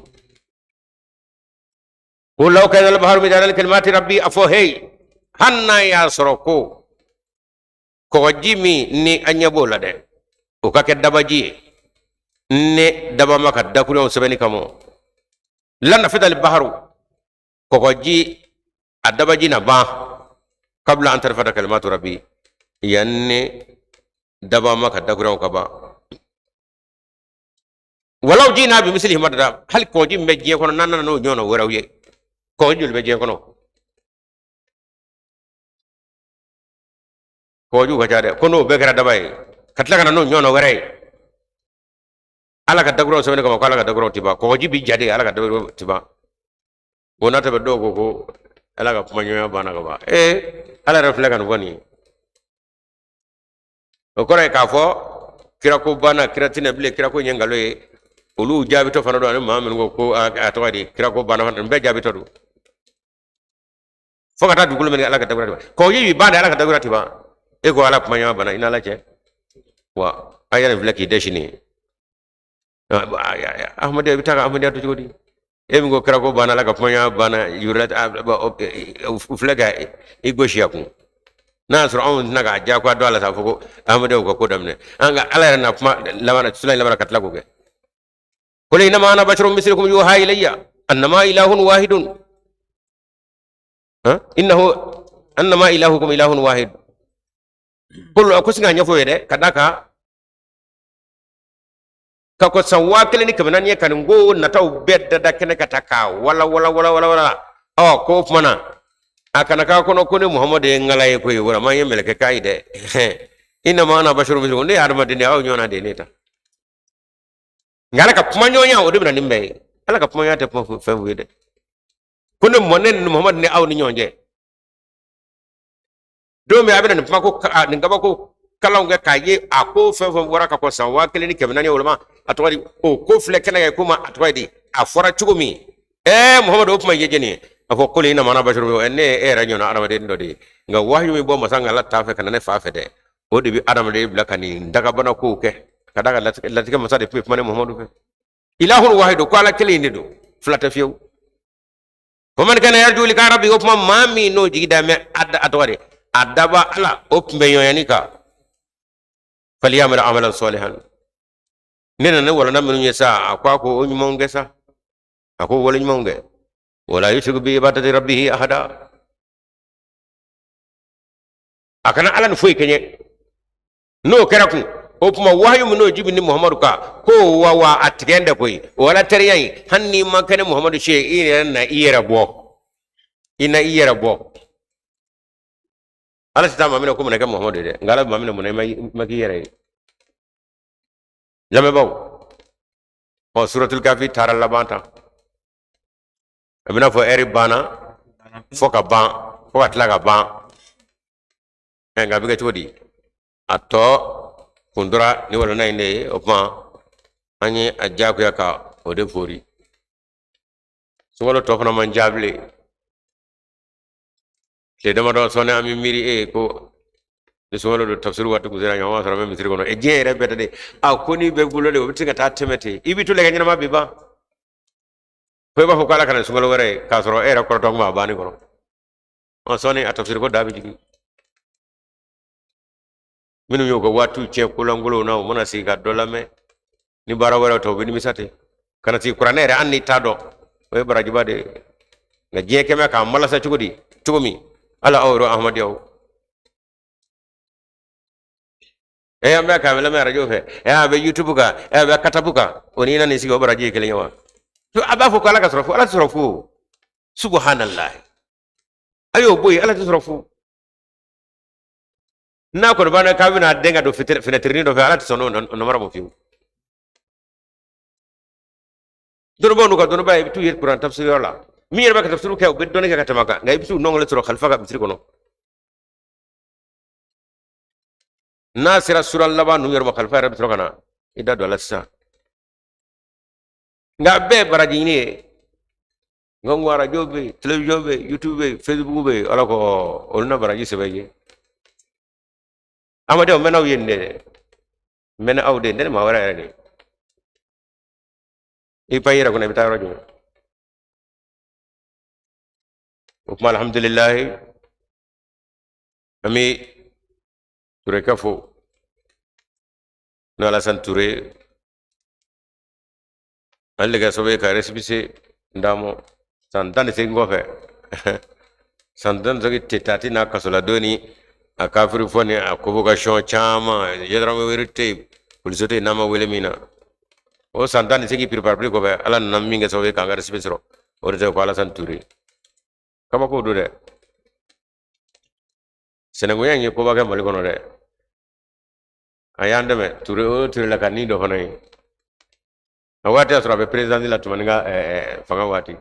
ko law kana al-bahru midadan li kalimati rabbi. A fɔ hey, hali n'a y'a sɔrɔ ko kɔgɔji min ni an ɲɛ b'o la dɛ, o ka kɛ dabaji ye ne daba ma ka dakuruɲaw sɛbɛnni kama, lanafida al-bahru, kɔgɔji a dabaji na ban kabla an tanfada kalimatu rabbi, yanni daba ma ka dakuruɲaw ka ban. Walaw jina bi mislihi madada, hali kɔgɔji min bɛ diɲɛ kɔnɔ n'an nana n'o ɲɔgɔnna wɛrɛw ye, kɔgɔji joli bɛ diɲɛ kɔnɔ? Kɔgɔjiw ka ca dɛ. Ko n'o bɛɛ kɛra daba ye ka tila ka na n'o ɲɔgɔnna wɛrɛ ye ala ka dakuruɲaw sɛbɛnni kama, ko ala ka dakuruɲaw ti ban, kɔgɔji bi ja de, ala ka dakuruɲaw ti ban. O n'a tɛmɛ dɔw ko ko ala ka kumaɲɔgɔnya banna ka ban. Ala yɛrɛ filɛ ka nin fɔ nin ye, o kɔrɔ ye k'a fɔ kirako banna, kira tɛ na bilen, kirako ye nkalon ye. Olu jaabitɔ fana don, ani maa minnu ko ko a tɔgɔ di kirako banna fana, nin bɛɛ jaabitɔ don. Fo ka taa dugukolo minɛ ala ka dakuruɲa ti ban, kɔgɔji bi ban de, ala ka dakuruɲa ti ban. E ko ala kumaɲɔgɔnya banna, i n'ala cɛ wa a yɛrɛ filɛ k'i dɛsi nin ye. Ahmadiyya, i bɛ taa ka Ahmadiyya to cogo di? E min ko kirako banna, ala ka kumaɲɔgɔnya banna, yurula u filɛ ka i gosi a kun. N'a y'a sɔrɔ anw tɛna k'a diyagoya don a la sa fɔ ko Ahmadiyyaw ka ko daminɛ, an ka ala yɛrɛ na kuma laban na, sura in laban na ka tila k'o kɛ. Qul innama ana basharun mislukum yuha ilayya annama ilahun wahidun, innahu annama ilahukum ilahun wahid. Qul, ko sin k'a ɲɛfɔ o ye dɛ, ka d'a kan ka kɔn san 1400 ye ka nin ko nataw bɛɛ dada kɛnɛ ka taa k'a wala wala wala wala wala. Ɔ ko o tuma na a kana k'a kɔnɔ ko ne Muhamadu ye ŋala ye koyi, wala ma ye mɛlɛkɛ k'a ye dɛ. Innama ana basharun mislukum, ne ye hadamaden de ye, aw ɲɔgɔnna de ye ne ta. Nka ala ka kumaɲɔgɔnya o de bɛ na nin bɛɛ ye. Ala ka kumaɲɔgɔnya tɛ kuma fɛn fu ye dɛ. Ko ne mɔ ne ni Muhamadu ni aw ni ɲɔgɔn cɛ don min a bɛna nin kuma ko nin kabako kalanw kɛ k'a ye a ko fɛn fɛn bɔra ka kɔn san 1400 woloma, a tɔgɔ di o ko filɛ kɛnɛ kan komi a tɔgɔ ye di a fɔra cogo min. Muhamadu, o kuma ye jɛni ye a fɔ qul innama ana basharun, ne ye e yɛrɛ ɲɔgɔnna adamaden dɔ de ye, nka wahiyu min bɔ masa ala ta fɛ ka na ne fa fɛ dɛ, o de bɛ adamaden bila ka nin dagabana kow kɛ, ka d'a kan latigɛ masa de tun bɛ kuma ne Muhamadu fɛ. Ilahun wahidu, ko ala kelen in de don, fila tɛ fiyewu. Faman kana yarju lika rabbi, o tuma maa min n'o jigi da mɛ a tɔgɔ de a daba ala o tun bɛ ɲɔgɔnyani kan, falyamal amalan salihan, ne nana ni walanda minnu ye sa, a ko a ko o ɲumanw kɛ sa, a ko wale ɲumanw kɛ, wala yushrik bi ibadati rabbihi ahada, a kana ala ni foyi kɛɲɛ. N'o kɛra kun, o tuma wahayu min n'o jibini Muhamadu kan ko wa wa a tigɛ dɛ koyi, o ala teriya in, hali n'i ma kɛ ni Muhamadu si ye, i yɛrɛ na i yɛrɛ bɔ, i na i yɛrɛ bɔ. Ala tɛ taa maa minɛ ko mun na kɛ Muhamadu ye dɛ, nka ala bɛ maa minɛ mun na i ma k'i yɛrɛ ye. Lamɛnbaaw, ɔ suratul kafi taara laban tan, a bɛna fɔ ɛri banna fo ka ban, fo ka tila ka ban. Nka a bɛ kɛ cogo di? A tɔ kundura ni walanda in de ye. O tuma an ye a diyagoya ka o de fori. Sunkalo tɔ fana man diya bilen. Tile damadɔ sɔɔni an bɛ miiri e ko ni sunkalo don tafsiri waati kun sera ɲɔgɔn b'a sɔrɔ an bɛ misiri kɔnɔ. E diɲɛ yɛrɛ bɛɛ tɛ de. A ko n'i bɛ bolo de o bɛ se ka taa tɛmɛ ten. I bɛ to lɛgɛ ɲɛnama bi ban. Fo i b'a fɔ ko ala ka na sunkalo wɛrɛ ye k'a sɔrɔ e yɛrɛ kɔrɔtɔ kun b'a banni kɔnɔ. Ɔ sɔɔni a tafsiri ko da bɛ jigin. Minnu y'u ka waatiw tiɲɛ kolankolonw na u mana sigi ka dɔ lamɛn ni baara wɛrɛw tɛ u bɛ nimisa ten. Ka na sigi kuranɛ yɛrɛ hali n'i t'a dɔn o ye barajiba de ye. Nka diɲɛ kɛmɛ k'a malasa cogo di cogo min ala aw yɛrɛ ahmadiyaw. E an bɛ k'a lamɛn arajo fɛ, e a bɛ youtube kan, e a bɛ katabu kan, o n'i nana sigi o baraji ye kelen ye wa? A b'a fɔ ko ala ka sɔrɔ fu, ala tɛ sɔrɔ fu. Subhanallah. A y'o bɔ yen, ala tɛ sɔrɔ fu. N'a kɔni b'a k'a bɛna den ka don fenɛtirinin dɔ fɛ, ala tɛ sɔn n'o namara ma fiyewu. Dɔnnibaaw n'u ka dɔnnibaa, i bɛ t'u ye kuran tafsiri yɔrɔ la. Min yɛrɛ bɛ ka tafsiri kɛ, u bɛ dɔnni kɛ ka tɛmɛ a kan, nka i bɛ t'u nɔngɔlen sɔrɔ kalifa ka misiri kɔnɔ. N'a sera sura laban ninnu yɛrɛ ma, kalifa yɛrɛ bɛ sɔrɔ ka na i da don a la sisan. Nka a bɛɛ ye baraji ɲini ye. Nka n ko arajo bɛ yen, télévision bɛ yen, youtube bɛ yen, facebook bɛ yen, ala ko olu na baraji sɛbɛn ye. Amadu, n bɛ n'aw ye nin de dɛ. N bɛ n'aw de, ne ni maa wɛrɛ yɛrɛ de. I pan i yɛrɛ kɔnɔ, i bɛ taa yɔrɔ jumɛn? O tuma alhamdulilayi, an bɛ Turekɛ fo, n'o Alassane Ture, ale de kɛra sababu ye ka récépissé d'an ma san 18 kɔfɛ. San 18 tetati n'a kasoladon ni a kafiri fɔ ni a convocation caman, gendarmerie tɛ yen, polisi tɛ yen n'a ma wele min na. O san 18 piriparapiri kɔfɛ, ala nana min kɛ sababu ye k'an ka récépissé sɔrɔ, o de tɛ ko Alassane Ture. Kabako don dɛ. Sinankunya in ye koba kɛ Mali kɔnɔ dɛ. A y'an dɛmɛ Ture, o Ture la ka nin dɔ fana ye. A waati y'a sɔrɔ a bɛ présidence la Tumani ka fanga waati.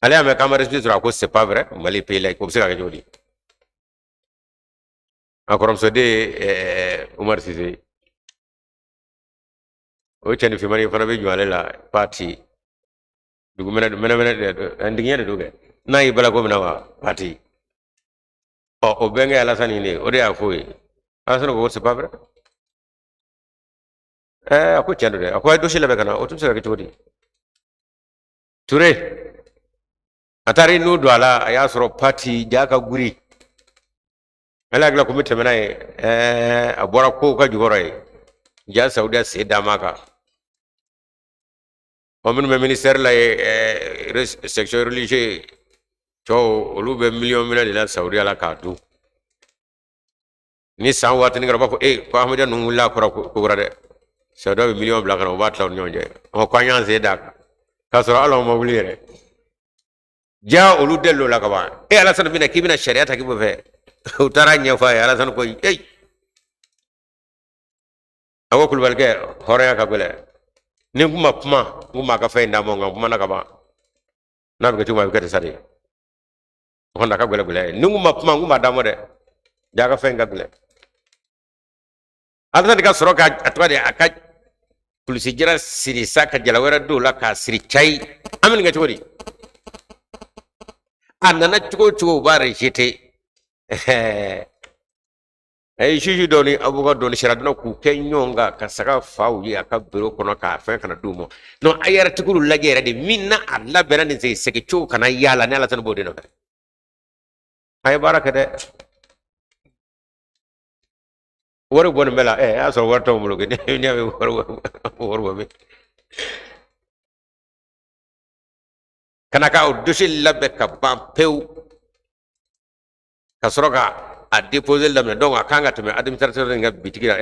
Ale y'a mɛn k'an ma récépissé sɔrɔ, a ko c'est pas vrai, Mali pays laïque, o bɛ se ka kɛ cogo di? A kɔrɔmuso den ye Umar Sise. O cɛ ni finmani fana bɛ jɔ ale la parti. Dugu mɛnɛ mɛnɛ mɛnɛ ndigiɲɛ de don kɛ. N'a y'i bala ko min na wa parti. Ɔ o bɛnkɛ Alassane de ye, o de y'a f'o ye. Alassane ko c'est pas vrai. A ko tiɲɛ don dɛ. A ko a ye dossier labɛn ka na, o tun bɛ se ka kɛ cogo di? Ture a taara i n'u don a la, a y'a sɔrɔ parti ja ka guri. Ale hakili la ko n bɛ tɛmɛ n'a ye. A bɔra kow ka jukɔrɔ ye. Ja Saudiya sen d'a ma kan. Ɔ minnu bɛ ministère la ye section religieuse cɛw, olu bɛ miliyɔn minɛ de la Saudiya la k'a dun. Ni san waatinin kɛra, u b'a fɔ e ko Ahmadiyya ninnu wulila a kɔrɔ ko kura dɛ. Saudiya bɛ miliyɔn bila ka na, u b'a tila u ni ɲɔgɔn cɛ. Ɔ ko an y'an sen d'a kan. K'a sɔrɔ hali anw ma wuli yɛrɛ. Ja olu delil'o la ka ban. E Alassane bɛna k'i bɛna sariya ta k'i b'o fɛ. U taara ɲɛfɔ a ye, Alassane ko eyi. A ko kulubalikɛ hɔrɔnya ka gɛlɛn. Ni n kun ma kuma, n kun b'a ka fɛn in d'a ma, nka n kumana ka ban. N'a bɛ kɛ cogo min a bɛ kɛ ten sa de. O kɔni a ka gɛlɛn gɛlɛya ye. Ni n kun ma kuma, n kun b'a d'a ma dɛ. Ja a ka fɛn in ka gɛlɛn. Alassane ka sɔrɔ ka a tɔgɔ de a ka kulusi jara siri sa ka jala wɛrɛ don o la k'a siri cayi. An bɛ nin kɛ cogo di? A nana cogo o cogo u b'a rejeter. A ye juge dɔw ni avocat dɔw ni sariya k'u kɛ ɲɔgɔn kan ka saga fa u ye a ka bureau kɔnɔ k'a fɛn kana d'u ma. Non, a ye article lajɛ yɛrɛ de min na a labɛnna nin segin cogo kana yaala ni Alassane b'o de nɔfɛ. A ye baara kɛ dɛ. Wari bɔ nin bɛɛ la, ɛ y'a sɔrɔ wari t'anw bolo kɛ, n'i y'a mɛn wari wari bɔ min. Ka na ka o dossier labɛn ka ban pewu ka sɔrɔ ka a déposer daminɛ. Donc a kan ka tɛmɛ administrateur in ka bitigi la,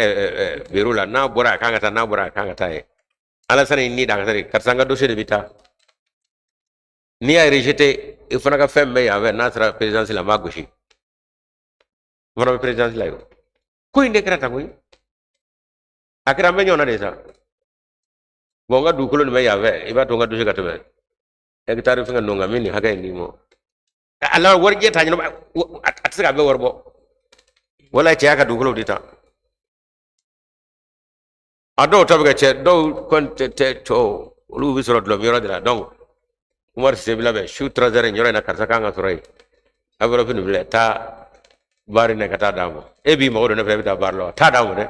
bureau la, n'a bɔra a kan ka taa, n'a bɔra a kan ka taa yen. Alassane y'i ni da ka taa de, karisa n ka dossier de bɛ taa. N'i y'a rejeté, i fana ka fɛn bɛɛ yan fɛ, n'a sera présidence la n b'a gosi. N fana bɛ présidence la yen. Ko in de kɛra tan koyi. A kɛra an bɛ ɲɔgɔn na de sa. Bon n ka dugukolo nin bɛ yan fɛ, i b'a to n ka dossier ka tɛmɛ. Hectare fɛngɛ ninnu kan, n bɛ nin hakɛ in d'i ma. A la warijɛ t'a ɲɛnabɔ, a tɛ se k'a bɛɛ wari bɔ. Wala cɛ y'a ka dugukolow de ta. A dɔw ta bɛ kɛ cɛ dɔw kɔni tɛ tɔ olu bɛ sɔrɔ dulɔ yɔrɔ de la. Donc Umar Sise bɛ labɛn su 3 heures yɔrɔ in na, karisa kan ka sɔrɔ yen. Enveloppe nin filɛ, taa baari na ka taa d'a ma. E b'i mago don ne fɛ, e bɛ taa baari la wa? Taa d'a ma dɛ.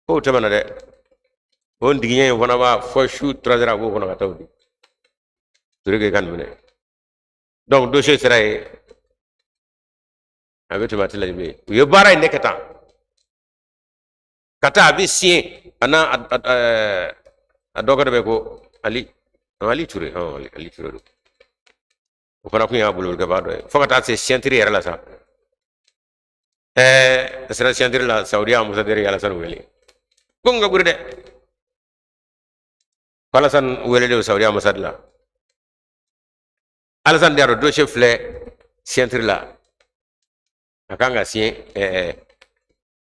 K'o tɛmɛna dɛ. O digiɲɛ in fana b'a fɔ su 3 heures a b'o kɔnɔ ka taa o di. Ture k'i ka nin minɛ. Donc dossier sera yen, a bɛ tɛmɛ a tɛ lajɛ bilen. U ye baara in de kɛ tan. Ka taa a bɛ siɲɛ a n'a a dɔgɔkɛ dɔ bɛ ko Ali, Ali Ture, Ali Ture don. O fana kun y'a bololikɛbaa dɔ ye fo ka taa se signature yɛrɛ la sa. A sera signature la, Saudi ambassadeur ye Alasani wele ko n ka guri dɛ. Ko Alasani welelen Saudi ambassade la, Alasani de y'a dɔn dossier filɛ signature la, a kan ka signer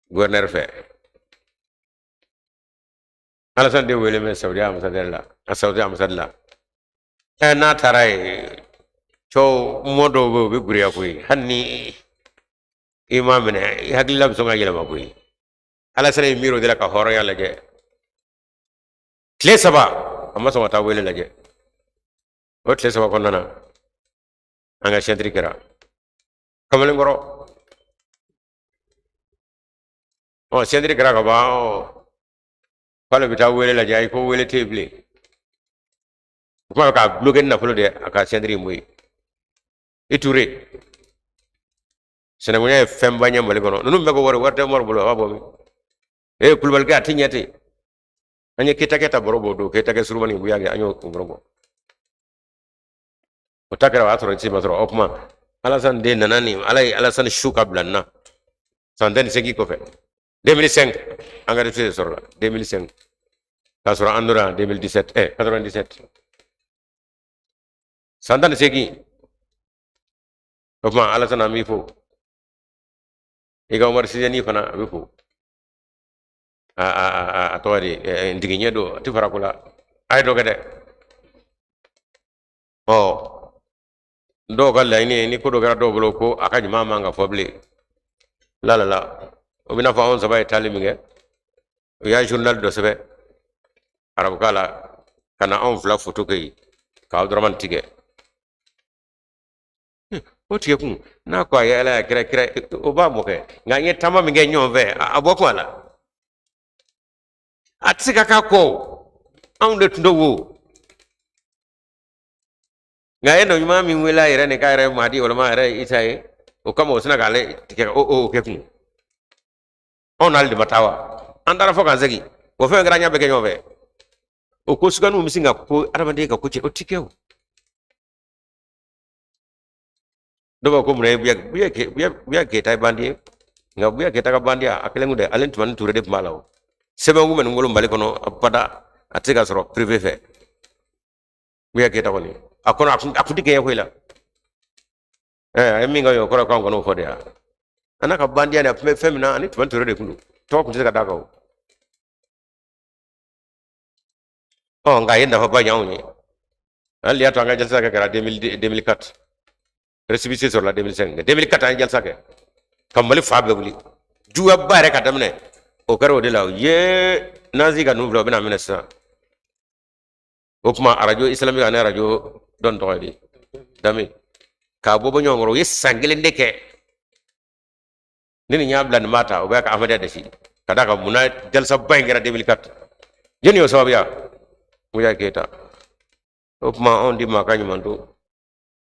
gouverneur fɛ. Alasani de wele bɛ Saudi ambassadeur la, a Saudi ambassade la. N'a taara yen, cɛw mɔ dɔw bɛ yen, u bɛ guriya koyi, hali ni i m'a minɛ, i hakilila bɛ sɔn ka yɛlɛma koyi. Alasani ye miiri o de la ka hɔrɔnya lajɛ. Tile 3 a ma sɔn ka taa wele lajɛ. O tile 3 kɔnɔna na, an ka signature kɛra kamalenkɔrɔ. Signature kɛra ka ban, k'ale bɛ taa wele lajɛ, ayi ko wele tɛ yen bilen. O kuma k'a bloqué ni nafolo de ye, a ka signature in bɔ yen. I Ture, sinankunya ye fɛnba ɲɛ Mali kɔnɔ. Ninnu bɛɛ ko wari, wari tɛ Umaru bolo, a b'a bɔ min? Ee Kulubalikɛ, a ti ɲɛ ten. An ye Ketakɛ ta baro b'o don, Ketakɛ surumani Buya kɛ, an y'o baro bɔ. O ta kɛra, o y'a sɔrɔ ci ma sɔrɔ. O kuma Alasani den nana nin, Ala ye Alasani su ka bila n na san 18 kɔfɛ. 2005 an ka récépissé sɔrɔla 2005, k'a sɔrɔ an donna 2017, 97, san 18. O kuma Alasani, an b'i fo. I ka Umaru Siseni fana a bɛ fo. A tɔgɔ de ntigiɲɛ don, a tɛ fara ko la. A ye dɔ kɛ dɛ. Dɔw ka laɲini ye ni ko dɔ kɛra dɔw bolo ko a ka ɲuman man ka fɔ bilen. La la la, o bɛna fɔ anw saba ye taali min kɛ, u y'a journal dɔ sɛbɛn arabukan la ka na anw fila foto kɛ yen ka Abudramani tigɛ. O tigɛ kun n'a ko a ye Ala y'a kira kira, o b'a mɔ kɛ. Nka n ye taama min kɛ ɲɔgɔn fɛ, a bɔ kun a la, a tɛ se ka k'a kɔ o. Anw de tun don wo. Nka a ye nɔ ɲuman min wele a yɛrɛ ni k'a yɛrɛ Mahadi walima a yɛrɛ Isa ye, o kama o sina k'ale tigɛ o kɛ kun. Anw n'ale de ma taa wa? An taara fɔ k'an segin. O fɛn kɛra, an y'a bɛɛ kɛ ɲɔgɔn fɛ. O ko suganiw bɛ sin ka ko adamaden ka ko cɛ, o ti kɛ o. Dɔw b'a fɔ ko munna ye Buya Keyita ye bandi ye, nka Buya Keyita ka bandiya a kelen kun tɛ, ale Tumani Ture de tun b'a la o. Sɛbɛn kun bɛ nin bolo Mali kɔnɔ abada, a tɛ se ka sɔrɔ privé fɛ. Buya Keyita kɔni a kɔnɔ a kun tɛ kɛɲɛ koyi la. A ye min kɛ o kɔrɔ k'an kɔnɔ o fɔ de ya. A n'a ka bandiya nin, a tun bɛ fɛn min na, ani Tumani Ture de kun don, tɔgɔ kun tɛ se ka d'a kan o. Nka a ye nafaba ɲɛ anw ye. Hali y'a to an ka jalisa kɛ kɛra 2004. Récépissé sɔrɔla 2005. 2004 an ye jalisa kɛ ka Mali fan bɛɛ wuli. Juguyaba yɛrɛ ka daminɛ o kɛra o de la. Ye nazi ka ninnu filɛ, o bɛna minɛ sisan. O tuma arajo islamique ani arajo dɔn tɔgɔ ye di dami k'a bɔ bɔ ɲɔgɔn kɔrɔ, u ye san kelen de kɛ. Ni nin y'a bila nin b'a ta, o bɛ ka Ahmadiyya dɛsi ka d'a kan munna jalisaba in kɛra 2004. Jɔnni y'o sababuya? Buya Keyita. O tuma anw di maa ka ɲuman to.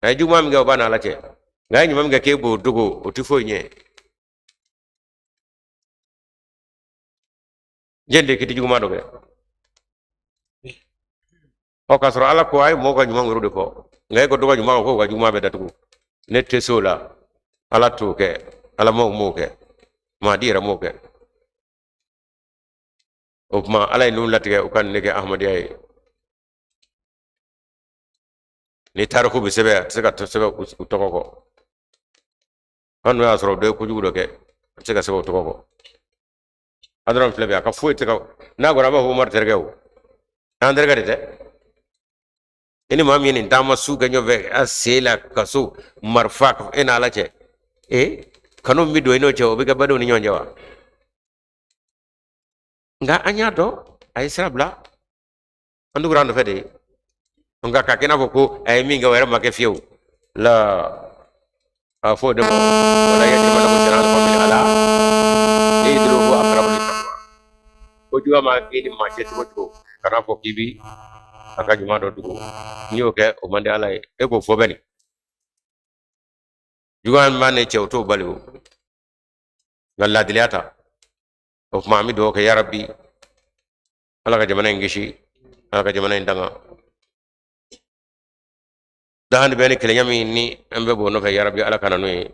A ye juguman min kɛ, o b'a n'Ala cɛ. Nka a ye ɲuman min kɛ k'e b'o dogo, o tɛ foyi ɲɛ. Jɛn de kiti juguman dɔ kɛ. K'a sɔrɔ Ala ko a ye mɔgɔw ka ɲuman wɛrɛ de fɔ. Nka e ko dɔ ka ɲuman k'o ka juguman bɛɛ datugu. Ne tɛ se o la. Ala t'o kɛ. Ala m'o m'o kɛ. Mahadi yɛrɛ m'o kɛ. O tuma Ala ye ninnu latigɛ u ka nin ne kɛ Ahmadiyya ye. Ni tariku bɛ sɛbɛn, a tɛ se ka sɛbɛn u tɔgɔ kɔ. Hali n'o y'a sɔrɔ dɔ ye kojugu dɔ kɛ, a tɛ se ka sɛbɛn u tɔgɔ kɔ. Adama filɛ bi, a ka foyi tɛ ka n'a kɔrɔ, an b'a fɔ Umaru terikɛ o. An terikɛ de tɛ. I ni maa min ye nin taama su kɛ ɲɔgɔn fɛ, a sen la kaso marifa e n'Ala cɛ. Kanu min bɛ don i n'o cɛ, o bɛ kɛ badenw ni ɲɔgɔn cɛ wa? Nka an y'a dɔn a ye sira bila, an tugura a nɔfɛ de. Nka k'a kɛ i n'a fɔ ko a ye min kɛ, o yɛrɛ ma kɛ fiyewu la. A fɔ o de ma wala yajrimannakum shana'anu qawmin ala i'dilu huwa aqrabu littaqwa. Ko juguya ma k'i ni maa cɛ cogo cogo, kana fɔ k'i bi a ka ɲuman dɔ dogo. N'i y'o kɛ, o man di Ala ye. E k'o fɔ bɛ nin juguya min b'a ne cɛ, o t'o bali o. Nka laadiliya ta o tuma, an bɛ dugawu kɛ, yarabi, Ala ka jamana in kisi, Ala ka jamana in danga. Dahani bɛ ni kelenya min ni an bɛɛ b'o nɔfɛ, yarabi, Ala ka na n'o ye.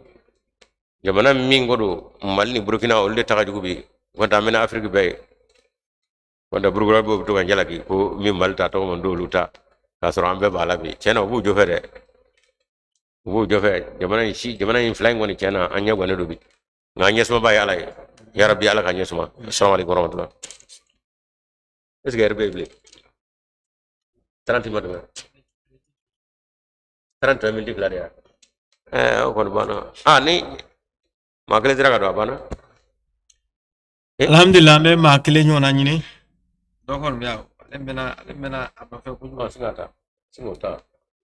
Jamana min ko don, Mali ni Burukina, olu de ta ka jugu bi. Kɔntɛ an bɛna Afiriki bɛɛ ye. Kɔntɛ Burukina b'o to ka jalaki ko min Mali ta tɔgɔ man d'olu ta, k'a sɔrɔ an bɛɛ b'a la bi. Tiɲɛ na, u b'u jɔfɛ dɛ, u b'u jɔfɛ. Jamana in si, jamana in fila in kɔni, tiɲɛ na, an ɲɛ gannen don bi. Nka an ɲɛsumaba ye Ala ye. Yarabi, Ala ka ɲɛ suma. Assalamu alaikum warahmatullah. Est ce que yɛrɛ bɛ yen bilen? 30 ma tɛmɛ 30 miniti fila de ya. O kɔni banna. Ah, ni maa kelen sera ka don, a banna. Alhamdulillah, an bɛ maa kelen ɲɔgɔnna ɲini. Dɔ kɔni bɛ yan, ale mɛnna a nɔfɛ kojugu. Ɔ, sin ka taa, sin k'o ta.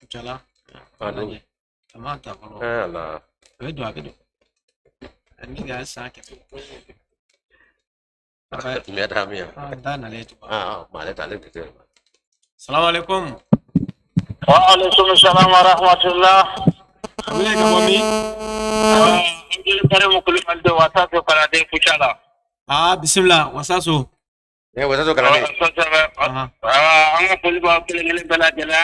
Kucala. A don. A m'a ta fɔlɔ. Ala. A bɛ don, a bɛ don. A min kɛ san 100. Mɛ taa min ya. An t'a nalen tugun. Ah, ma ale ta, ale tɛ se. Salamu alaikum. Wa alaikum salam wa rahmatullah. A wele ka bɔ min? Abdul Karim Kulubali don, Wasaso kalanden Kucala. Ah, bisimila, Wasaso. Wasaso kalanden. Kosɛbɛ. An ka foli b'aw kelen kelen bɛɛ lajɛlen.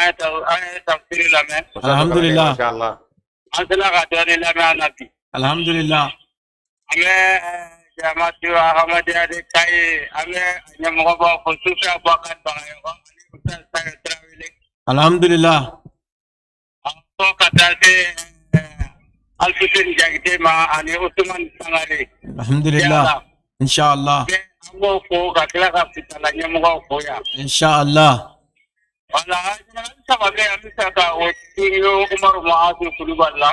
An ye tafsiri lamɛn. Alhamdulillah. Masha Allah. An sera ka dɔɔnin lamɛn an na bi. Alhamdulillah. An bɛ Jama'atu Ahmadiyya de Kayi, an bɛ ɲɛmɔgɔbaw fo, Sufi Abubakar Bagayɔgɔ ani Ustaz Tayo Tarawele. Alhamdulillah. Fo ka taa se Alfuseni Jakite ma ani Usumani Sangare. Alhamdulillah. Inshallah. An b'o fo ka tila ka Fitala ɲɛmɔgɔw fo yan. Inshallah. Wala, ɲininkali saba bɛ yan, an bɛ fɛ ka o turu Umaru Muhazu Kulubali la.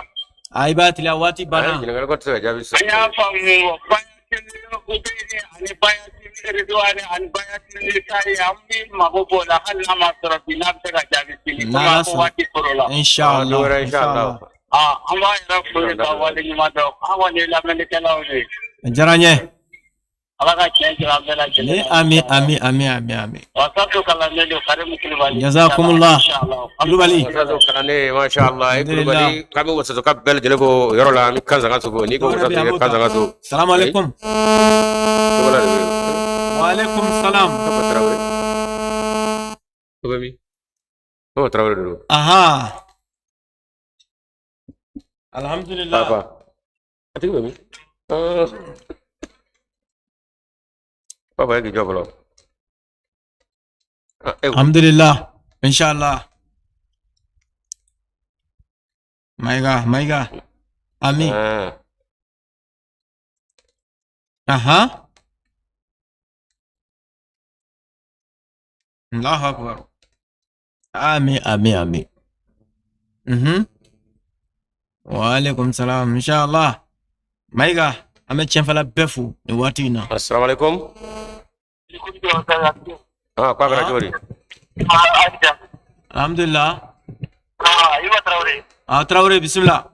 A i b'a teliya, waati banna. Ɲininkali ko tɛ se ka jaabi sisan. An y'a faamu bayatili ubiri ani bayatili ridwani ani bayatili nisayi, an bɛ mago b'o la hali n'a ma sɔrɔ bi, n'a bɛ se ka jaabi sini komi a ko waati kɔrɔ la. Inshallah. Inshallah. An b'a yɛrɛ fo ka wale ɲuman dɔn, an kɔni ye lamɛnnikɛlaw de ye. A diyara n ye. Ala ka tiɲɛ jira an bɛɛ lajɛlen. Ni ami ami ami ami ami. Wasaso kalanden don, Karimu Kulubali. Jazakumullah. Kulubali. Wasaso kalanden, masha Allah. Kulubali, k'an bɛ Wasaso ka bɛɛ lajɛlen fo yɔrɔ la, an bɛ kan sanga sogo. N'i ko Wasaso, i bɛ kan sanga so. Salamu alaikum. Togola de bɛ yen. Wa alaikum salam. Papa Tarawele. O bɛ min? Papa Tarawele de don. Aha. Alhamdulillah. Papa. A tigi bɛ min? Papa ye k'i jɔ fɔlɔ. Alhamdulillah. Inshallah. Mayiga, Mayiga. Ami. Aha. Allahu akbar. Ami, ami, ami. Wa alaikum salam. Inshallah. Mayiga, an bɛ tiɲɛfɛla bɛɛ fo nin waati in na. Assalamu alaikum. Ah, ko a kɛra cogo di? Alhamdulillah. Ah, Iba Traoré. Ah, Traoré, bisimila.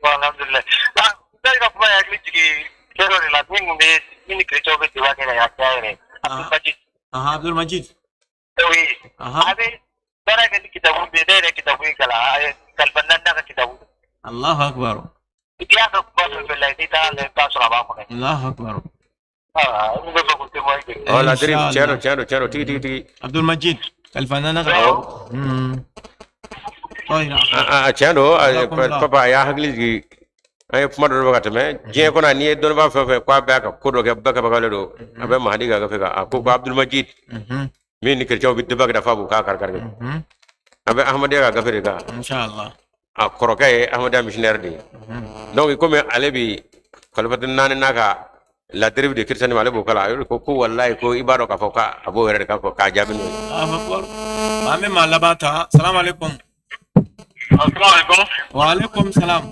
Alhamdulillah. Ah, n ka kuma ye hakili jigin fɛn dɔ de la min kun bɛ min ni chrétien bɛ débat kɛ ka caya yɛrɛ. Abdul Majid. Aha, Abdul Majid. Oui. Aha. A bɛ baara kɛ ni kitabu min ye, ne yɛrɛ kitabu in kalan, a ye kalifa naani ka kitabu. Allahu akbar. I y'a ka kuma fɛn fɛn la, n'i taara lajɛ, i bɛ taa sɔrɔ a b'a kɔnɔ. Allahu akbar. Ah, n bɛ fɛ k'o témoin kɛ. Ɔ, ladiri, tiɲɛ don, tiɲɛ don, tiɲɛ don, tigi tigi tigi. Abdul Majid, kalifa naani ka. Ah, tiɲɛ don, papa a y'a hakili jigin. An ye kuma dɔ de fɔ ka tɛmɛ diɲɛ kɔnɔ, n'i ye dɔnnibaa fɛn o fɛn k'a bɛ a ka ko dɔ kɛ, bɛɛ kabakalen don. A bɛ Mahadi ka gafe kan, a ko ko Abdul Majid min ni chrétien bɛ débat kɛ f'a b'u k'a kari kari. A bɛ Ahmadiyya ka gafe de kan. Inshallah. A kɔrɔkɛ ye Ahmadiyya missionnaire de ye. Donc komi ale bi kalifatu naani n'a ka la dérive de christianisme, ale b'o kala, a y'o ko ko walayi ko i b'a dɔn k'a fɔ k'a b'o yɛrɛ de kan k'a jaabi n'o ye. Allahu akbar. An bɛ maa laban ta. Salamu alaikum. Asalaamaaleykum. Waaleykum salam.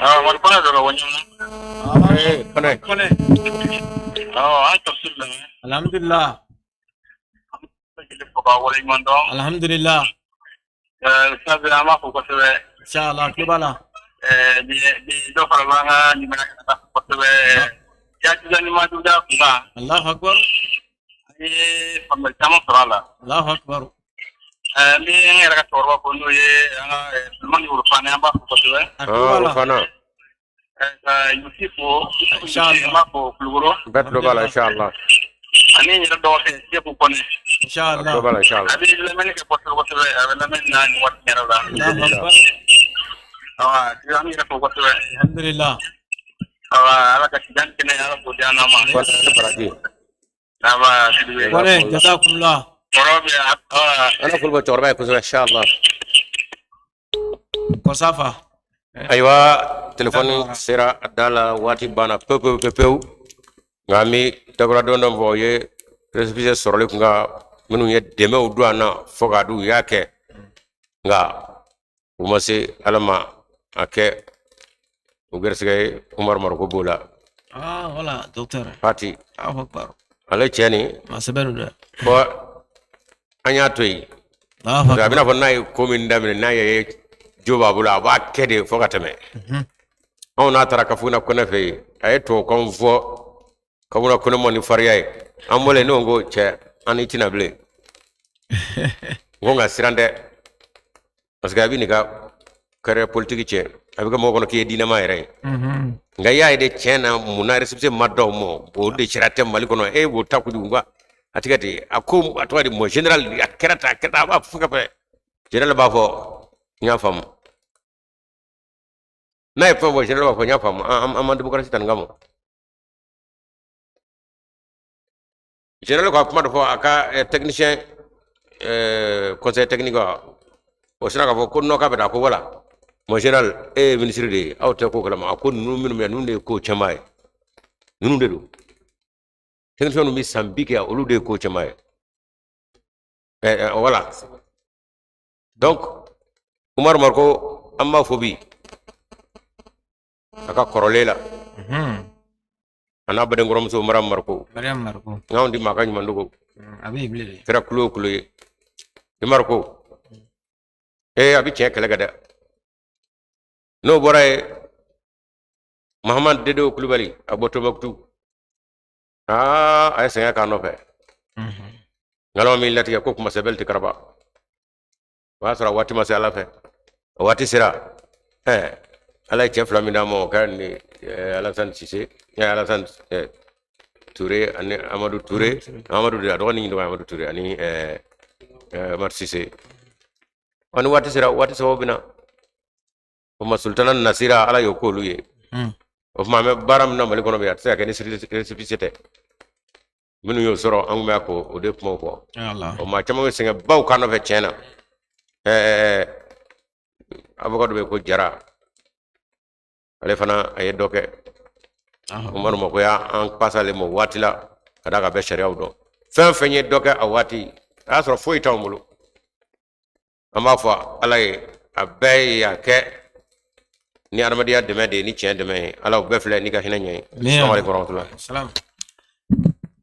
Ah, wari kɔnɛ dɔrɔn wa ɲamina. Eh, Kɔnɛ. Kɔnɛ. Awɔ, an tafsir lamɛn. Alhamdulillah. An fo k'a waleɲuman dɔn. Alhamdulillah. Ustaz an b'a fo kosɛbɛ. Inshallah, tulo b'a la. Bi dɔ fara b'an ka ɲumanya kan ka kosɛbɛ. Jajuya ni majuya kun kan. Allahu akbar. An ye faamuyali caman sɔrɔ a la. Allahu akbar. N bɛ an yɛrɛ ka cɛkɔrɔba fo n'o ye an ka Sulemani Worofane an b'a fo kosɛbɛ. A tulo b'a Ah, la. Worofana. Ka Yusi fo. Inshallah. An b'a fo Kulukoro. Bɛɛ tulo b'a la inshallah. Ani n yɛrɛ dɔgɔkɛ Seku Kɔnɛ. A Inshallah. tulo b'a la A inshallah. bɛ lamɛnni kɛ kosɛbɛ kosɛbɛ a bɛ lamɛnni na nin waati yɛrɛ la. Allahu akbar. Awa, an yɛrɛ fo kosɛbɛ. Alhamdulillah. Awa, ala ka sijan kɛnɛ ala k'o di an ma. Kɔnɛ ni baraji. Awa, Sidibe. Kɔnɛ, jazakumullah. Kɔrɔ bɛ awa. An ka foli bɛ cɛkɔrɔba ye kosɛbɛ inshallah. Kɔsafa. Ayiwa, telefɔni sera a da la, waati banna pewu pewu pewu pewu. Nka an bɛ dakura dɔn dɔ fɔ o ye récépissé sɔrɔli kun ka minnu ye dɛmɛw don an na fo k'a d'u y'a kɛ, nka u ma se ala ma a kɛ u gɛrɛsɛgɛ ye. Umaru Mariko b'o la. Ah, voilà, docteur. Fati. Allahu akbar. Ale cɛ nin Ma sɛbɛn don dɛ. fɔ an y'a to yen. Allahu Parce que a akbar. bɛna fɔ n'a ye ko min daminɛ, n'a ye jo b'a bolo, a b'a kɛ de fo ka tɛmɛ. Anw n'a taara Kafuna Kɔnɛ fɛ yen, a ye tubabukan fɔ Kafuna Kɔnɛ ma ni farinya ye. An bɔlen, ne ko cɛ, an n'i tɛna bilen. N ko nka siran dɛ, parce que a bɛ nin ka carrière politique tiɲɛ, a bɛ kɛ mɔgɔ kɔnɔ k'i ye diinɛma yɛrɛ ye. Nka i y'a ye de, tiɲɛ na, munna récépissé ma d'aw ma? O de sariya tɛ Mali kɔnɔ, e b'o ta kojugu. Nka a tigɛ ten, a ko a tɔgɔ di, mon général, a kɛra tan, a kɛra tan, a b'a fɔ ka fɛ général b'a fɔ n y'a faamu. N'a ye fɛn fɔ, général b'a fɔ n y'a faamu. An ma démocratie ta nin kama. Général ka kuma dɔ fɔ a ka technicien, conseil technique wa, o sera k'a fɔ ko non, k'a bɛ taa ko voilà, mon général, e ye ministre de ye, aw tɛ ko kalama. A ko ninnu minnu bɛ yan, ninnu de ye ko caman ye, ninnu de don. Technicien ninnu bɛ san bi kɛ, olu de ye ko caman ye. Voilà, donc Umaru Mariko, an b'a fɔ bi a ka kɔrɔlen la, a n'a badenkɔrɔmuso Mariam Mariko. Mariam Mariko. N'anw di maa ka ɲuman dogo. A bɛ yen bilen de. Kɛra kulo o kulo ye, i Mariko, ee, a bɛ tiɲɛ kɛlɛ kɛ dɛ. N'o bɔra yen, Mahamadu Dedew Kulubali, a bɔ Tombouctou, aa, a ye sɛgɛn k'a nɔfɛ. Nkalon min latigɛ ko kuma sɛbɛn tɛ karaba, o y'a sɔrɔ a waati ma se Ala fɛ, a waati sera. Ɛɛ, Ala ye cɛ fila min d'a ma, o kɛra ni Alassane Cissé, Alassane Touré ani Amadou Touré. Amadou de a dɔgɔnin tɔgɔ ye Amadou Touré ani Amadu Cissé. Ɔ, ni waati sera, waati sababu bɛ na. O ma sultana nasira, Ala y'o k'olu ye. O tuma an bɛ baara min na Mali kɔnɔ bi, a tɛ se ka kɛ ni récépissé tɛ. Minnu y'o sɔrɔ, an tun bɛ k'o o de kumaw fɔ. Allah. O maa caman bɛ sɛgɛn baw kan nɔfɛ tiɲɛ na. Avocat dɔ bɛ yen ko Jara, ale fana a ye dɔ kɛ. Umaru Mariko y'an pasa ale ma o waati la, ka d'a kan a bɛ sariyaw dɔn. Fɛn fɛn ye dɔ kɛ a waati, a y'a sɔrɔ foyi t'anw bolo. An b'a fɔ Ala ye, a bɛɛ y'a kɛ ni adamadenya dɛmɛ de ye, ni tiɲɛ dɛmɛ ye. Ala, o bɛɛ filɛ n'i ka hinɛ ɲɛ ye. Amin. Salamu aleykum warahmatulah. Salam.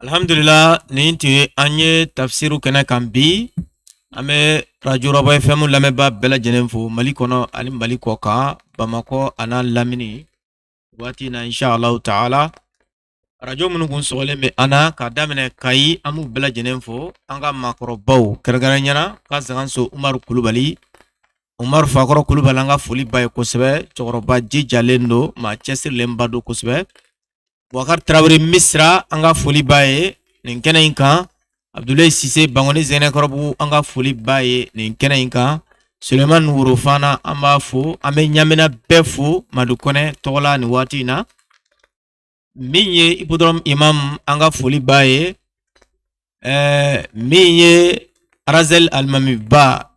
Alhamdulillah, nin tun ye an ye tafsiru kɛnɛ kan bi. An bɛ Radio Raba FM lamɛnbaa bɛɛ lajɛlen fo Mali kɔnɔ ani Mali kɔ kan, Bamakɔ a n'a lamini. Waati in na, inshallah ta'ala, radio minnu kun sɔgɔlen bɛ an na k'a daminɛ Kayi, an b'u bɛɛ lajɛlen fo. An ka maakɔrɔbaw kɛrɛnkɛrɛnnenya la, ka Zaganso Umaru Kulubali, Umaru Fakɔrɔ Kulubali, an ka foli ba ye kosɛbɛ. Cɛkɔrɔba jijalen don, maa cɛsirilenba don kosɛbɛ. Boubacar Traoré Misra, an ka foli b'a ye nin kɛnɛ in kan. Abdoulaye Cissé Bangoni Zɛnɛkɔrɔbugu, an ka foli b'a ye nin kɛnɛ in kan. Suleiman Worofana, an b'a fo. An bɛ ɲamina bɛɛ fo Madu Kɔnɛ tɔgɔ la nin waati in na. Min ye Hippodrome Imam, an ka foli b'a ye. Min ye Arazel Alimamiba,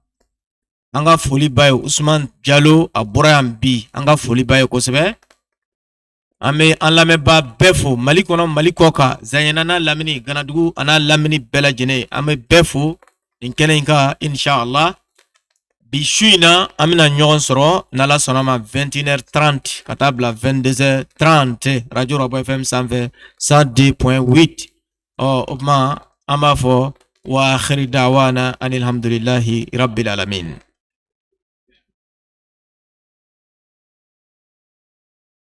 an ka foli b'a ye. Usman Jalo, a bɔra yan bi, an ka foli b'a ye kosɛbɛ. An bɛ an lamɛnbaa bɛɛ fo Mali kɔnɔ, Mali kɔ kan, Zaɲɛna n'a lamini, Ganadugu a n'a lamini bɛɛ lajɛlen, an bɛ bɛɛ fo nin kɛnɛ in kan inshallah. Bi su in na, an bɛna ɲɔgɔn sɔrɔ n'Ala sɔnna ma 21h30 ka taa bila 22h30, Radio Raboy FM sanfɛ, 102.8. Ɔ, o tuma an b'a fɔ wa akhiri dawana anilhamdulilahi rabbil alamin.